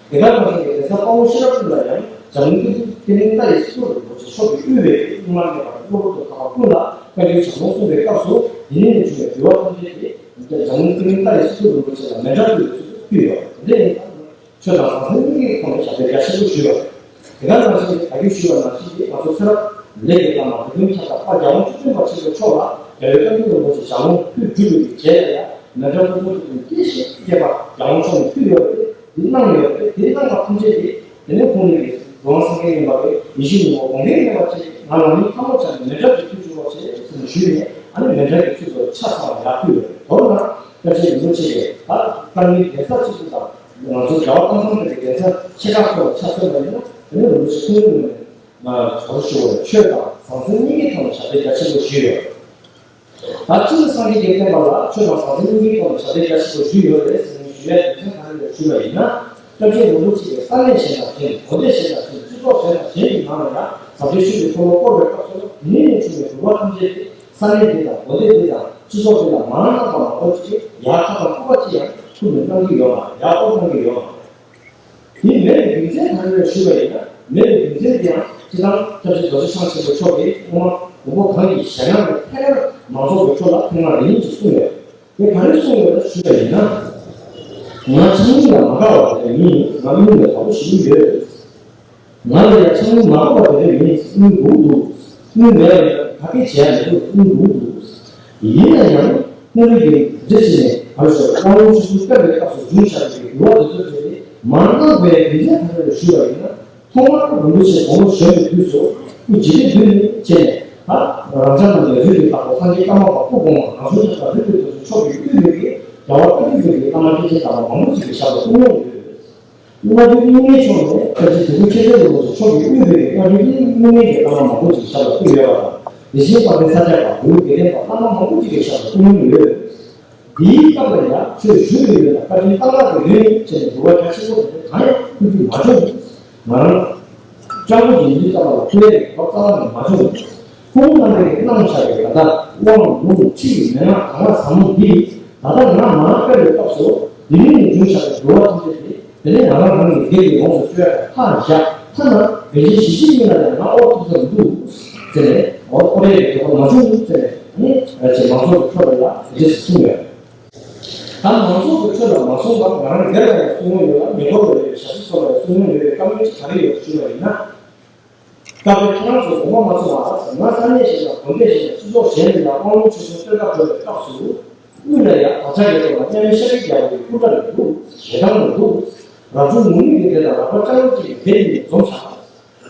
དེ་ག་ནང་བཞིན་གྱི་གདན་ས་དཔའ་བོ་ཤེས་རབ་ཀུན་ལ་ཡང་འཇམ་མགོན་ཀུན་འདུས་ཏི་ལིང་ཏཱ་ཡི་སི་ཏུ་རིན་པོ་ཆེ་མཆོག་གིས་དབུས་པའི་སྙིགས་མ་མེད་པ་གློ་བུར་དུ་དག་པ་ཀུན་ལ་བཀའ་འགྱུར་ལྗགས་ལུང་གསུངས་པའི་སྐབས་སུ། འདི་ནས་ནི་བྱུང་བའི་འབུལ་བ་ཐམས་ཅད་དེ་འཇམ་མགོན་ཏི་ལིང་ཏཱ་ཡི་སི་ཏུ་རིན་པོ་ཆེ་ལ་མཎྜལ་ཕུལ་བའི་ཚུལ་དུ་ཕུལ་ཡོད། དེ་འདྲ་ཡིན་ཙང་ཆོས་དང་ཟང་ཟིང་གཉིས་ཀའི་ཐོག་ནས་ཞབས་པད་རྒྱ་ཆེན་པོ་ཞུས་པ་རེད། དེ་ག་ནང་བཞིན་ད་གིན་ཞུས་པ་ནང་བཞིན་གྱི་ང་ཚོ་ཚེ་རབས་ལས་ཀྱི་བླ་མ་རིག་འཛིན་ཁྱབ་བདག་དཔལ་རྒྱལ་དབང་བཅུ་བདུན་པ་ཆེན་པོ་མཆོག་ལ་རྒྱལ་བའི་བཀའ་འགྱུར་རིན་པོ་ཆེ་ལྗགས་ལུང་ཕུལ་གྲུབ་པའི་རྗེས་ལ་ཡང་མཎྜལ་ཕུན་སུམ་ཚོགས་པའི་སྐྱེས་ཤིང་སྐྱེས་པ་རྒྱལ་དབང་མཆོག་ནས་ཕུལ་ཡོད་པ་དེ་འདི་གནང་ཡོད་པ་རེད། དེ་གནང་བ་ཐམས་ཅད་དེ་དེ་ནས་ཁོང་ཉིད་ཀྱིས་གྲུབ་དབང་སངས་རྒྱས་མཉན་པ་གིས་ཡིད་བཞིན་ནོར་བུ་དགོངས་འགལ་མེད་པ་ཅིག་ང་རང་ཉིད་ཐལ་མོ་སྦྱར་ནས་མཎྜལ་དུ་ཕུལ་བཅུག་རོགས་ཞེས་ཟེར་ནས་ཞུས་ནས། ཨ་ནི་མཎྜལ་གྱི་ཚུལ་དུ་ཆ་ཚང་བ་ཡར་ཕུལ་བས། མདོར་ན་སྐྱབས་རྗེ་རིན་པོ་ཆེ་གིས་ད་དཀར་མེ་གདན་ས་སྤྱི་ཚོགས་དང་ང་ཚོ་རྒྱལ་བ་ཀརྨ་ཐང་པའི་གདན་ས་ཆེ་ཁག་ཐོག་ཆ་མཚོན་པ་ཡིན་ན། དེ་ནི་རིན་པོ་ཆེ་ཁོང་ཉིད་ནས་ང་ཚོར་ཞུ་བར་ཆོས་དང་ཟང་ཟིང་གཉིས་ཀའི་ཐོག་ནས་ཞབས་པད་རྒྱ་ཆེན་པོ་ཞུས་ཡོད། ད་སྤྱིར་སངས་རྒྱས་ཀྱི་བསྟན་པ་ལ་ཆོས་དང་ཟང་ཟིང་གཉིས་ཀྱི་ཐོག་ནས་ཞབས་པད་རྒྱ་ཆེན་པོ་ཞུས་ཡོད་རེད་ཟེར་ནས་ཞུ་ཡ་རྒྱུ་མཚན་ག་རེ་རེད་ཞུས་པ་ཡིན་ན། སྐྱབས་རྗེ་རིན་པོ་ཆེ་གིས་ས་གནས་གཞན་དང་གཞན། དགོན་སྡེ་གཞན་དང་གཞན། སྤྱི་ཚོགས་གཞན་དང་གཞན་གྱི་ནང་ལ་ཡང་ཟབ་ཆོས་ཆོས་ཀྱི་འཁོར་ལོ་བསྐོར་བའི་སྐབས་སུ་འདི་ནས་ནི་བྱུང་བའི་འབུལ་བ་ཐམས་ཅད་དེ་ས་གནས་འདི་དང་དགོན་སྡེ་འདི་དང་སྤྱི་ཚོགས་འདི་ལ་མར་གནང་བ་མ་གཏོགས་ཅིག་ཡར་ཁ་དང་ལྐུགས་པ་ཅི་ཡང་ཐུགས་ནས་གནང་གི་ཡོད་མ་རེད། ཡར་དབོར་གནང་གི་ཡོད་མ་རེད། དེ་མེད་པའི་རྒྱུ་མཚན་ག་རེ་རེད་ཞུས་པ་ཡིན་ན། མེད་པའི་རྒྱུ་མཚན་དེ་ཡང་སྤྱིར་བཏང་སྐྱབས་རྗེ་རྡོ་རྗེ་འཆང་ཆེན་པོ་མཆོག་གིས་སྔོན་མ་མགོན་པོ་གང་གི་ཞལ་སྔ་ནས་ཐད་ཀར་མང་ཚོགས་ཀྱི་ཁྲོད་ལ་ཐེངས་མ་རེ་གཉིས་ཀྱིས་གསུངས་ཡོད། དེ་ག་རེ་གསུངས་ཡོད་ན་ཞུས་པ་ཡིན་ན། ང་ཆང་ནུ་ལ་མ་དགའ་བ་དེ་འདྲ་མིན། ང་སྨྱུང་བའི་དགའ་པོ་ཞེ་པོ་ཡོད། ང་ལ་ཡང་ཆང་ནུ་མ་དགའ་བ་དེ་འདྲ་མིན། སྨྱུང་དགོས་འདུག་སྨྱུང་མེད་པ་ཡིན་ན་ག་གེ་བྱས་ཡ་མི་འདུག་སྨྱུང་དགོས་འདུག་ཡིན་ན་ཡང་ཁོང་རང་གིས་འདི་བྱས་ནས་ག་རེ་ཟེར། དབང་ལུང་ཆོས་གསུམ་བསྟན་པའི་སྐབས་སུ་བྱུང་བཞག་པའི་འབུལ་བ་འདི་ཚོ་དེ་མར་གནང་དགོས་ཡ་རྒྱུ་མཚན་ག་རེ་རེད་ཞུས་པ་ཡིན་ན། ཐོག་མར་རིན་པོ་ཆེ་དགུང་ལོ་གཞོན་པའི་དུས་སུ་སྐུ་མཇལ་དུས་ནས་བྱས་ནས། ད་རང་ཅག་རྣམས་ལ་རིགས་ཀྱི་བདག་པོ་སངས་རྒྱས་ཀརྨ་པ་སྐུ་གོང་མ་རང་བྱུང་ཁྱབ་བདག་རིག་པའི་རྡོ་རྗེ་མཆོག་གིས་དབུས་པའི་རྒྱལ་བ་ཀུན་འདུས་པའི་བླ་མ་སྐྱེས་ཆེན་དམ་པ་མང་པོ་ཞིག་གི་ཞབས་ལ་གསུང་མྱོང་ཡོད། སྔ་འགྱུར་སྨྱུང་གནས་མཆོག་ནས་སྐྱབས་རྗེ་དིལ་མགོ་མཁྱེན་བརྩེ་རིན་པོ་ཆེ་མཆོག་གིས་དབུས་པའི་སྔ་འགྱུར་སྨྱུང་གནས་ཀྱི་བླ་མ་མང་པོ་ཞིག་གི་ཞབས་ལ་གསུངས་ཡོད་པ་དང་། དེ་བཞིན་དཔལ་ལྡན་ས་སྐྱ་པ་གུ་རུ་དགེ་ལྡན་པ་བླ་མ་མང་པོ་ཞིག་གི་ཞབས་ལ་གསུང་མྱོང་ཡོད། འདིའི་སྐབས་ལ་ཡང་ཆོས་ཞུ་བའི་ཡུལ་ལ་བཀའ་དྲིན་བཏང་བ་དེ་ཡིན་ཅེས་ནས་འབུལ་བ་རྒྱ་ཆེན་པོ་དེ་འདྲ་གང་ཡང་ཕུལ་རྒྱུ་མ་བྱུང་། ང་རང་སྤྱང་པོ་ཡིན་དུས་ཙམ་པ་ལ་ཕུལ་ཡས་ཀྱི་བབ་རྩ་བ་ནས་མ་བྱུང་། ཁོང་རྣམ་པས་གནང་བཞག་པའི་ད་ལྟ་དབང་ལུང་ཁྲིད་ཀྱི་མན་ངག་གང་ལ་ཟབ་མོ་འདི་ད་ལྟ་ང་མ་སྤེལ་བའི་སྐབས་སུ་འདི་ནས་ནས་འབྱུང་བཞག་པའི་འབུལ་བ་ཐམས་ཅད་དེ། དེ་ནས་ང་རང་རང་གི་སྒེར་གྱི་ལོངས་སུ་སྤྱོད་ཡ་ཐག་བཞག་ཐ་ན་རིན་ཆེན་ཞི་བྱེད་གཉིས་ལ་ཡང་ང་དབོར་ཐུབ་ས་མི་འདུག་ཟེར་ནས། དབོར་ཡ་གི་དོགས་པ་མ་བྱུང་ཟེར་ནས། ཨ་ནི་ཅེས་མང་ཚོགས་ཀྱི་ཁྲོད་ལ་ཡང་དེ་འདྲ་ཞིག་གསུངས་ཡོད། ད་མང་ཚོགས་ཀྱི་ཁྲོད་ལ་མ་གསུངས་པར་ང་རང་སྒེར་ལ་ཡང་གསུང་མྱོང་ཡོད་ལ། མེ་འཁོར་ལ་ཡོད་པའི་ཞབས་ཕྱི་སོགས་ལ་ཡང་གསུང་མྱོང་ཡོད་པའི་བཀའ་མོལ་ཅིག་ག་རེ་ཡོད་ཞུས་པ་ཡིན་ན། སྐབས་རེ་ཁྱེད་རང་ཚོས་དགོངས་པ་མ་ཚོམ་པར་ང་ས་གནས་གཞན་དང་དགོན་སྡེ་གཞན་དང་སྤྱི་ཚོགས་གཞན་ལ་ཡང་དབང་ལུང་ཆོས་གསུམ་སྤེལ་ག་འགྲོ་བའི་སྐབས་སུ། དབུས་ལ་ཡང་བདག་ཅག་གི་ཐོག་ལ་མཉམ་མེད་ཤཱཀྱའི་རྒྱལ་པོ་གི་སྐུ་འདྲ་རེ་འདུག་ཞལ་ཐང་རེ་འདུག་རབ་བྱུང་ངུར་སྨྲིག་གི་སྡེ་དང་རབ་དཀར་སྤྱང་ཀི་ཅན་གྱི་སྡེ་གཉིས་ནས་འཛོམས་བཞག་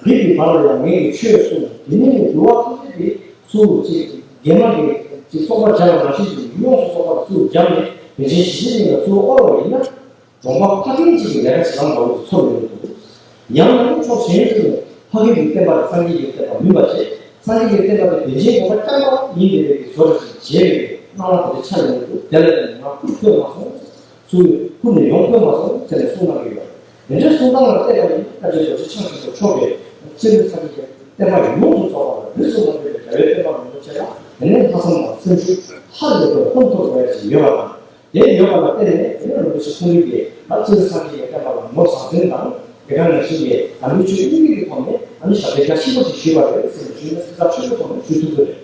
འདི་གི་བར་ལ་ཡང་ངེད་ཀྱིས་ཆོས་གསུངས། དེ་ནས་ནི་འབུལ་བ་ཐམས་ཅད་དེ་ཚུར་ཅིག་རྒྱན་མ་གི་ཅིག་བཙོག་པ་སྦྱར་བ་ནང་བཞིན་གྱི་ཡོངས་སུ་རྫོགས་པ་ལ་ཚུར་སྦྱར་ནས་རིན་ཆེན་ཞི་བྱེད་གཉིས་ལ་ཚུར་དབོར་བ་ཡིན་ན། གྲོང་པ་ཕ་རྒན་གཅིག་གི་ལས་ཀ་བྱེད་སྟངས་འདྲ་བོ་ཞིག་ཚོར་ཡོང་གི་འདུག་ཡང་ན་ནི་ཕྱོགས་གཞན་ཞིག་ནས་ཕ་རྒན་གྱི་བསྟན་པ་དེ་སངས་རྒྱས་ཀྱི་བསྟན་པ་མིན་པ་བྱས། སངས་རྒྱས་ཀྱི་བསྟན་པ་དེ་བན་ཆེན་དགོན་པ་རྐྱང་པ་ཡིན་པའི་ལས་ཀྱི་བཟོ་འདྲ་ཞིག་བྱས་པའི་སྣང་བ་དེ་འདྲ་འཆར་ཡོང་གི་འདུག་དེ་ལ་བརྟེན་ནས་ང་ཁུར་ཐོན་མ་སོང་། ཚུར་ཁུར་ནས་ཡོང་ཐོན་མ་སོང་ཟེར་ནས་གསུང་གནང་གི་ཡོད། དེ་འདྲའི་གསུང་སྟངས་ལ་བལྟས་པ་ཡིན་ན། སྐྱབས་རྗེ་རྡོ་རྗེ་འཆང་ཆེན་པོ་མཆོག་གིས་སྤྱིར་སངས་རྒྱས་ཀྱི་བསྟན་པ་ཡོངས་སུ་རྫོགས་པ་ལ་རིས་སུ་མ་ཆད་པའི་རྒྱལ་བའི་བསྟན་པ་མང་པོ་བྱས་ལ། དེ་ནས་ལྷག་བསམ་དང་སེམས་ཤུགས་ཧ་ལས་པའི་ཧོན་ཐོར་བ་ཞིག་ཡོད་པ་དང་། དེ་ཡོད་པ་ལ་བརྟེན་ནས། དེ་ནས་རིན་པོ་ཆེ་ཁོང་རང་གིས་ད་སྤྱིར་སངས་རྒྱས་ཀྱི་བསྟན་པ་ལ་ངོ་བཟང་བཙན་དང་། དེ་ག་ནང་བཞིན་གྱི་དམ་པའི་ཆོས་དབྱིངས་ཀྱི་ཐོག་ནས་ཨ་ནི་ཞབས་འདེགས་རྒྱ་ཆེན་པོ་ཞིག་ཞུས་པ་རེད་ཟེར་ནས་ཞུས་ན། ཚིག་ཐག་ཆོད་པོའི་ཐོག་ནས་ཞུ་ཐུབ་ཀྱི་རེད།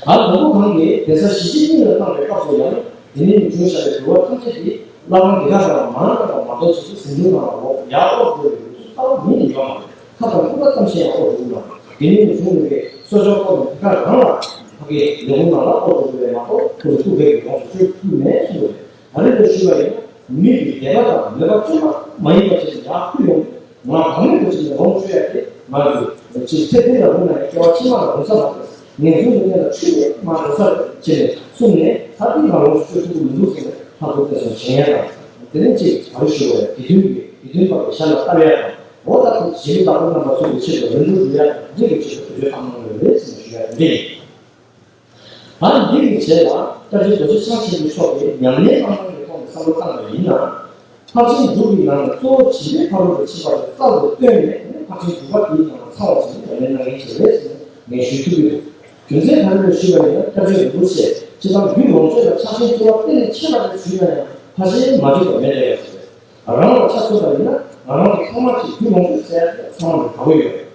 ད་ལམ་པོ་སྒང་གིས་གདན་ས་གཞིས་བྱེས་གཉིས་ལ་བཏང་བའི་སྐབས་སུ་ཡང་། དེ་ནས་ནི་བྱུང་བཞག་པའི་འབུལ་བ་ཐམས་ཅད་ཀྱིས་བླ་བྲང་འདི་ག་ལ་མང་དྲགས་པ་མ་གཏོགས་ཅིག་གཟིམ་ཆུང་ནང་ལ་འོག་ཡར་དབོར་འགྲོ་བའི་ལུགས་སྲོལ་རྩ་བ་ཉིད་ནས་ཡོད་མ་རེད། ཁ་དང་ལྐུགས་པ་ཙམ་ཞིག་ཡང་དབོར་འགྲོ་གི་མ་རེད། དེ་ནས་ནི་བྱུང་བའི་གསོལ་ལྕམ་ཐོག་ནས་འདི་ག་རང་ལ་ཕ་གིའི་ལས་ཁུངས་ནང་ལ་དབོར་འགྲོ་གི་རེད་མ་གཏོགས། ཁོ་ཚོ་སྐུ་སྦས་ཀྱི་ཡོངས་སུ་སྤྱོད་ཐུབ་མེད་གསུངས་པ་རེད། ད་རེས་ལ་ཞུས་པ་ཡིན་ན། མི་གི་དད་པ་དང་མོས་པ་བཅོས་མ་མ་ཡིན་པ་ཅིག་ཡར་ཕུལ་ཡོང་། ང་གང་མེད་པ་ཅིག་ནས་ལོངས་སྤྱོད་ཡ་དེ། ང་གི་ཅིག་ཚེ་འདི་ལ་རུང་ན་ཡང་སྐྱེ་བ་ཕྱི་མ་ལ་རུང་ས་མ་རེད། ངན་སོང་གི་གནས་ལ་ཆུད་ནས་མ་རུང་ས་རེད་ཅེས་ནས་གསུངས་ནས། ད་འདི་ང་ལོངས་སུ་སྤྱོད་ཐུབ་ཀྱི་མི་འདུག་ཟེར་ནས་ཕར་འདུག་སྟེ་སོང་བྱེད་ཡ་དང་། དེ་ནས་ཅིག་ག་རེ་ཞུ་བ་ཡ། དགེ་འདུན་གྱི་དགེ་འདུན་པ་གི་ཞབས་ལ་བཏབ་ཡ་དང་། འོ་ད་ཁོ་ཞི་མི་བདག་པོ་རྣམ་པ་ཚོ་གི་ཆེད་དུ་རིན་འབུལ་སྒྲུབ་ཡ་དང་། འདི་གི་ཆེད་དུ་དུས་ཚོད་བཏང་གནང་ཡོད་རེད་ཟེར་ནས་ཞུ་ཡ་དེ་འདྲ་ཡིན། ད་འདི་གི་རྗེས་ལ་སྐྱབས་རྗེ་རྡོ་རྗེ་འཆང་ཆེན་པོ་མཆོག་གིས་ཉམས་ལེན་རྣམ་གྲངས་ཀྱི་ཐོག་ནས་བསམ་བློ་བཏང་བ་ཡིན་ན། ཕར་ཕྱིན་དྲུག་གི་ནང་ནས་གཙོ་བོ་བྱིས་པའི་ཕ་རོལ་ཏུ་ཕྱིན་པ་དེ་རྩ་ལ་བཏོན་ནས། ཕར་ཕྱིན་དྲུག་པ་དེའི་ནང་ལ་ཚང་བ་ཞིག་ཉམས་ལེན་གནང་མཁན་ཞིག་རེད་ཟེར་ནས་ངས་ཞུ་ཐུབ་ཀྱི་འདུག་རྒྱུ་མཚན་ག་རེ་རེད་ཞུས་པ་ཡིན་ན། སྐྱབས་རྗེ་རིན་པོ་ཆེ་སྤྱིར་བཏང་རྒྱུ་ལོངས་སྤྱོད་ལ་ཆགས་ཞེན་སྐྱེ་བ་གཏན་ནས་ཆད་པ་རེད་ཞུས་ན་ཡང་། ཕར་ཕྱིན་མ་འགྲིག་པ་མེད་བསྡད་ཡོད་ཟེར། རང་ལ་ཆ་མཚོན་པ་ཡིན་ན། ང་རང་གི་ཚང་མ་གཅིག་རྒྱུ་ལོངས་སྤྱོད་ཟེར་ཡ་དེ་ཚང་མ་གི་དགའ་པོ་ཡོད་རེད།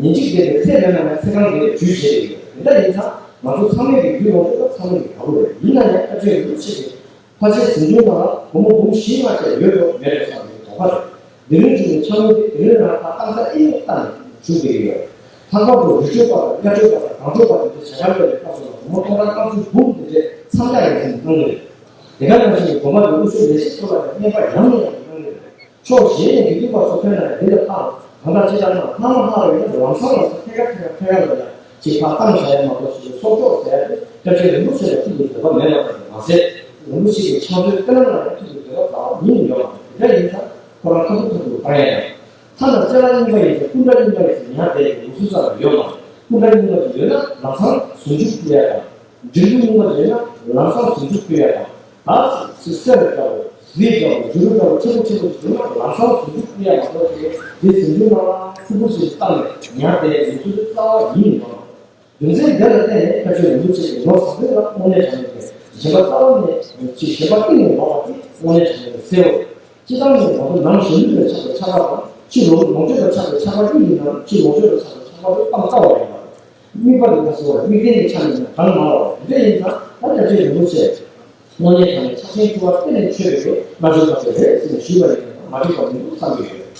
ཉིན་གཅིག་བསྡད་པའི་ཚེ་མེད་ན་ཡང་ཚེ་གང་བསྡད་པའི་རྒྱུ་བྱེད་ཀྱི་ཡོད། དེ་འདྲ་ཡིན་ཙང་ང་ཚོ་ཚང་མས་ཀྱི་རྒྱུ་ལོངས་སྤྱོད་ལ་ཚང་མས་ཀྱི་དགའ་པོ་རེད། ཡིན་ན་ཡང་སྐྱབས་རྗེ་རིན་པོ་ཆེ་གིས་ཕལ་ཆེར་གཟིམ་ཆུང་ནང་ལ་སྒོར་མོ་འབུམ་བཞི་ལྔ་བཅས་ཡོད་འགྲོ་མེད་འགྲོ་བསམ་པའི་དོགས་པ་རེད། དེ་རིང་བྱུང་བའི་འཆར་ངོས་དེ་དེ་རིང་རང་ད་བཏང་ས་ཨེ་ཡོད་བཏང་ནས་བཞུགས་བསྡད་ཀྱི་ཡོད། ལྷག་པར་དུ་རི་ཁྲོད་པ་དང་གཡའ་ཁྲོད་པ་དང་གངས་ཁྲོད་པ་དེ་ཚོ་བྱེ་བྲག་སླེབས་པའི་སྐབས་སུ་ལ་སྒོར་མོ་སྟོང་ཕྲག་རྐང་ཚོ་འབུམ་དེ་འདྲས་མཚམས་འཇོག་ཡང་ཟིན་གནང་གི་རེད། དེ་ག་ནང་བཞིན་དགོན་པ་དེ་དབུ་ཆོས་ལས་བྱེད་ཚོ་ལ་ཡང་རྔན་པ་ཡང་ནས་ཡང་གནང་གི་རེད། ཕྱོགས་གཞན་ནས་དགེ་འདུན་པ་ཚོ་ཕེབས་ན་ཡང་འདི་ལ་ལྷག་གང་ལྟར་ཅི་ལྟར་ན་ལྷག་མ་ལྷག་རེད་ན། ལམ་སང་ལམ་སང་ཐད་ཀར་ཐད་ཀར་ཐད་ཀར་ལ་ཡང་ཅིག་ཕར་བཏང་བཞག་ཡ་མ་གཏོགས། ཅིག་གི་ཚོགས་གཅོག་ཟེར་ཡ་དེ་སྐྱབས་རྗེ་རིན་པོ་ཆེ་ལ་ཐུགས་ཀྱི་འདོད་པ་མེད་པ་ཙམ་མ་ཟད། རིན་པོ་ཆེ་གི་ཕྱག་མཛོད་དཔེ་ལམ་ལ་ཡང་ཐུགས་ཀྱི་འདོད་པ་ཟབ་མོ་ཡིན་ཡོད་པ་དེ་འདྲ་ཡིན་ཙང་། ཁོ་རང་ཁ་ཐུག་ཁ་ཐུག་བཏང་ཡ་དང་། ཐ་ན་སྤྱན་རས་གཉིས་པ་ཡིན་ཙང་སྐུ་འདྲ་རྙིང་པ་ཡིན་ཙང་ཉར་བསྡད་ཀྱི་ལུགས་སྲོལ་ཙམ་ཡང་ཡོད་མ་རེད། སྐུ་འདྲ་རྙིང་པ་ཅིག་ཡོད་ན་ལམ་སང་ཟུང་འཇུག་ཕུལ་ཡ་དང་། འབྲས་བུ་སྨྱུང་བ་ཡོད་ན་ལམ་སང་ཟུང་འཇུག་ཕུལ་ཡ་དང་། ད་སི་སེར་འདྲ་བོ་གཟི་འདྲ་བོ་བྱུ་རུ་འདྲ་བོ་ཆེན་པོ་ཆེན་པོ་ཞིག་ཡོད་ན་ལམ་སང་ཟུང་འཇུག་ཕུལ་ཡ་མ་གཏོགས། དེ་དེ་ཟུང་འཇུག་ནང་ལ་ཕྲུ་གུ་ཞིག་བཏང་ནས་ཉར་བསྡད་ཡོད་ཚུལ་རྩ་བ་ཉིད་ནས་མ་རེད། རྒྱུ་མཚན་འདི་ལ་བརྟེན་ནས་སྐྱབས་རྗེ་རིན་པོ་ཆེ་གིས་ལོ་གསར་ཚེས་ལ་དངོས་གནས་དྲང་གནས་ཀྱི་ཞེན་པ་རྩ་བ་ནས་ཅིག་ཞེན་པ་གཏིང་ནས་ལོག་པ་དེ་དངོས་གནས་དྲང་གནས་ཀྱི་གསལ་བོ་རེད། སྤྱིར་བཏང་ནས་ང་ཚོ་ནང་གཞན་ལུགས་ལ་ཆགས་པའི་ཆགས་པ་དང་། ཕྱི་ལོངས་ལོངས་སྤྱོད་ལ་ཆགས་པའི་ཆགས་པ་གཉིས་ཀྱི་ནང་ཕྱི་ལོངས་སྤྱོད་ལ་ཆགས་པའི་ཆགས་པ་དེ་སྤང་དཀའ་བ་ཡིན་པ་རེད། དམིགས་པ་ནི་ཁ་གསལ་བ་རེད། དམིགས་རྟེན་ནི་ཆ་མཉམ་ན་གང་མང་བ་རེད། དེ་འདྲ་ཡིན་ཙང་ད་སྐྱབས་རྗེ་རིན་པོ་ཆེ་དངོས་གནས་དྲང་གནས་ཆགས་ཞེན་སྐྱེ་བ་གཏན་ནས་ཆོད་པའི་རྣལ་འབྱོར་པ་ཞིག་རེད་ཟེར་ནས་ཞུས་པ་ཡིན་ན་མ་འགྲིག་པ་མི་འདུག་བསམ་གྱི་ཡོད།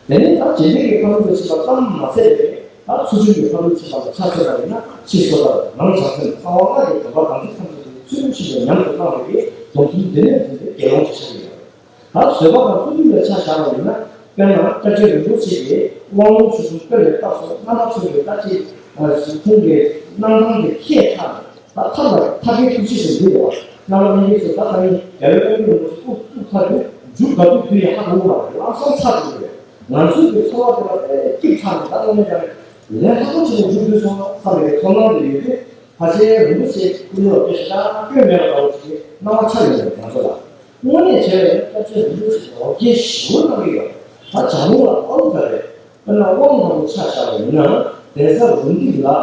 དེ་ནས་ད་རྗེས་འདྲེན་གྱི་ཕ་རོལ་ཏུ་ཕྱིན་པ་ཙམ་མ་ཟད་པའི། ད་ཚུལ་ཁྲིམས་ཀྱི་ཕ་རོལ་ཏུ་ཕྱིན་པ་ལ་ཆ་མཚོན་པ་ཡིན་ན། ཕྱི་སོ་ཐར་ནང་བྱང་སེམས་གསང་བ་ལྔ་གི་སྡོམ་པ་དམ་ཚིག་ཐམས་ཅད་དེ་ཚུལ་ཁྲིམས་ཤིན་ཏུ་ཉམས་སུ་བླངས་པའི་སྡོམ་ཚུལ་འདི་ནས་འཛིན་པའི་དགེ་སློང་ཞིག་ཆགས་ཀྱི་ཡོད། ད་བཟོད་པ་དང་ཚུལ་ཁྲིམས་ལ་ཆ་བཞག་པ་ཡིན་ན། དཔེར་ན་སྐྱབས་རྗེ་རིན་པོ་ཆེ་གིས་དབང་ལུང་ཆོས་གསུམ་སྤེལ་བའི་སྐབས་སུ། སྔ་མ་ཚུན་གྱི་ད་ཅི་ཁུངས་ཀྱི་གནང་སྟངས་དེ་ཁྱད་ཆགས་ནས། ད་ཐབས་ལ་ཐབས་མཁས་ཐུགས་རྗེ་ཞིག་འདུག་པ། རྣམ་པ་སྨན་རྒྱལ་ཚོས་ད་ལྟ་ནི་རྒྱལ་བའི་བཀའ་འགྱུར་ལུང་ཚོ་དབུ་བཙུགས་ཚར་དུས་མཇུག་ག་དུས་དུས་ཡང་ཧ་གོ་མ་རེད། ལམ་སང་ཚར་འགྲོ་གི་རེད། ང་ཚོའི་གི་འཚོ་བ་དེ་ལ་དཔེ་སྐྱིད་ཆགས་ནས། ད་དངོས་གནས་ཀྱང་ལས་སླ་པོ་ཆེ་ནས་མཇུག་བསྡུས་སོང་བསམ་པའི་ཚོར་སྣང་དེ་ཡོད་དུས། ཕལ་ཆེར་རིན་པོ་ཆེ་སྐུ་ལུས་ལ་དཔེ་ཞེ་དྲག་སྐྱོན་མེད་པ་འདྲ་བོ་ཞིག་སྣང་བ་ཆགས་ཡོང་གི་རེད་ང་ཚོ་ལ། དངོས་གནས་བྱས་པ་ཡིན་ན་སྐྱབས་རྗེ་རིན་པོ་ཆེ་ལོ་བརྒྱད་ཞེ་པོ་གནང་གི་ཡོད། ད་བྱ་རུང་ལ་དབང་ག་རེད། དཔེར་ན་དབང་དང་པོ་ཆ་བཞག་པ་ཡིན་ན། གདན་ས་རུ་འདི་ལ་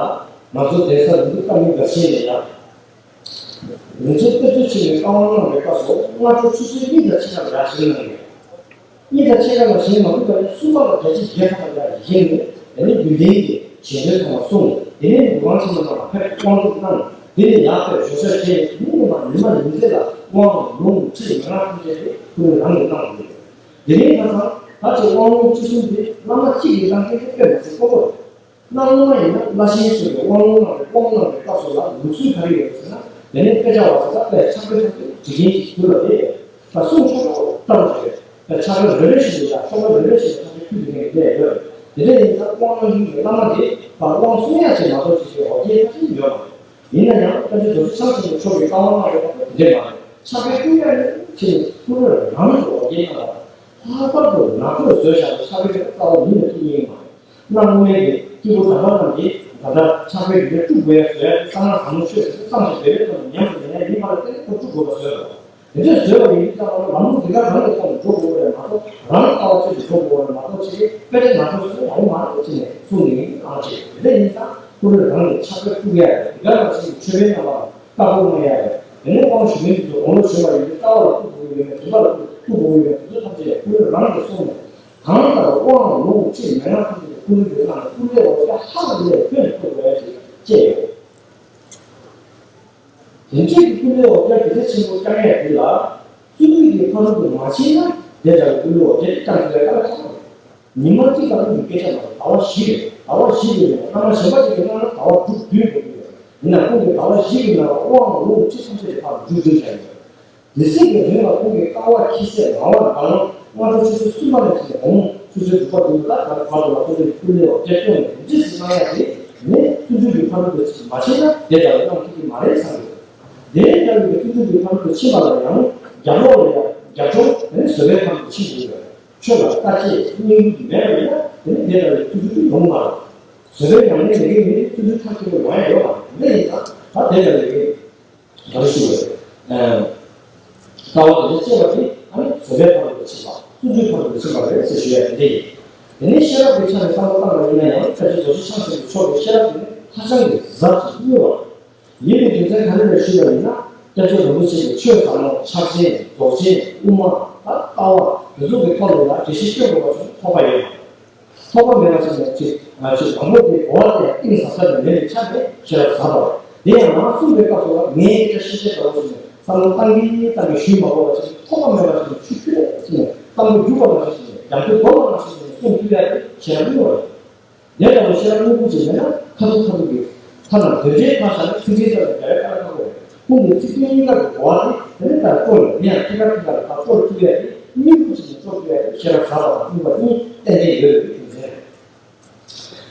ང་ཚོ་གདན་ས་རུ་འདི་བཀའ་མོལ་འགའ་ཤས་ནས་ཡང་། རིན་ཆེན་གཏེར་མཛོད་ཆེན་མོའི་བཀའ་དབང་གནང་བའི་སྐབས་སུ། སྔ་དྲོ་ཆུ་ཚོད་གཉིས་དང་ཕྱེད་ཀ་ལ་ཡར་བཞེངས་གནང་ཡོད། གཉིས་དང་ཕྱེད་ཀ་ལ་བཞེངས་མ་ཐུབ་པ་ཡིན་ན། གསུམ་པ་ལ་རྒྱ་ཆེ་བརྒྱད་ཐམ་པ་ལ་ཡར་བཞེངས་ནས། དེ་ནས་རྒྱུན་ལྡན་གྱི་ཞལ་འདོན་ཚང་མ་གསུངས། དེ་ནས་འདུ་ཁང་ཆེན་མོ་ནང་ལ་ཕེབས་དབང་སྒྲུབ་གནང་། དེ་ནས་ཡར་ཕེབས་ཞོགས་ཇ་བཞེས་ནས། ཉིན་ནས་མ་ཉིན་མ་ཉིན་མཚན་ལ་དབང་ལུང་ཁྲིད་མན་ངག་ཐམས་ཅད་དེ་ཁོ་རང་རང་གིས་གནང་བ་རེད། དེ་ནས་ཁ་སང་ད་ཅིག་དབང་ལུང་ཁྲིད་གསུམ་དེ་བླ་མ་གཅིག་གིས་གནང་མཁན་དེ་དཔེ་མ་སྲིད་དཀོན་པོ་རེད། གནའ་སྔོན་མ་ཡིན་ན་བླ་ཆེན་ཚོས་ཀྱི་དབང་ལུང་གནང་བའི་དབང་གནང་བའི་སྐབས་སུ་ལ་ལུགས་སྲོལ་ག་རེ་ཡོད་ཟེར་ན། དེ་ནས་དཔེ་ཆ་བ་ཟེར་ན་དཔེ་ཕྱག་དཔེ་ཐོག་ཏུ་བྲིས་མཁན་ཞིག་ཚུར་ལ་བསྡད་ཡོད། ད་གསུང་ཆོག་ཆོག་ལྟ་བུ་ཞིག་རེད། ད་ཕྱག་དཔེ་རེ་རེ་བཞིན་དུ་ཡང་ཆོག་པ་རེ་རེ་བཞིན་དུ་ཕྱག་དཔེ་ཕུལ་དགོས་མཁན་དེ་ཡོད། དེ་འདྲ་ཡིན་ཙང་དབང་གནང་མཁན་གྱི་བླ་མ་དེ་ཕར་དབང་གསུང་ཡ་ཅིག་མ་གཏོགས་ཅིག་ཅིག་འོ་བརྒྱལ་ཐབས་ཤེས་ཡོད་མ་རེད། ཡིན་ན་ཡང་སྐྱབས་རྗེ་རྡོ་རྗེ་འཆང་ཆེན་པོ་མཆོག་གིས་བཀའ་དབང་གནང་བའི་སྐབས་དེ་འདྲས་མ་རེད། ཕྱག་དཔེ་ཕུལ་ཡ་ནི་ཅིག་ཁོ་རང་རང་གི་འོ་བརྒྱལ་གནང་བ། ལྷག་པར་དུ་ནག་ཕྱོགས་བཟོས་བཞག་པའི་ཕྱག་དཔེ་དེ་རྩ་བ་ཉིད་ནས་ཐུབ་ངེས་མ་རེད། གནའ་སྔོན་མའི་གི་སྐྱེས་བུ་དམ་པ་རྣམས་ཀྱིས་ད་ལྟ་ཕྱག་དཔེ་འདི་འདྲ་དཀྲུག་དགོས་ཡ་བཟོ་ཡ་དེ་གཙང་མ་བཟང་མོ་ཤོས་ཟེར་ཏེ་བསམ་ཞིང་འབད་པའི་ཐོག་ནས་ཉམས་སུ་ལེན་ཡ་ཡིན་པ་ལ་བརྟེན་ནས་ཁོ་དཀྲུག་དགོས་པ་བཟོས་པ་རེད། དེ་འདྲ་བཟོས་པ་ཡིན་དུས་ཙམ་པ་ལ་ལམ་ལུགས་འདི་ག་རང་གི་ཐོག་ནས་འགྲོ་དགོས་པ་རེད་མ་གཏོགས། རང་ལྟ་བ་ཅན་དུ་འགྲོ་དགོས་པ་རེད་མ་གཏོགས། ཅིག་དཔེ་དེ་ང་ཚོ་སུ་ཡང་མ་རེད་ཅེས་ནས་གསུངས་ནས་ཨང་ཅེ། དེ་འདྲ་ཡིན་ཙང་ཁོ་རང་རང་གི་ཕྱག་དཔེ་དཀྲུག་ཡ་རེད། འདི་ག་ནང་བཞིན་གྱི་མཆོད་པའི་རྣམ་པ་ལ་བཀའ་བསྒོ་གནང་ཡ་རེད། དེ་ནས་དབང་ཞུ་མཁན་དེ་ཚོ་དགུང་ལོ་གཞོན་པ་ཡིན་ཏེ་ཀ་བ་ལ་སྐུ་འབུལ་ཡོད་མེད། མགྲིན་པ་ལ་སྐུ་འབུལ་ཡོད་མེད། དེ་ཚོ་ཐམས་ཅད་ཀུན་ལེགས་རང་གིས་གསུངས་ནས། གང་ལྟར་དབང་ལུང་ཕྱིར་མན་ངག་ཐམས་ཅད་ཀུན་ལེགས་ཀྱི་ནང་ནས་ཀུན་ལེགས་འོ་བརྒྱ་ཧ་ལས་པའི་ཕན་ཐོགས་པ་ཞིག་བཅས་ཡོད། དེ་འདྲའི་ཀུན་ལེགས་འོ་བརྒྱ་གལ་ཆེན་པོ་བསྐྱང་ཡས་འདི་ལ། བརྩོན་འགྲུས་ཀྱི་ཕ་རོལ་ཏུ་མ་ཕྱིན་ན་དེ་ལྟར་ཀུན་ལེགས་འོ་བརྒྱ་བསྐྱང་ཐུབ་པའི་དཀའ་ལས་ཁག་པོ་རེད། ཉི་མ་གཅིག་ལ་ཀུན་གྱི་སྐད་ཆ་མ་རེད། ཟླ་བ་བཞི་རེད། ཟླ་བ་བཞི་རེད་ནས་སྣང་བ་གཞན་པ་ཅིག་གིས་སྣང་ན་ཟླ་བ་དྲུག་བདུན་འགྲོ་གི་ཡོད་རེད། ཡིན་ན་ཁོང་གིས་ཟླ་བ་བཞི་གི་ནང་ལ་དབང་ལུང་ཁྲིད་ཐམས་ཅད་ཀྱི་ཕར་མཇུག་སྒྲིལ་བྱ་ཡོད། དེ་སྲིད་ཀྱི་རིང་ལ་ཁོང་གིས་དཀའ་བ་ཁྱི་སེར་ངལ་བ་ལྡང་སྔ་དྲོ་ཆུ་ཚོད་གསུམ་པ་ནས་བྱས་ནས་དགོང་མོ་ཆུ་ཚོད་དྲུག་པ་བདུན་པ་ལ་བར་དུ་ལ་ཁོང་ཚོས་ཀུན་ལེགས་འོ་བརྒྱ་བསྐྱངས་ནས་འདི་འདྲ་ཞིག་གནང་ཡ་དེ་ནི་བརྩོན་འགྲུས་ཀྱི་ཕ་རོལ་ཏུ་ཕྱིན་མ་ཕྱིན་ན་དེ་འདྲ་བའི་གནང་ཐུབ་ཀྱི་མ་རེད་བསམ་གྱི་འདུག་དེ་ལྟ་བུའི་བརྩོན་འགྲུས་ཀྱི་ཕ་རོལ་ཏུ་ཕྱིན་པ་ལ་ཡང་རྒྱབ་ལོགས་ལ་ཡང་རྒྱབ་ལྗོངས་ནི་བཟོད་པའི་ཕ་རོལ་ཏུ་ཕྱིན་དགོས་པས། ཆོས་ལ་དཀའ་སྤྱད་སྙིང་རུས་མེད་པ་ཡིན་ན་དེ་ནི་དེ་ལྟ་བུའི་བརྩོན་འགྲུས་ཡོང་གི་མ་རེད། བཟོད་པའི་ཉམས་ལེན་ལས་ཀྱི་མི་ནི་བརྩོན་འགྲུས་མཐར་ཐུག་པ་ཡོང་ཡ་ཡོད་མ་རེད། དེ་ཡིན་ཙང་ད་དེ་ལྟ་བུའི་ག་རེ་ཞུ་དགོས་རེད། ལྟ་བ་དེ་འདྲ་སྐྱེས་པ་དེ་ཨ་ནི་བཟོད་པའི་ཕ་རོལ་ཏུ་ཕྱིན་པ་བརྩོན་འགྲུས་ཕ་རོལ་ཏུ་ཕྱིན་པ་རེད་ཟེར་ཞུ་ཡ་དེ་འདྲ་ཡིན། དེ་ནས་ཤེས་རབ་ཀྱི་ཆ་ནས་བསམ་བློ་བཏང་བ་ཡིན་ན་ཡང་སྐྱབས་རྗེ་རྡོ་རྗེ་འཆང་ཆེན་པོ་མཆོག་གི་ཤེས་རབ་དེ་ནི་ཧ་ཅང་གི་ཟབ་ཅིང་རྙིང་བ། ཡིན་པའི་རྒྱུ་མཚན་ག་རེ་ལ་ཞུས་པ་ཡིན་ན། སྐྱབས་རྗེ་རིན་པོ་ཆེ་གིས་ཆོས་ཟབ་མོ་ཕྱག་ཆེན་རྫོགས་ཆེན་དབུ་མ་དང་ལྟ་བ་དེ་ཚོ་གི་ཐོག་ལ་ཡང་འགྲེལ་བཤད་སྐྱོན་དགོས་པ་བྱུང་ཐོགས་པ་ཡོད། ཐོགས་པ་མེད་པ་ཞིག་ནས་ཅིག་ང་ཚོས་དང་པོ་དེ་གོ་བ་དེ་ཡང་གཏིང་ཟབ་ས་ནས་མེད་པའི་ཆ་ནས་ཤེས་རབ་ཟབ་པ་དེ་ཡང་ནང་གསུངས་པའི་སྐབས་སུ་ལ་ངས་སྐད་ཆ་བཤད་བཤད་འདྲ་བོ་ཞིག་ནས་བསམ་བློ་བཏང་གིན་བཏང་གིན་ཞུས་མ་དགོས་པ་ཞིག་ཐོགས་པ་མེད་པ་ཞིག་ནས་ཆུ་ཁྱུད་ལས་ཅིག་ནས་བསམ་བློ་རྒྱུག་པ་ནང་བཞིན་ཞིག་ནས་རྒྱ་མཚོའི་རྡོ་ལ་ནང་བཞིན་ཞིག་ནས་གསུངས་ཐུབ་ཡ་དེ་ཤེས་རབ་གླེང་བ་རེད། དེ་ལྟ་བུ་ཤེས་རབ་སྙིང་པོ་ཅིག་མེད་ན་ཁ་ཐུག་ཁ་ཐུག་གི་ཐ་ན་དོན་ཆེན་ཁ་བཞག་ན་ཚིག་ཕྲེང་ཙམ་ལ་རྒྱ་བའི་ཁ་ལ་ཁ་གོ་རེད། ཁོང་གི་ཚིག་དོན་གཉིས་ཀ་གི་གོ་བ་དེ་དེ་ནས་ལྟར་སྤྲོ་ཡོད་དེ་ཡང་ཐད་ཀར་ཐད་ཀར་ལ་ཕར་སྤྲོ་ཐུབ་ཡ་དེ་སྙིང་པོ་ཅིག་ནས་སྤྲོ་ཐུབ་ཡ་དེ་ཤེས་རབ་ཟབ་པ་དང་སྙིང་པ་གཉིས་ཏན་ཏན་ཡོད་པའི་རྒྱུ་མཚན་རེད།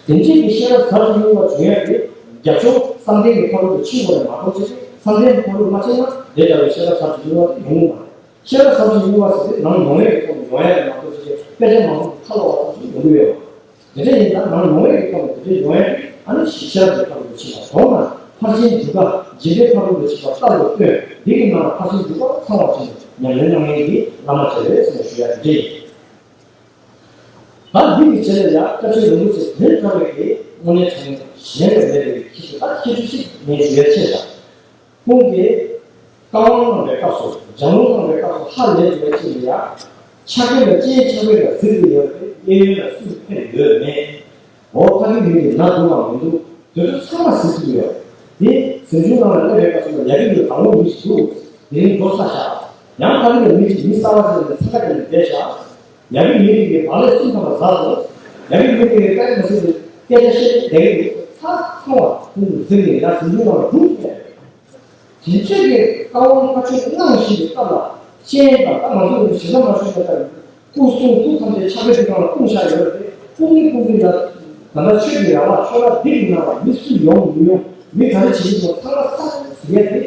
དེ་འདྲའི་གི་ཤེས་རབ་ཟབ་ཅིང་སྙིང་པ་བྱུང་ཡ་དེ་རྒྱབ་ལྗོངས་བསམ་གཏན་གྱི་ཁ་ལོ་དུ་ཕྱིན་དགོས་རེད་མ་གཏོགས་ཅི་ཕྱིན་བསམ་གཏན་གྱི་ཁ་ལོ་མ་ཕྱིན་ན་དེ་འདྲ་བའི་ཤེས་རབ་ཟབ་ཅིང་སྙིང་པ་དེ་ཡོང་གི་མ་རེད། ཤེས་རབ་ཟབ་ཅིང་སྙིང་པ་ཟེར་དེ་ནང་མྱོང་བའི་ཐོག་ནས་ཡོང་ཡ་རེད་མ་གཏོགས་ཅི་ཕྱིན་དཔེ་ཆ་མང་པོ་ཁ་ལོ་བ་ཙམ་ཞིག་ཡོང་གི་ཡོད་མ་རེད། དེ་འདྲ་ཡིན་ཙང་ནང་མྱོང་བའི་ཐོག་ནས་དེ་འདྲའི་ཡོང་ཡ་དེ་ཨ་ནི་ཤེས་རབ་ཀྱི་ཁ་ལོ་དུ་ཕྱིན་པ་དོན་ལ་ཕར་ཕྱིན་དྲུག་པ་འཇིག་རྟེན་ཁ་ལོ་དུ་ཕྱིན་པ་ལྟ་བུ་སྟོན་འདི་གི་ནང་ལ་ཕར་ཕྱིན་དྲུག་པ་ཚང་བ་ཕྱིན་ཉམས་ལེན་གནང་མཁན་གྱི་བླ་མ་བྱས་རེད་ཟེར་ནས་ཞུ་ཡ་དེ་འདྲ་ཡིན། ད་འདི་གི་ཆེད་ལ་ཡང་སྐྱབས་རྗེ་རིན་པོ་ཆེ་དོན་གྲུབ་པའི་གི་དངོས་གནས་དྲང་གནས་གཞན་ལས་མེད་པའི་ཁྱི་ཞིག་ད་ཁྱི་ཆུ་ཞིག་ངས་ཞུ་ཡ་ཆེ་ལ། ཁོང་གིས་བཀའ་དབང་གནང་བའི་སྐབས་སུ་ལྗགས་ལུང་གནང་བའི་སྐབས་སུ་ཧ་ལས་པའི་ཆེད་ལ་ཡང་ཕྱག་རྒྱ་ལ་སྤྱན་ཕྱག་རྒྱ་ལ་གཟིགས་ཏེ་ཡོད་པའི་གཡས་གཡོན་ལ་སུས་ཕེབས་ཡོད་མེད། འོ་ཕ་གི་མི་གི་ན་འདུག་མ་མི་འདུག་དེ་ཚོ་ཚང་མ་གཟིགས་ཐུབ་ཡོད། དེ་གཟིམ་ཆུང་ནང་ལ་སླེབས་པའི་སྐབས་སུ་ཡ་གི་ཡོད་དང་པོ་མི་ཞིག་འདུག་དེ་རིང་འགྲོ་ས་བཞག་ཡང་ཕ་གི་ལ་མི་ཞིག་མི་གསར་བ་ཞིག་ནས་འཚང་ཁ་བརྒྱབ་ནས་བསྡད་བཞག་ཡ་གི་མི་རིགས་ཀྱི་བག་ལེབ་གསུམ་ཐམ་པ་ཟ་སོང་། ཡ་གི་མི་རིགས་ཀྱི་ཀ་ཡི་མ་སྲིད་དུ་སྐད་ཆ་བཤད་བསྡད་ཀྱི་འདུག་ཚ་ཚང་བ་ཁོང་གིས་གཟིགས་ནས་ཡ་གཟིམ་ཆུང་ནང་ལ་སྒྲུག་བསྡད། དེ་ཚོས་ཀྱི་བཀའ་དབང་བཀའ་ཆོས་གནང་བཞིན་པའི་སྐབས་ལ་ཤེས་ཡོན་དང་ད་ང་ཚོ་ནི་ཞེ་ས་མ་ཞུས་པ་ལྟར་སྐུ་གསུང་ཐུགས་ཐམས་ཅད་ཕྱག་དཔེ་འདི་སྒང་ལ་སྤུངས་བཞག་ཡོད་རེད། སྤུངས་ནི་སྤུངས་ནི་ལ་ད་ལྟ་ཆོས་ཀྱི་ར་བ་ཆོས་ར་འདི་གི་ནང་ལ་མི་སུ་ཡོང་མི་ཡོང་མི་ག་རེ་བྱེད་ཀྱི་འདུག་ཚང་མ་ཚར་ཟིན་ཡས་དེ།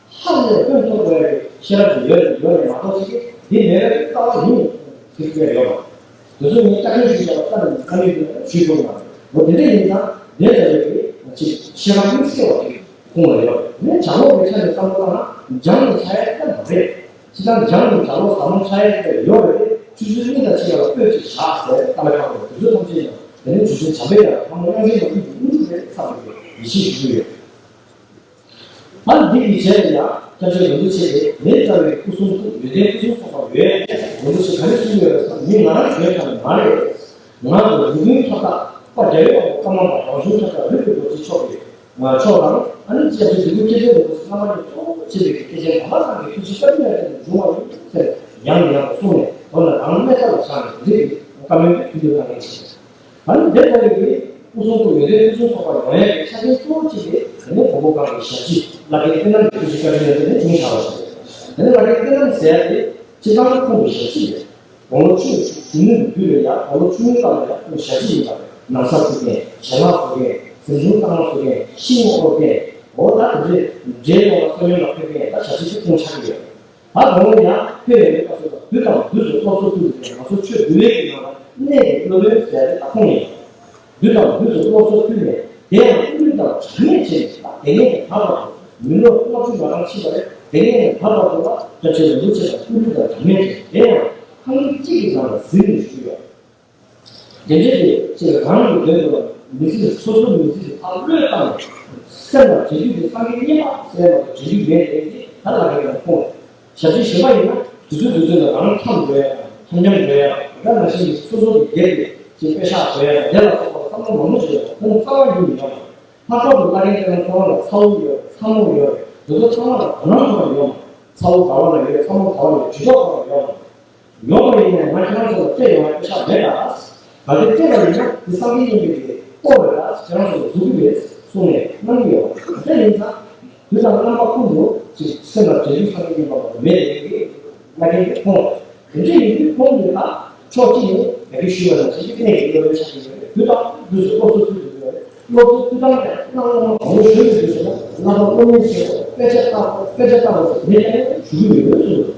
ཧ་ལས་ཕན་ཐོགས་དགོས་ཡ་གི་ཤེས་རབ་ཅིག་ཡོད་རེད་ཡོད་རེད་མ་གཏོགས་ཅིག་གིས་འདི་མེད་པའི་རྩ་བ་ཡིན་ཟེར་གྱི་ཡོད་མ་རེད། དེ་ཚོ་ངས་ལྟ་སྐྱོང་ཞུས་བྱས་པ་ལྟ་ནས་ཁ་ནས་ཞུས་དགོས་མ་རེད། འོ་དེ་འདྲ་ཡིན་ཙང་དེ་ལྟ་བུའི་གི་ཅིག་ཤེས་རབ་ཀུན་གསལ་བ་དེ་ཁོང་ལ་ཡོད་རེད། ངས་བྱ་ལོག་གི་ཆ་ནས་བསམ་བློ་བཏང་ན་སྦྱངས་ནས་ཆགས་ཡ་ལྟ་མ་རེད། ཅི་ལྟར་སྦྱངས་ནས་བྱ་ལོག་ཟབ་མོ་ཆགས་ཡ་ལྟ་ཡོད་རེད། ཆུ་ཚོད་གཉིས་དང་ཕྱེད་ཀ་ལ་སྤོས་ཅིག་བཞག་ཟེར་ལྟ་བའི་ཁ་ལོ་དེ་ཚོ་ཐམས་ཅད་ཡང་དེ་ནས་ཆུ་ཚོད་བྱམས་པའི་ཡར་ཐང་མོ་དབྱངས་ཅན་གྱི་དབུས་ཀྱི་དངོས་གྲུབ་རེད་བསམ་པའི་ཡིད་ཆེས་ཞུ་གི་ཡོད། ད་འདི་གི་རྗེས་ལ་ཡང་སྐྱབས་རྗེ་རིན་པོ་ཆེ་དེ་མེ་བཙའ་བའི་སྐུ་གསུང་ཐུགས་ཡོན་ཏན་སྐུ་གསུང་ཚོགས་པ་ཡོད། རིན་པོ་ཆེ་ག་རེ་གསུངས་ཡོད་རེད་ཟེར་ན་མི་ང་རང་གི་ཡོད་ཀྱང་མ་རེད། ང་གི་རུ་དཔོན་ཐོག་ཐག་པ་རྒྱལ་བའི་དབང་པོ་ཀརྨ་པ་རང་བྱུང་ཐོག་ཐག་རིག་པའི་རྡོ་རྗེ་མཆོག་གི་ང་མཆོག་དང་ཨ་ནི་སྐྱབས་རྗེ་འདི་ཀུན་སྐྱེས་ཆེན་རིན་པོ་ཆེ་རྣམ་པ་གཉིས་གཙོ་བོ་བྱས་པའི་སྐྱེས་ཆེན་དམ་པ་རྣམས་ཀྱི་ཐུགས་རྗེ་བཀའ་དྲིན་ལ་བརྟེན་ནས་འབྱུང་བ་ཡིན་ཟེར་ཡང་ནས་ཡང་དུ་གསུངས་ནས་དོན་ལ་རང་དམན་ས་ལ་བཞག་ནས་འདི་གི་བཀའ་མོལ་དེ་ཕུལ་འདོད་གནང་མཁན་ཞིག་རེད། ཨ་ནི་དེ་ལྟ་བུའི་སྐུ་གསུང་ཐུགས་ཡོན་ཏན་ཕུན་སུམ་ཚོགས་པ་ཡོང་ཡས་ཀྱི་ཆ་རྐྱེན་གཙོ་བོ་གཅིག་དེ་དེ་ནི་མགོན་པོ་གང་གི་ཞབས་ཕྱི་བླ་རྒན་བསོད་ནམས་ཀྱི་ཐུགས་རྗེ་བཀའ་དྲིན་ལ་བརྟེན་ནས་བྱུང་བཞག་པ་ཞིག་རེད། དེ་ནི་བླ་རྒན་བསོད་ནམས་ཟེར་ཡ་དེ་སྤྱིར་བཏང་ཁོང་གི་ཞབས་ཕྱི་རེད། དགུང་ལོ་ཆུང་ཆུང་ནུས་རྒྱུད་ལ་ཡང་དགུང་ལོ་ཆུང་ངུའི་སྐབས་ལ་ཡང་ཁོང་ཞབས་ཕྱི་ཡིན་པ་རེད། ན་བཟའ་བཟོ་མཁན། ཞལ་ལག་བཟོ་མཁན། གཟིམ་ཆུང་གཏའ་མ་བཟོ་མཁན། ཤིང་དབོར་མཁན། འོ་ད་དེ་འདྲའི་འབྲས་ཡོང་བ་གསོལ་སྙོམས་ལ་ཕེབས་མཁན་ད་ཞབས་ཕྱི་དེ་ཁོང་ཆགས་ཀྱི་ཡོད། ད་དགོང་ལ་ཡང་ཁྱོད་ཡོད་པའི་སྐབས་སུ་དུས་དང་དུས་སུ་སློབ་གསོ་ཕུལ་ནས་ང་ཚོ་ཆོས་འདུལ་བའི་གི་ནང་ལ་གནས་ཀྱི་སློབ་དཔོན་ཟེར་ཡ་དེ་ད་ཁོང་ཡིན། དུས་དང་དུས་སུ་སློབ་གསོ་ཕུལ་ནས་དེ་ཡང་ཀུན་སློང་དང་འདྲ་མཉམ་བྱས་ནས་ད་དེ་ནས་ད་བར་དུ་མི་ལོ་ལྔ་བཅུ་ང་གྲངས་ཕྱིན་པ་རེད། དེ་ནས་ད་བར་དུ་ལ་སྐྱབས་རྗེ་རིན་པོ་ཆེ་དང་ཀུན་སློང་དང་འདྲ་མཉམ་བྱས་དེ་ཡང་ཐང་གཅིག་གི་ནང་ལ་གཟིགས་ནས་བཞུགས་ཡོད། དེ་འདྲའི་དེ་ཅིག་རང་གི་དོན་དུ་མི་ཚེ་སོ་སོ་མི་ཚེ་ཕར་བློས་བཏང་ནས་སེམས་ལ་འབྲེལ་རྒྱུ་དེ་སངས་རྒྱས་གཉིས་པ་ཟེར་བ་དང་འབྲེལ་རྒྱུ་མེད་དེ་གི་ ད་ལ་རེ་ཡང་ཁོང་ཞབས་ཕྱི་གཞན་པ་ཡིན་ན་དུས་ཚོད་དུས་ཚོད་ལ་རང་འཁྱམ་འགྲོ་ཡ་དང་འཁྱམ་འཁྱམ་འགྲོ་ཡ་དང་། ད་ནང་བཞིན་གྱི་སོ་སོ་གི་སྒེར་གྱི་ཅིག་དཔེ་ཤག་བཟོ་ཡ་དང་། དེ་ལ་སོགས་པ་བསམ་བློ་མང་པོ་བྱེད་ཡ་དང་། ཁོང་རྩ་བ་ཡུལ་མི་ཡོང་བ། ལྷག་པར་དུ་ལྷ་རྒན་དེ་ལ་ཁོ་རང་ལ་ཚ་བོ་ཡོད། ཚ་མོ་ཡོད། དེ་ཚོ་ཚང་མ་ལ་དོ་སྣང་ཁོ་རང་ཡོད་མ། ཚ་བོ་ག་བ་ལ་ཡོད། ཚ་མོ་ག་བ་ལ་ཡོད། ཇུས་གཏོགས་ག་བ་ལ་ཡོད་མ། ཡོད་མ་ཡིན་ནའི་ང་ཁྱེད་རང་ཚོ་ལ་སྤྲད་ཡོང་བའི་དཔེ་ཤག་མེད་ད། གལ་ཏེ་སྤྲད་པ་ཡིན་ན་དེ་སངས་རྒྱས་མཉན་པའི་གི་སྤོབས་རེད་ད། ཁྱེད་རང་ཚོ་ལ་བཟོ་གི་རེད་གསུངས་ནས་གནང་གི་ཡོད། དེ་ཡིན་ཙང་དུས་དང་རྣམ་པ་ཀུན་ཏུ་ཅིག་སེམས་ལ་དྲན་རྒྱུ་སངས་རྒྱས་མཉན་པ་མ་གཏོགས་མེད་དེ། དེ་གི་ལྷ་རྒན་གྱིས་ཁོང་དེ་འདྲ་ཡིན་དུས་ཁོང་གིས་ད་ཕྱོགས་གཅིག་ནས་ཡ་གི་ཞུས་པ་ནང་བཞིན་གྱི་གནས་ཀྱི་སློབ་དཔོན་ཆགས་ཀྱི་ཡོད་རེད། དུས་དང་དུས་སུ་སློབ་གསོ་ཕུལ་དགོས་ཀྱི་ཡོད་རེད། སློབ་གསོ་ཕུལ་སྟངས་ཀྱང་གནང་སློབ་མ་མང་པོ་ཞིག་ཡོད་དུས་ཟེར་ན། བསླབ་པ་སློབ་གཉེར་བྱེད་དགོས། དཔེ་ཆ་ལྟ་དགོས། དཔེ་ཆ་ལྟ་དགོས་ཟེར་དེ་ནས་ཞུ་གི་ཡོད་གསུངས།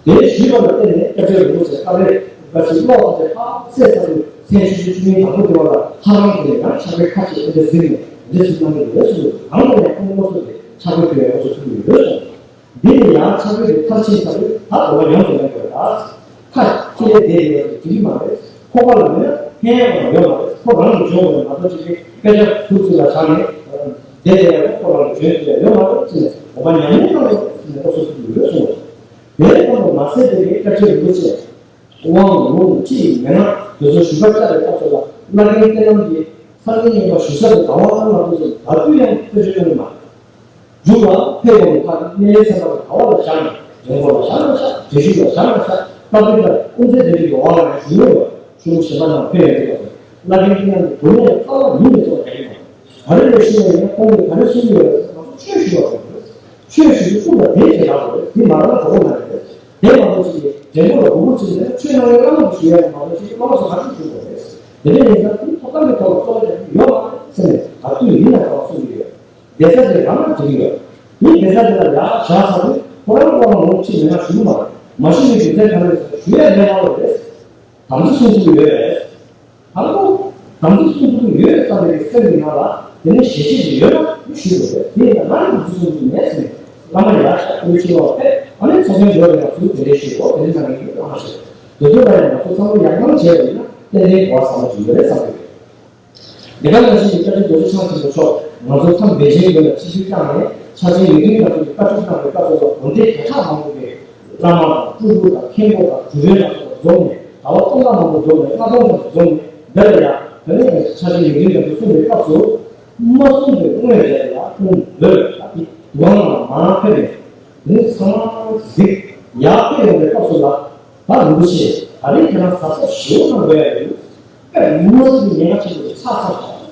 དེ་ཞུས་པ་ལ་བརྟེན་ནས་སྐྱབས་རྗེ་རིན་པོ་ཆེ་ཀ་བའི་བཀའ་ཆད་ཀློག་དེ་ཕར་བསྲེས་ཚར་དུས་མཚན་ཆུ་ཚོད་བཅུ་གཉིས་དང་པོ་དེ་བ་ལ་ཧ་ལམ་དེ་ནས་ཡང་ཕྱག་དཔེ་ཁ་ཤས་དེ་འདྲ་གཟིགས་ནས་འདི་ཚོ་གནང་གི་ཡོད་གསུངས། གང་ལ་ཡང་ཁོང་སློབ་གསོ་དེ་ཕྱག་དཔེ་ཕུལ་བའི་སློབ་གསོ་ཐུབ་ཀྱི་ཡོད་གསུངས། འདི་ནི་ཡང་ཕྱག་དཔེ་དེ་མཐར་ཕྱིན་ཚར་དུས་ད་གོ་བ་ཡོངས་སུ་ལེན་དགོས་ལ། ཁ་ཁྱི་ལས་བསྡད་ཡོད་པ་དེ་འགྲིག་གི་མ་རེད། ཁོ་པ་ལ་མེད་ན་ཕན་ཡོན་ཡོད་མ་རེད། ཁོ་རང་གིས་འཇོན་དགོས་མ་གཏོགས་ཅིག་གིས་དཔེ་ཆ་ཐུགས་ཚིག་ལ་བཞག་ནས་བསྡད་བསྡད་ཡ་ཁོ་རང་གིས་འཇོན་ཐུབ་ཡ་ཡོད་མ་རེད་ཟེར་ནས་གོ་བ་ཉམས་ལེན་གནང་རོགས་ཟེར་ནས་སློབ་གསོ་ཐུབ་ཀྱི་ཡོད་གསུངས། དེའི་ཁོང་དུ་མ་ཟད་དེ་ནི་སྐྱབས་རྗེ་རིན་པོ་ཆེ་དབང་ལུང་ཁྲིད་མན་ངག་དེ་ཚོ་ཞུ་བ་བཅར་བའི་སྐབས་སུ་ལ་བླ་རྒན་བསྟན་རྣམ་གྱིས་སངས་རྒྱས་མཉན་པ་ཞུ་ས་དེ་ག་བ་ལ་ང་ཚོ་ཚོ་ད་དུས་ཡང་ཐོས་ཆོད་གནང་གི་མ་རེད། མཇུག་ལ་ཕེབས་ཡོང་བའི་ཁར་སྣེ་ལེན་ཚན་པ་དེ་ག་བ་ལ་བཞག་ནས་འགྲེང་བུ་ལ་བཞག་ན་བཞག་འགྲེལ་བཤད་ལ་བཞག་ན་བཞག་རྟ་ཕོའི་ལ་དབུ་མཛད་དེ་འདྲ་གི་དབང་ལ་ཡང་ཞུ་ཡོད་པ། ཆུ་བོ་གཞན་པ་རྣམས་ཕེབས་ཡོང་དུས་སྐབས་སུ་བླ་རྒན་བསྟན་རྣམ་གྱི་མགུར་མེད་རྩ་བ་ཉིད་ནས་སོགས་རྒྱག་གི་མ་རེད། ག་རེ་ལས་ཤེས་ཡོད་ན་ཁོང་གིས་ག་རེ་གསུངས་ཡོད་རེད་ཟེར་ན་ང་ཚོ་ཆོས་ཞུ་བ་དགོས་རེད། ཆོས་ཞུ་རྒྱུ་ཀུན་ལ་དེ་བྱེད་ཡག་རེད། དེ་མ་རེད་ན་གྲོགས་པོ་མ་རེད། དེ་མ་གཏོགས་ཅིག་གིས་འགྲེང་བུ་ལ་མགུར་མགུར་ཅིག་ནས་ཆོས་གནང་བའི་བླ་མ་གིས་ཞུ་ཡ་མ་གཏོགས་ཅིག་གིས་བླ་མ་ཚོ་ག་ཚོད་ཞུ་དགོས་རེད། དེ་འདྲ་ཡིན་ཙང་དེ་ཐོབ་ཐང་གི་ཐོག་ལ་རྩོད་པ་རྒྱག་རྒྱུ་ཡོད་མ་རེད་ཟེར་ནས་ག་དུས་ཡིན་ན་གང་གསུང་གི་ཡོད། བསྡད་ས་དེ་རང་ལ་འགྲིག་གི་ཡོད། དེ་བསྡད་ས་དེ་ལ་ཡར་བཞག་ཚར་དུས་ཁོ་རང་ཁོ་རང་ངོ་ཕྱི་མི་ན་ཞུ་གི་མ་རེད། མ་ཞུ་བའི་རྒྱུ་མཚན་ག་རེ་རེད་ཟེར་ན་ཞུ་ཡ་ལས་སླ་བོ་རེད། དམ་ཚིག་སྲུང་ཐུབ་ཀྱི་ཡོད་རེད། ད་ལྟ་དམ་ཚིག་སྲུང་ཐུབ་ཀྱི་ཡོད་བསམ་པའི་སེམས་ཀྱི་ནང་ལ་དེ་ནས་ཞེ་ཆེ་ཞིག་ཡོད་ན་མི་ཞུ་དགོས་རེད། དེ་ཡིན་ན་ང་ནི་དམ་ཚིག་སྲུང་ཐུབ་ཀྱི་མེད་ཟེར་ནས་བླ་མ་ཡར་ཤག་ཁོའི་ཕྱི་ལོགས་ཕེབས། ཨ་ནི་ཚོགས་ཆེན་འགྲོ་བའི་ང་ཚོས་དེ་འདྲའི་ཞུས་འོ་དེ་འདྲའི་གནང་གི་ཡོད་བླ་མ་ཞེས། དེ་ཚོ་ལ་ཡང་ང་ཚོ་བསམ་བློ་ཡར་ལངས་བྱས་པ་ཡིན་ན་ཏན་ཏན་གོ་བ་བཟང་པོ་ཞིག་ཡོད་རེད་བསམ་གྱི་ཡོད། དེ་ག་ནང་བཞིན་གྱི་སྐྱབས་རྗེ་རྡོ་རྗེ་འཆང་ཆེན་པོ་མཆོག་ང་ཚོ་མཚམས་བེ་ཆེན་དགོན་ལ་ཆིབས་བསྒྱུར་བསྐྱངས་ནས་ཕྱག་ཆེན་ཡོན་ཏན་རྒྱ་མཚོ་གི་བཀའ་སྒྲུབ་གནང་བའི་སྐབས་སུ་ལ་དགོན་སྡེ་བརྒྱ་ཕྲག་མང་པོ་གི་བླ་མ་དང་སྤྲུལ་སྐུ་དང་མཁན་པོ་དང་གྲུབ་དཔོན་ལ་སོགས་པ་འཛོམས་ནས་གྲྭ་པ་སྟོང་ཕྲག་མང་པོ་འཛོམས་ནས་ལྔ་སྟོང་ཙམ་འཛོམས་ནས་འདི་ལ་ཡང་དེ་ནས་ཕྱག་ཆེན་ཡོན་ཏན་རྒྱ་མཚོ་གསུངས་པའི་སྐབས་སུ་མ་གསུངས་པའི་དངོས་རེད་ལ་ཁོང་འདོད་ལ་དེ་དུས་ནང་ལ་མར་ཕེབས་ནས་དེ་ནས་ཚང་མ་གཟིགས་ཡར་ཕེབས་ཡོང་བའི་སྐབས་སུ་ལ། ད་རིན་པོ་ཆེ་ད་རིང་ཁྱེད་རང་གཟབ་གཟབ་ཞེ་པོ་གནང་དགོས་ཡ་ཡོད། དཔེ་མི་སྲིད་པའི་ཉེན་ཁ་ཆེན་པོ་ཞིག་ཆགས་ཚར་བཞག་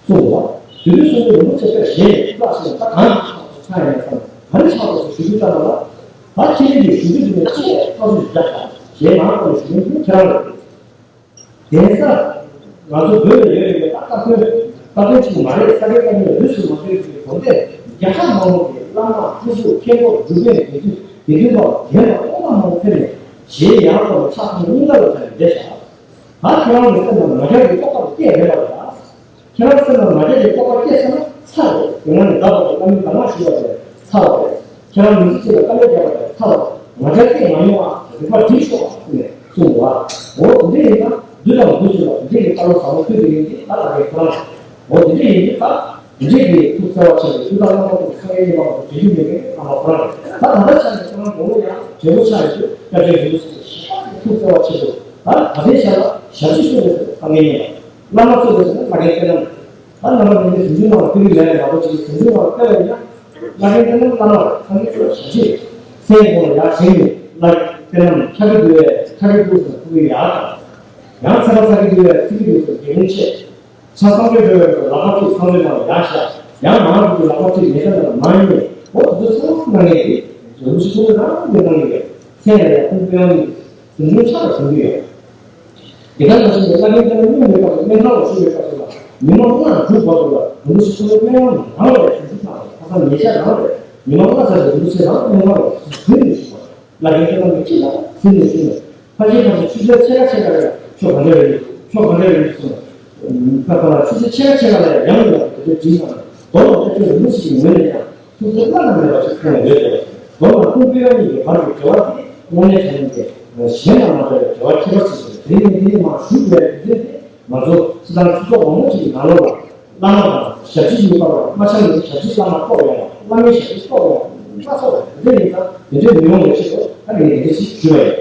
གསུངས་པ། དེ་དུས་གསུངས་པའི་རིན་པོ་ཆེ་དཔེ་ཞེ་ཐུགས་ཐག་ཆོད་ནས་ད་གང་གི་ཆགས་སོང་ཆགས་ཡ་ཡིན་བསམ་ག་རེ་ཆགས་སོང་ཞུ་རྒྱུ་ལྟ་ན་ལ། ད་ཁྱེད་རང་གིས་ཞུ་རྒྱུ་དེ་ནས་ཆེས་ཐག་ཆོད་ཞིག་བཞག་ཤག་ཞེས་ང་རང་ལ་ཞུ་མཁན་དེ་ཁྱེད་རང་རེད། གདན་ས་ང་ཚོ་བོད་ལ་ཡོད་རེད་པས། ད་ལྟ་ཚོད་ལྟ་དོན་གཅིག་མ་རེད། ས་སྐྱའི་བཀའ་རྙིང་ལ་ལུས་སུ་མ་ཆུད་པའི་དགོན་སྡེ་བརྒྱ་ཕྲག་མང་པོ་གི་བླ་མ་སྤྲུལ་སྐུ་མཁན་པོ་སྒྲུབ་པའི་དགེ་འདུན་དགེ་འདུན་པ་རྒན་པ་སྟོང་ཕྲག་མང་པོ་ཕེབས་ནས་གཞལ་ཡས་ཁང་ལ་ཕྱག་ཐམ་སྙིང་ག་ལ་བྱས་ནས་བསྡད་བཞག་ད་ཁྱེད་རང་གི་སེམས་ལ་ང་རྒྱལ་གྱི་རྟོག་པ་སྐྱེས་རེད་པ་ལ། ཁྱེད་རང་སེམས་ལ་ང་རྒྱལ་གྱི་རྟོག་པ་སྐྱེས་ཚར་ན་ཚར་རེད། དེ་སྔ་ནས་ད་བར་དུ་བླ་མའི་གདམས་ངག་ཞུས་པ་དེ་ཚར་བ་རེད། ཁྱེད་རང་མི་ཚེ་གཅིག་ལ་དཀའ་ལས་བརྒྱབ་པ་དེ་ཚར་བ། ང་རྒྱལ་སྐྱེས་མ་མྱོང་བ་རིག་པ་སྒྲིམ་ཤོག་ཟེར་ནས་གསུངས་པ། འོ་དེ་འདྲ་ཡིན་ན་འདི་དང་འདི་ཟེར་བ་དེ་འདྲ་ཡི་བཀའ་སློབ་བཟང་པོ་ཕུལ་དེ་ཡིན་གྱི་ད་ལྟ་གའི་ཁོ་རང་རེད། འོ་དེ་འདྲ་ཡིན་གྱི་ད་དེ་འདྲ་གི་ཐུགས་བརྩེ་བ་ཆེ་བའི་ཐུགས་དམ་བླ་མ་ཐུགས་སངས་རྒྱས་མཉན་པ་ཐུགས་རྗེ་མི་དགེ་བླ་མ་ཁོ་རང་རེད། ད་ད་ལྟ་ཆ་ནས་ཁོ་རང་ངོ་བོ་ཡང་བགྲེས་པོ་ཆགས་ཡོད་དུས་སྐྱབས་རྗེ་རིན་པོ་ཆེ་ཞེ་དྲག་གི་ཐུགས་བརྩེ་བ་ཆེ་བ། ད་ད་ལྟའི་ཆ་ལ་ཞབས་ཕྱི་གསོལ་བའི་སངས་རྒྱས་མཉན་པ། བླ་མ་གསོལ་བའི་སངས་རྒྱས་མཉན་པ། ད་བླ་མ་མཉན་པའི་གཟིམ་ཆུང་ནང་ལ་ཕེབས་ཀྱི་མེད་ལ་མ་གཏོགས་ཅིག་གཟིམ་ཆུང་ནང་ལ་ཕེབས་པ་ཡིན་ན་བླ་རྒན་དེ་ནི་བླ་མ་རེད། སངས་རྒྱས་ཆོས་ཞབས་ཕྱི་སེང་གོང་ལ་ཡར་བཞེངས་ནས་བླ་རྒན་དེ་རྣམས་ཁྲ་གི་འདུལ་བའི་ཁྲ་གི་འདུལ་ཟེར་ཁུ་གི་ཡར་དང་། ཡང་ཚེ་རབས་ཚ་གི་འདུལ་བའི་ཚི་གི་འདུལ་ཟེར་དགེ་སློང་ཆེ། ཕྱག་སངས་རྒྱས་འགྲོ་བའི་ལག་པ་ཐིག་སངས་རྒྱས་ནང་ལ་ཡར་བཞག་ཡང་མར་འགྲོ་གི་ལག་པ་ཐིག་མེ་ས་ནང་ལ་མར་གཡུགས་ནས་འོ་དེ་ཚོ་ཚང་མ་གནང་ཡས་རེད། རིན་པོ་ཆེ་ཁོང་ཚོ་རང་གིས་གནང་ཡས་རེད། མཚན་ལ་ཡང་ཁོང་དཔོན་གནང་གི་འདུག་དེ་འདྲའི་ཆ་ལ་བཟུང་གི་ཡོད། དེ་ག་ནང་བཞིན་གྱི་བླ་མའི་བཀའ་སློབ་སྙིང་ནས་བཀའ་སློབ་སྨན་ཁང་ལ་ཞུགས་པའི་སྐབས་སུ་ལ་ཉི་མ་ལྔ་དྲུག་བར་དུ་ལ་རིན་པོ་ཆེ་ཁོང་ཚོའི་སྨན་ཁང་ནང་ལ་ཞུགས་ཞུགས་གནང་བ་ཁ་སང་ཉེ་ཆར་རང་རེད། ཉི་མ་ལྔ་ཙམ་རིན་པོ་ཆེ་རང་སྨན་ཁང་ལ་འཛུལ་ནས་བཞུགས་པ། བླ་རྒན་ཁྱེད་རང་གི་ཅི་ལ་འཛུལ་ནས་བཞུགས་ནས་ཕ་ཆེན་ཁམས་ཀྱི་ཆུ་ཚོད་ཕྱེད་ཀ་ཕྱེད་ཀ་ལ་ཡང་ཆོ་ག་འདྲ་རེད་ཆོ་ག་འདྲ་རེད་གསུངས། ཁ་ཁ་ལ་ཆུ་ཚོད་ཕྱེད་ཀ་ཕྱེད་ཀ་ལ་ཡང་ཡང་ཡང་དེ་ཚོ་བྲིས་གནང་། མདོར་ན་སྐྱབས་རྗེ་རིན་པོ་ཆེ་གི་ངོས་ནས་ཀྱང་ཐུགས་བརྩེ་བླ་ན་མེད་པ་ཞིག་ཁོང་ལ་ཡོད་པས། མདོར་ན་ཁོང་སྤེལ་བ་གཉིས་ཀྱི་བར་གྱི་འབྲེལ་བ་དེ་དངོས་གནས་དྲང་གནས་ཀྱི་གཞན་དང་མ་འདྲ་བའི་འབྲེལ་བ་ཁྱད་པར་ཆེ་ཞིག་རེད། དེ་ནི་དེ་ནི་མ་ཞུ་དགོས་པའི་དུས་ཚོད་དེ་ང་ཚོ་སྤྱི་བཏང་སྤྱི་ཚོགས་མང་པོ་ཅིག་གི་ནང་ལོགས་ལ་བླ་མ་དང་ཞབས་ཕྱི་གཉིས་བར་ལ་མ་ཆགས་ནས་ཞབས་ཕྱི་བླ་མ་གཏོགས་ཡོང་བ། བླ་མའི་ཞབས་ཕྱི་གཏོགས་ཡོང་བ། སྣ་ཚོགས་རེད། དེ་འདྲ་ཡིན་ཙང་དེ་འདྲའི་མི་ཡོང་བའི་ཆེད་དུ་ད་ངས་དེ་འདྲ་ཞིག་ཞུས་པ་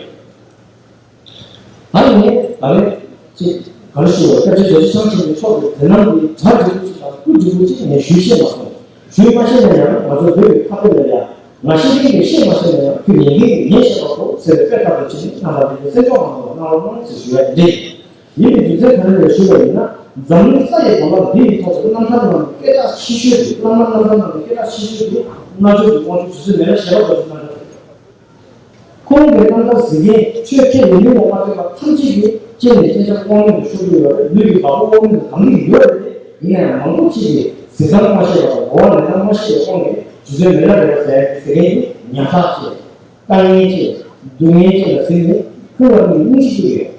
ཡིན། ད་ནི་ངས་ད་རེས་ཅིག་ག་རེ་ཞུ་བ། སྐྱབས་རྗེ་རྡོ་རྗེ་འཆང་ཆེན་པོ་མཆོག་གི་མཛད་རྣམ་འདི་གྲ་འགྲིག་པོ་ཅིག་དང་སྐུ་འགྲིག་པོ་ཅིག་ངས་ཞུས་ཤེས་མ་སོང་། ཞུས་མ་ཤེས་ན་ཡང་ང་ཚོ་བོད་ཀྱི་ཁ་དཔེ་ལ་ཡང་ང་ཤེས་མཁན་གྱིས་ཤེས་མ་ཤེས་ན་ཡང་ཁྱོད་ཉན་མཁན་གྱིས་ཉན་ཤེས་པ་དགོས་ཟེར་བའི་དཔེ་ལྟ་བུ་ཅིག་ནི་རྣམ་པ་འདི་ཚོ་སེམས་ཕྱོགས་མང་པོ་གནང་རོགས་གནང་ཟེར་ཞུ་ཡ་འདི་རེད། ཡིན་པའི་རྒྱུ་མཚན་ག་རེ་རེད་ཞུས་པ་ཡིན་ན། འཛམ་གླིང་ས་ཡི་གོ་ལ་འདི་ཡི་ཐོག་ཏུ་རྣམ་ཐར་རྣམས་ཀྱི་སྐད་གྲགས་ཆེ་ཤོས་དེ། བླ་མ་རྣམ་ཐར་རྣམས་ཀྱི་སྐད་གྲགས་ཆེ་ཤོས་དེ་རྣལ་འབྱོར་གྱི་དབང་ཕྱུག་རྗེ་བཙུན་མི་ལ་ཞེས་པ་དེ་རྣམ་ཐར་རེད། ཁོང་གི་རྣམ་ཐར་གཟིགས་མཁན་ཆོས་མཁས་ཡིན་མིན་ལ་མ་ལྟོས་པར་ཐམས་ཅད་ཀྱིས་སྤྱན་ནས་སྤྱན་ཆབ་དབང་མེད་དུ་ཤོར་གྱི་ཡོད་རེད། ལུས་ཀྱི་བ་སྤུ་དབང་མེད་དུ་གང་གི་ཡོད་རེད། དེ་ཡིན་ན་ཡང་མང་པོ་ཅིག་གིས་གཟིགས་སྟངས་མ་ཤེས་པ་དང་གོ་བ་ལེན་སྟངས་མ་ཤེས་པའི་དབང་གིས་རྗེ་བཙུན་མི་ལ་རས་པ་ཟེར་ཟེར་མཁན་གྱི་ཉམས་ཐག་ཆེ། ལྟ་ངན་ཆེ། སྡུག་བསྔལ་ཆེ་ལ་གཟིགས་ནས་ཁོང་ལ་ནི་སྙིང་རྗེ་སྐྱེ་ཡོད།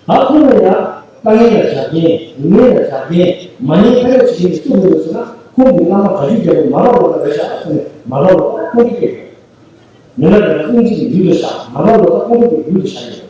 ད་ཁོང་ལ་ཡང་ལྟ་ངན་ལ་བྱ་རྐྱེན། སྡུག་བསྔལ་ལ་བྱ་རྐྱེན། མ་ཉེས་ཁ་གཡོགས་བྱེད་མཁན་གྱི་སུ་རེད་ཟེར་ན། ཁོང་གི་བླ་མ་སྒྲ་སྒྱུར་རྒྱལ་པོ་མར་པ་ལོ་ཙཱ་རེད་ཤག་ཟེར་ནས་མར་པ་ལོ་ཙཱ་ཁོང་གིས་སྐྱེ་ཡོད། མི་ལ་རས་པ་སྙིང་རྗེ་གི་ཡུལ་དུ་བཞག་མར་པ་ལོ་ཙཱ་ཁོང་གི་ཡུལ་དུ་བཞག་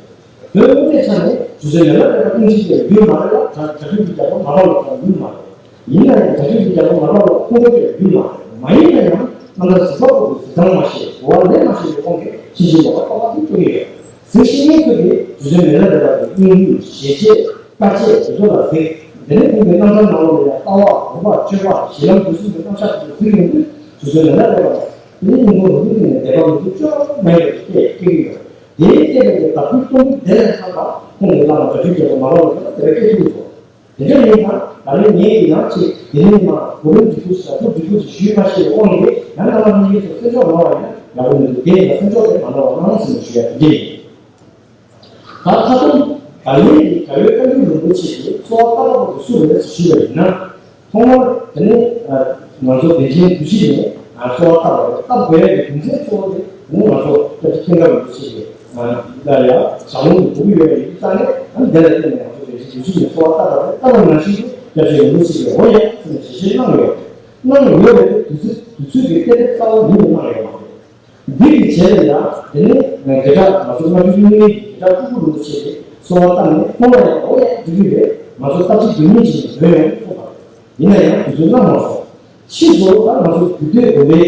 ཡོད། བོད་དངོས་གནས་ཆ་ནས་རྗེ་བཙུན་མི་ལ་རས་པ་སྙིང་རྗེ་སྐྱེ་བའི་ཡུལ་མ་རེད་ལ། སྒྲ་སྒྲ་སྒྱུར་གྱི་རྒྱལ་པོ་མར་པ་ལོ་ཙཱ་ཡུལ་མ་རེད། ཡིན་ན་ཡང་སྒྲ་སྒྱུར་གྱི་རྒྱལ་པོ་མར་པ་ལོ་ཙཱ་ཁོང་ཁྲོ་སྐྱེ་བའི་ཡུལ་མ་རེད། མ་ཡིན་ན་ཡང་རྣམ་ཐར་གཟིགས་པ་པོ་གིས་གཟིགས་སྟངས་མ་ཤེས། གོ་བ་ལེན་མ་ཤེས་པའི་དབང་གིས་ཕྱིན་ཅི་ལོག་པར་རྟོག་པ་དེ་སྐྱེ་གི་ཡོད། གཟིགས་ཤེས་མཁན་ཚོ་གིས་རྗེ་བཙུན་མི་ལ་རས་པ་གི་སྙིང་རུས་ཞལ་ཆད་དཀའ་སྤྱད་དེ་ཚོ་ལ་གཟིགས། དེ་ནས་ཁོང་གི་རྣམ་ཐར་ནང་ལོགས་ལ་ཡང་ལྟ་བ་སྒོམ་པ་སྤྱོད་པ་གཞི་ལམ་དེ་ཚོ་གི་རྣམ་གཞག་དེ་ཚོ་གཟིགས་ཡོང་དུས་རྗེ་བཙུན་མི་ལ་རས་པ་ལ་དེ་ནི་སྙིང་པོ་རུ་རུ་ནས་དད་པ་མི་འདུག་ཅོག་མེད་པའི་སྐད་སྐད་ཀྱི་ཡོད། དེའི་སྐད་པའི་བདག་པོའི་སྟོང་པའི་བདེ་ལ་ལྷག་པ་ཁོང་གི་བླ་མ་སྒྲ་སྒྱུར་རྒྱལ་པོ་མར་པ་ལོ་ཙཱ་ལ་དེ་བས་སྐད་ཐུབ་འགྲོ། དེ་འདྲ་ཡིན་ཙང་ད་རེས་ངས་ཡིན་ན་ཅིག་དེ་རིང་མ་གོ་རིམ་སྒྲིག་གཞི་ཞབས་ཏོག་སྒྲིག་གཞི་ཞུས་མ་ཤེས་པའི་དབང་གིས་ཡང་བླ་མ་གཉིས་ཀྱི་སེམས་ཕྱོགས་མ་བ་ཡིན་ན་ཡག་པོ་མི་འདུག་དེ་ཡིན་ན་སེམས་ཕྱོགས་དེ་མ་འདྲ་བ་གནང་ཟིན་ཞུ་ཡ་དེ་འདྲ་ཡིན། ད་ཁ་ཏོན་ད་ལན་གྱི་རྒྱལ་བའི་བཀའ་འགྱུར་རིན་པོ་ཆེ་གི་གསོལ་བ་བཏབ་པ་པོ་དེ་སུ་རེད་ཞུས་པ་ཡིན་ན། ཐོག་མར་དེ་ནི་ང་ཚོ་བདེ་ཆེན་བདུད་བཞི་ནས་གསོལ་བ་བཏབ་པ་རེད། བཏབ་དགོས་ཡ་གི་རྒྱུ་མཚན་གཙོ་བོ་དེ་ནི་ང་ཚོ་སྐྱབས་རྗེ་མཁན་ཁྲི་རིན་པོ་ཆེ་གི་ལ་ཡ་ཞལ་ལུང་དུ་འབུལ་གྱི་ཡོད་པ་ཡིན་ཙང་ནས། ཨ་ནི་དེ་ལ་བརྟེན་ནས་ང་ཚོ་བདེ་ཆེན་བདུད་བཞི་ནས་གསོལ་བ་བཏབ་པ་རེད། བཏབ་པ་ནང་བཞིན་དུ་སྐྱབས་རྗེ་རིན་པོ་ཆེ་གིས་འོ་ཡ་ཟེར་ནས་ཞལ་བཞེས་གནང་ཡོད། གནང་ཡོད་པའི་དུས་ཚོད་དུས་ཚོད་ཀྱི་གཏན་འབེབས་རྩ་བ་ཉིད་ནས་གནང་ཡོད་མ་རེད། འདི་གི་རྗེས་ལ་ཡང་དེ་ནི་ང་བརྒྱ་ཕྲག་ང་ཚོ་ལྔ་བཅུ་ང་གཉིས་ཀྱི་བརྒྱ་ཕྲག་སྤྲུལ་སྐུ་རིན་པོ་ཆེ་གིས་གསོལ་བ་བཏབ་ནས་ཁོང་ལ་ཡང་འོ་ཡ་འགྲིག་གི་རེད། ང་ཚོ་སྟབས་གཅིག་སྒྲིལ་གཉིས་ཀྱིས་འདོན་ཡོང་གསུངས་པ་རེད། ཡིན་ན་ཡང་དུས་ཚོད་གནང་མ་སོང་། ཕྱིས་སུ་ད་ང་ཚོ་རྒྱུད་སྟོད་དགོན་པའི་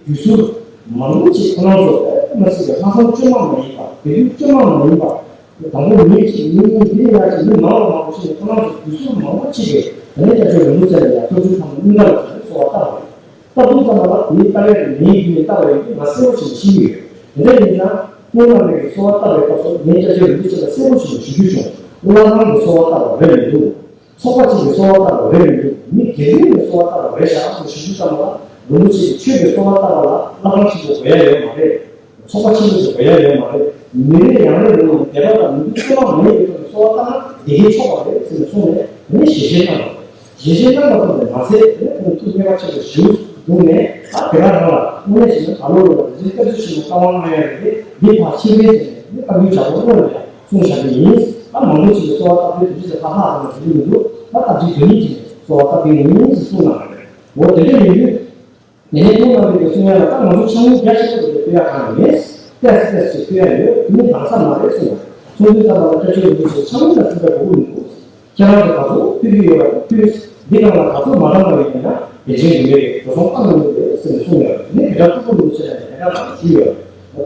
རྒྱུད་ཟུར་མང་པོ་ཅིག་ཁོ་རང་ཚོ་དཔེ་མི་སྲིད་པའི་ལྷག་བསམ་བཅོས་མ་མ་ཡིན་པ། དད་གུས་བཅོས་མ་མ་ཡིན་པ། དང་པོ་མི་གཅིག་མི་གཉིས་འདི་ཡང་ཅིག་མི་མང་བ་མང་པོ་ཞིག་ནས་ཁོ་རང་ཚོ་རྒྱུད་ཟུར་མང་པོ་ཅིག་གིས་དེ་ནས་སྐྱབས་རྗེ་རིན་པོ་ཆེ་ལ་ཡང་ཕྱོགས་བཅུའི་ཕ་མ་གཉིས་ཀ་ལ་གསོལ་བ་བཏབ་པ་རེད། སྟབས་བདེ་ཙམ་པ་ལ་དེའི་ལྟ་བའི་ངའི་རྒྱུད་ནས་བཏབ་པ་ཡིན་དུས་ང་གསལ་པོ་ཞིག་ཤེས་ཀྱི་ཡོད། དེ་འདྲ་ཡིན་ཙང་སྔོན་མ་ནས་གསོལ་བ་བཏབ་པའི་སྐབས་སུ་ངས་སྐྱབས་རྗེ་རིན་པོ་ཆེ་ལ་གསལ་པོ་ཞིག་ཞུ་རྒྱུ་བྱུང་། བླ་བྲང་གིས་གསོལ་བ་བཏབ་པ་རེད་མི་འདུག་ཚོགས་པ་གཅིག་གིས་གསོལ་བ་བཏབ་པ་རེད་མི་འདུག་མི་སྒེར་རིམ་ནས་གསོལ་བ་བཏབ་པ་རེད་ཤག་ཅེས་ཞུ་རྒྱུ་ཙམ་པ་ལ། རིན་པོ་ཆེ་གིས་ཆོས་པའི་གསོལ་བ་བཏབ་པ་ལ་བླ་བྲང་ཆེན་པོ་དགོས་ཡ་ཡོད་མ་རེད། ཚོགས་པ་ཆེན་པོ་ཞིག་དགོས་ཡ་ཡོད་མ་རེད། མི་རེ་ཡང་རེ་རེ་ལ་དད་པ་དང་མོས་གུས་བཅོས་མ་མེད་པའི་ཐོག་ནས་གསོལ་བ་བཏབ་ན་དེ་གས་ཆོག་པ་རེད་ཟེར་ནས་གསུངས་ནས། དེ་ནས་ཞལ་བཞེས་གནང་བ་རེད། ཞལ་བཞེས་གནང་བ་ཙམ་དུ་མ་ཟད། དེ་ནས་ཁོང་ཐུགས་མཉེས་པ་ཆེན་པོ་ཞེ་པོ་བྱུང་ནས། ད་དེ་ག་རང་ལ་དངོས་གནས་བྱས་ན་ད་ལོ་ལོ་ལ་རྗེ་བཙུན་སྐྱབས་མཆོག་ཆེན་པོ་བཀའ་དབང་གནང་ཡ་རེད་དེ། འདི་ཕར་ཕྱིར་འཐེན་བྱས་ནས་འདི་བཀའ་འགྱུར་བྱ་བ་དངོས་ལ་ཡང་གསུངས་བཞག་གི་ཡིན། ད་མང་པོ་ཅིག་གིས་གསོལ་བ་བཏབ་དུས་དེ་འདྲ་ཟེར་ཧ་ཧ་རང་ལ་དྲན་གྱི་མི་འདུག་ད་སྟབས་གཅིག་སྒྲིལ་གཉིས་ཀྱིས་གསོལ་བ་བཏབ་ཀྱི་ཡིན་ཟེར་གསུངས་གནང་བ་རེད། འོ་དེ་འདྲ་ཡིན་དུས། དེ་ནས་ཁོང་རྣམ་པས་གསུང་ཡ་ལ། ད་ང་ཚོ་ཕྱག་དངུལ་རྒྱ་ཆེན་པོ་དེ་འདྲ་ཕུལ་ཡ་གང་ཡང་མེད། ཏོག་ཙམ་ཏོག་ཙམ་ཅིག་ཕུལ་ཡ་ཡོད། དེ་ནི་འདང་ས་མ་རེད་གསུངས། གསུང་དུས་ཙམ་པ་ལ་སྐྱབས་རྗེ་རིན་པོ་ཆེས་ཕྱག་དངུལ་ལ་སེམས་པ་མགུ་རུ་འདུག་ཁྱེད་རང་ཚོ་ག་ཚོད་ཕུལ་གྱི་ཡོད་པ་དེ་ཕུལ། འདི་ནང་ལ་ག་ཚོད་མ་འདང་བ་ཡོད་ན་བདེ་ཆེན་དགོན་པའི་འགྲོ་སོང་བཏང་གི་ཡོད་རེད་ཟེར་ནས་གསུངས་ཡོད། དེ་ནི་དེ་འདྲ་སྤྲུལ་སྐུ་རིན་པོ་ཆེ་ལ་ཡང་དེ་འདྲ་ལབ་ཞུས་ཡོད།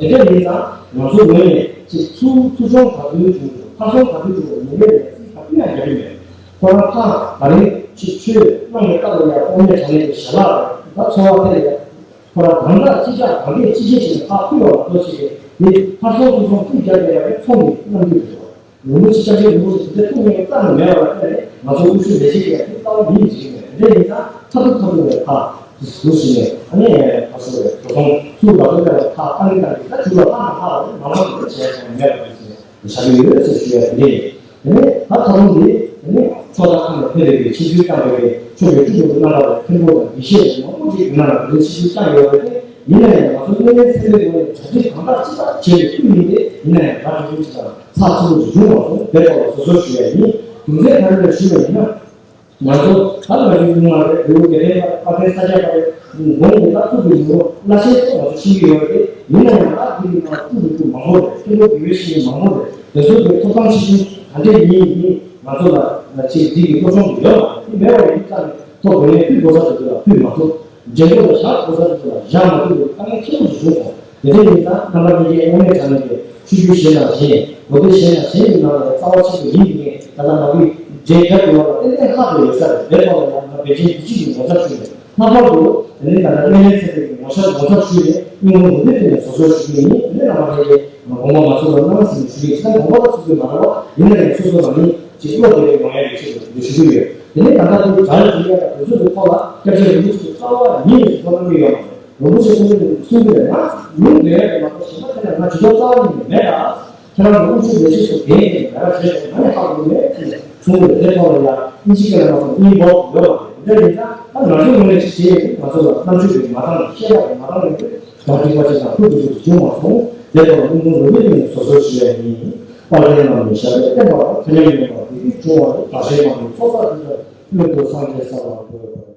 དེ་འདྲ་ཡིན་ཙང་ང་ཚོ་ངོས་ནས་ཅིག་ཚུར་ཚུར་མཐོང་ག་ཚོད་བྱུང་འདུག་ཕར་ཚུར་ག་ཚོད་བྱུང་འདུག་མི་འདྲ་བའི་རྩིས་ག་དུས་ཡང་རྒྱག་གི་མེད། ཁོ་རང་ཕར་ད་རིང་ཅིག་ཆོས་གནང་ནས་བཏབ་པ་ཡང་དབུ་མའི་དྲང་ལས་ཀྱི་ཞལ་ལག་རེད། ད་འཚོ་བ་དེ་ལས་ཁོ་རང་གང་འདྲ་ཅི་འདྲ་གང་འདྲས་ཅི་བྱེད་ཅེས་ཕར་ཕུལ་བ་ལ་ལྟོས་བྱེད་མཁན་དེ་ཕར་ཚུར་ཚུར་ཚོང་ཕུད་རྒྱག་བསྡད་ཡ་གི་ཚོང་གི་རྣམ་འགྱུར་རེད་བ། རིན་པོ་ཆེ་སྐྱབས་རྗེ་རིན་པོ་ཆེ་དེ་འདྲ་ཐུགས་མཉེས་པ་རྩ་ནས་མེད་པ་ལ་བརྟེན་ནས་ང་ཚོ་དབུ་ཆོས་ལས་བྱེད་ཀྱི་ཡ་དེ་རྩ་བ་ཉིད་ནས་བྱེད་ཀྱི་མེད། དེ་འདྲ་ཡིན་ཙང་མཐར་ཐུག་མཐར་ཐུག་ནས་ཕར་ཟུར་ཞིག་ནས་ཨ་ནི་ཕར་ཚུར་རེད། འགྲོ་སོང་ཚུར་ལ་ཚུར་སྤྲད་པ་ཕར་བཏང་གི་བཏང་གི་ད་མཇུག་ལ་ལྷག་མ་ལྷག་པ་རེད། མ་ལྷག་པ་རེད། བྱས་ཙང་མེད་པ་རེད་ཟེར་ནས། བཞག་གི་ཡོད་ཟེར་ཞུ་ཡ་དེ་འདྲ་ཡིན། དེ་ནས་ད་ད་རུང་འདི་དེ་ནས་ཕྱོགས་མཐའ་ཁག་ནས་ཕེབས་པའི་ཆིབས་བསྒྱུར་བཏང་བའི་ཆོས་ཀྱི་སྤྲུལ་སྐུ་རྣམ་པ་དང་མཁན་པོ་དང་དགེ་བཤེས་མང་པོ་ཅིག་ཡིན་ན་ལ་དེ་ཆིབས་བསྒྱུར་བཏང་ཡོད་རེད་དེ། ཡིན་ན་ཡང་ང་ཚོ་དངོས་གནས་ཚན་རིག་ངོས་ནས་གྲ་སྒྲིག་གང་དག་ཅི་ལྟར་བྱས་པའི་སྐུ་ཡིན་ཏེ། ཡིན་ན་ཡང་གྲ་སྒྲིག་ཅི་ལྟར་ཚགས་ཚུད་པོ་ཞིག་བྱུང་བ་སོང་དེ་ཐོག་ལ་བཟོ་བཟོ་ཞུ་ཡ་ཡིན། རྒྱུ་མཚན་ག་རེ་རེད་ཞུས་པ་ཡིན་ན། ང་ཚོ་ད་ལྟ་ང་ཚོའི་མི་མང་རེད། བོད་རྒྱལ་ཕྲན་པ་དཔལ་ལྡན་ས་སྐྱ་པ་རེད། དགོངས་ནས་ད་ཐུག་པའི་ནོར་བླ་ཆེན་ཚོ་ང་ཚོ་ཤེས་ཀྱི་ཡོད་རེད། ཡིན་ན་ཡང་ད་འདི་གི་ནང་སྤྲུལ་པའི་སྐུ་མང་པོ་རེད། མཁན་པོ་དགེ་བའི་བཤེས་གཉེན་མང་པོ་རེད། དེ་ཚོ་གི་ཐོབ་ཐང་ཆེ་ཆུང་ག་འདྲས་ཡིན་ཡིན་ང་ཚོ་ལ་ཅིག་འདི་གི་སློབ་སྦྱོང་ཡོད་མ་རེད། དེ་མེད་པ་ཡིན་ཙང་ནས་ཐོག་དགོན་ནས་ཕུལ་དགོས་ས་དེ་ཚོ་ལ་ཕུལ་མ་ཐུབ། འབྲས་བུ་ལ་བཞག་གོ་ས་ཞིག་ལ་བཞག་མ་ཐུབ་པའི་དཀའ་ངལ་ཆེན་པོ་ཞིག་བྱུང་སོང་། དེ་འདྲ་ཡིན་ཙང་རྣམ་པ་གཉིས་ཀའི་དངོས་གནས་དྲང་གནས་ཀྱི་ཆོས་བརྒྱུད་གཞན་དང་གཞན། ལོ་རྒྱུས་གཞན་དང་གཞན་གྱི་ནང་ལ་རྩ་བ་གཅིག་ཏུ་ཡིན་པའི་ད་ལྟ་མ་བུའི་འབྲས་རྒྱབ་ཡོད་པ་ཏན་ཏན་ཧ་གོ་ཡོད་ས་རེད། དེ་ཐོག་ལ་ཡང་ང་བེ་ཅིན་དུས་ཆེན་གྱི་ངོ་མཚར་ཞུས་ནས། ལྷག་པར་དུ་དེ་ནས་ད་ལྟ་སྨན་བླའི་ཚེ་འདས་ཀྱི་ངོ་ཤེས་ངོ་མཚར་ཞུས་ནས་སྙིང་ཁོང་རུས་པའི་གཏིང་ནས་བཟོད་གསོལ་ཞུ་རྒྱུ་ཡིན། དེ་ནས་རྣམ་པ་ལྷན་རྒྱས་དགོངས་པ་མ་ཚོམ་པར་གནང་ཟིན་ཞུ་རྒྱུ་ཡིན། ད་དགོངས་པ་ལ་ཚོད་ཚོད་མ་རེད་པ། ཡིན་ན་ཡང་སོ་སོ་རང་ཉིད་ཀྱི་བློ་བདེ་བའི་ཡོང་ཡ་ཡོད་ཆེད་དུ་དེ་འདྲ་ཞུ་གི་ཡོད། དེ་ནས་ད་ལྟ་དུ་གྲྭ་ལ་འགྲིམ་ཡ་དང་དེ་ཚོ་གི་ཐོག་ལ་སྐྱབས་རྗེ་རིན་པོ་ཆེ་གི་རྩ་བ་ཉིད་ནས་སུ་ཐོག་ན་མི་ཡོད་མ་རེད། རིན་པོ་ཆེ་ཁོང་ཚོས་གསུང་གི་རེད། ང་མིང་འདོན་ཡ་དེ་མ་གཏོགས་གཞན་པ་དེ་ལ་ང་ཇུས་གཏོགས་རྩ་བ་ཉིད་ནས་མེད་ད། ཁྱེད་རང་ཚོ་དབུ་ཁྲིད་ལས་བྱེད་ཚོ་འགན་ཡིན་ང་རང་བྱས་ཏེ་ང་ནི་ཧ་གོ་མེད་ཟེར་གསུང་གི་རེད། དེ་ཐོག་ལ་ཡ་ཨིན་ཇི་སྐད་ལ་མ་སོང་ཨིན་བོག་ཡོད་མ་རེད། དེ་འདྲ་ཡིན་ཙང་ད་ང་ཚོའི་ངོས་ནས་ཅི་བྱས་ཡིན་ང་ཚོ་ལ་རྣམ་དཔྱོད་ཀྱི་མ་འདང་ཤེས་རབ་ཀྱི་མ་འདང་ཡོད་དུས། ག་སྒྲིག་པ་ཅིག་དང་ཕུ་དུ་དུ་བྱུང་མ་སོང་། དེ་ཐོག་ལ་སྙིང་ཁུང་རུས་པའི་གཏིང་ནས་བཟོད་གསོལ་ཞུ་ཡ་ཡིན། དཔལ་ལྡན་རྣམས་ནི་ཞབས་པད་བརྟན་པ་དང་། ཐ་སྙད་མི་སྙན་པ་བདེ་སྐྱིད་འབྱུང་བ་རེད། བདག་གཞན་མ་ལུས་ཚོགས་བསགས་ཀྱི་ལྷ། སྔོན་དུ་སངས་རྒྱས་ས་ལ་འགོད་པར།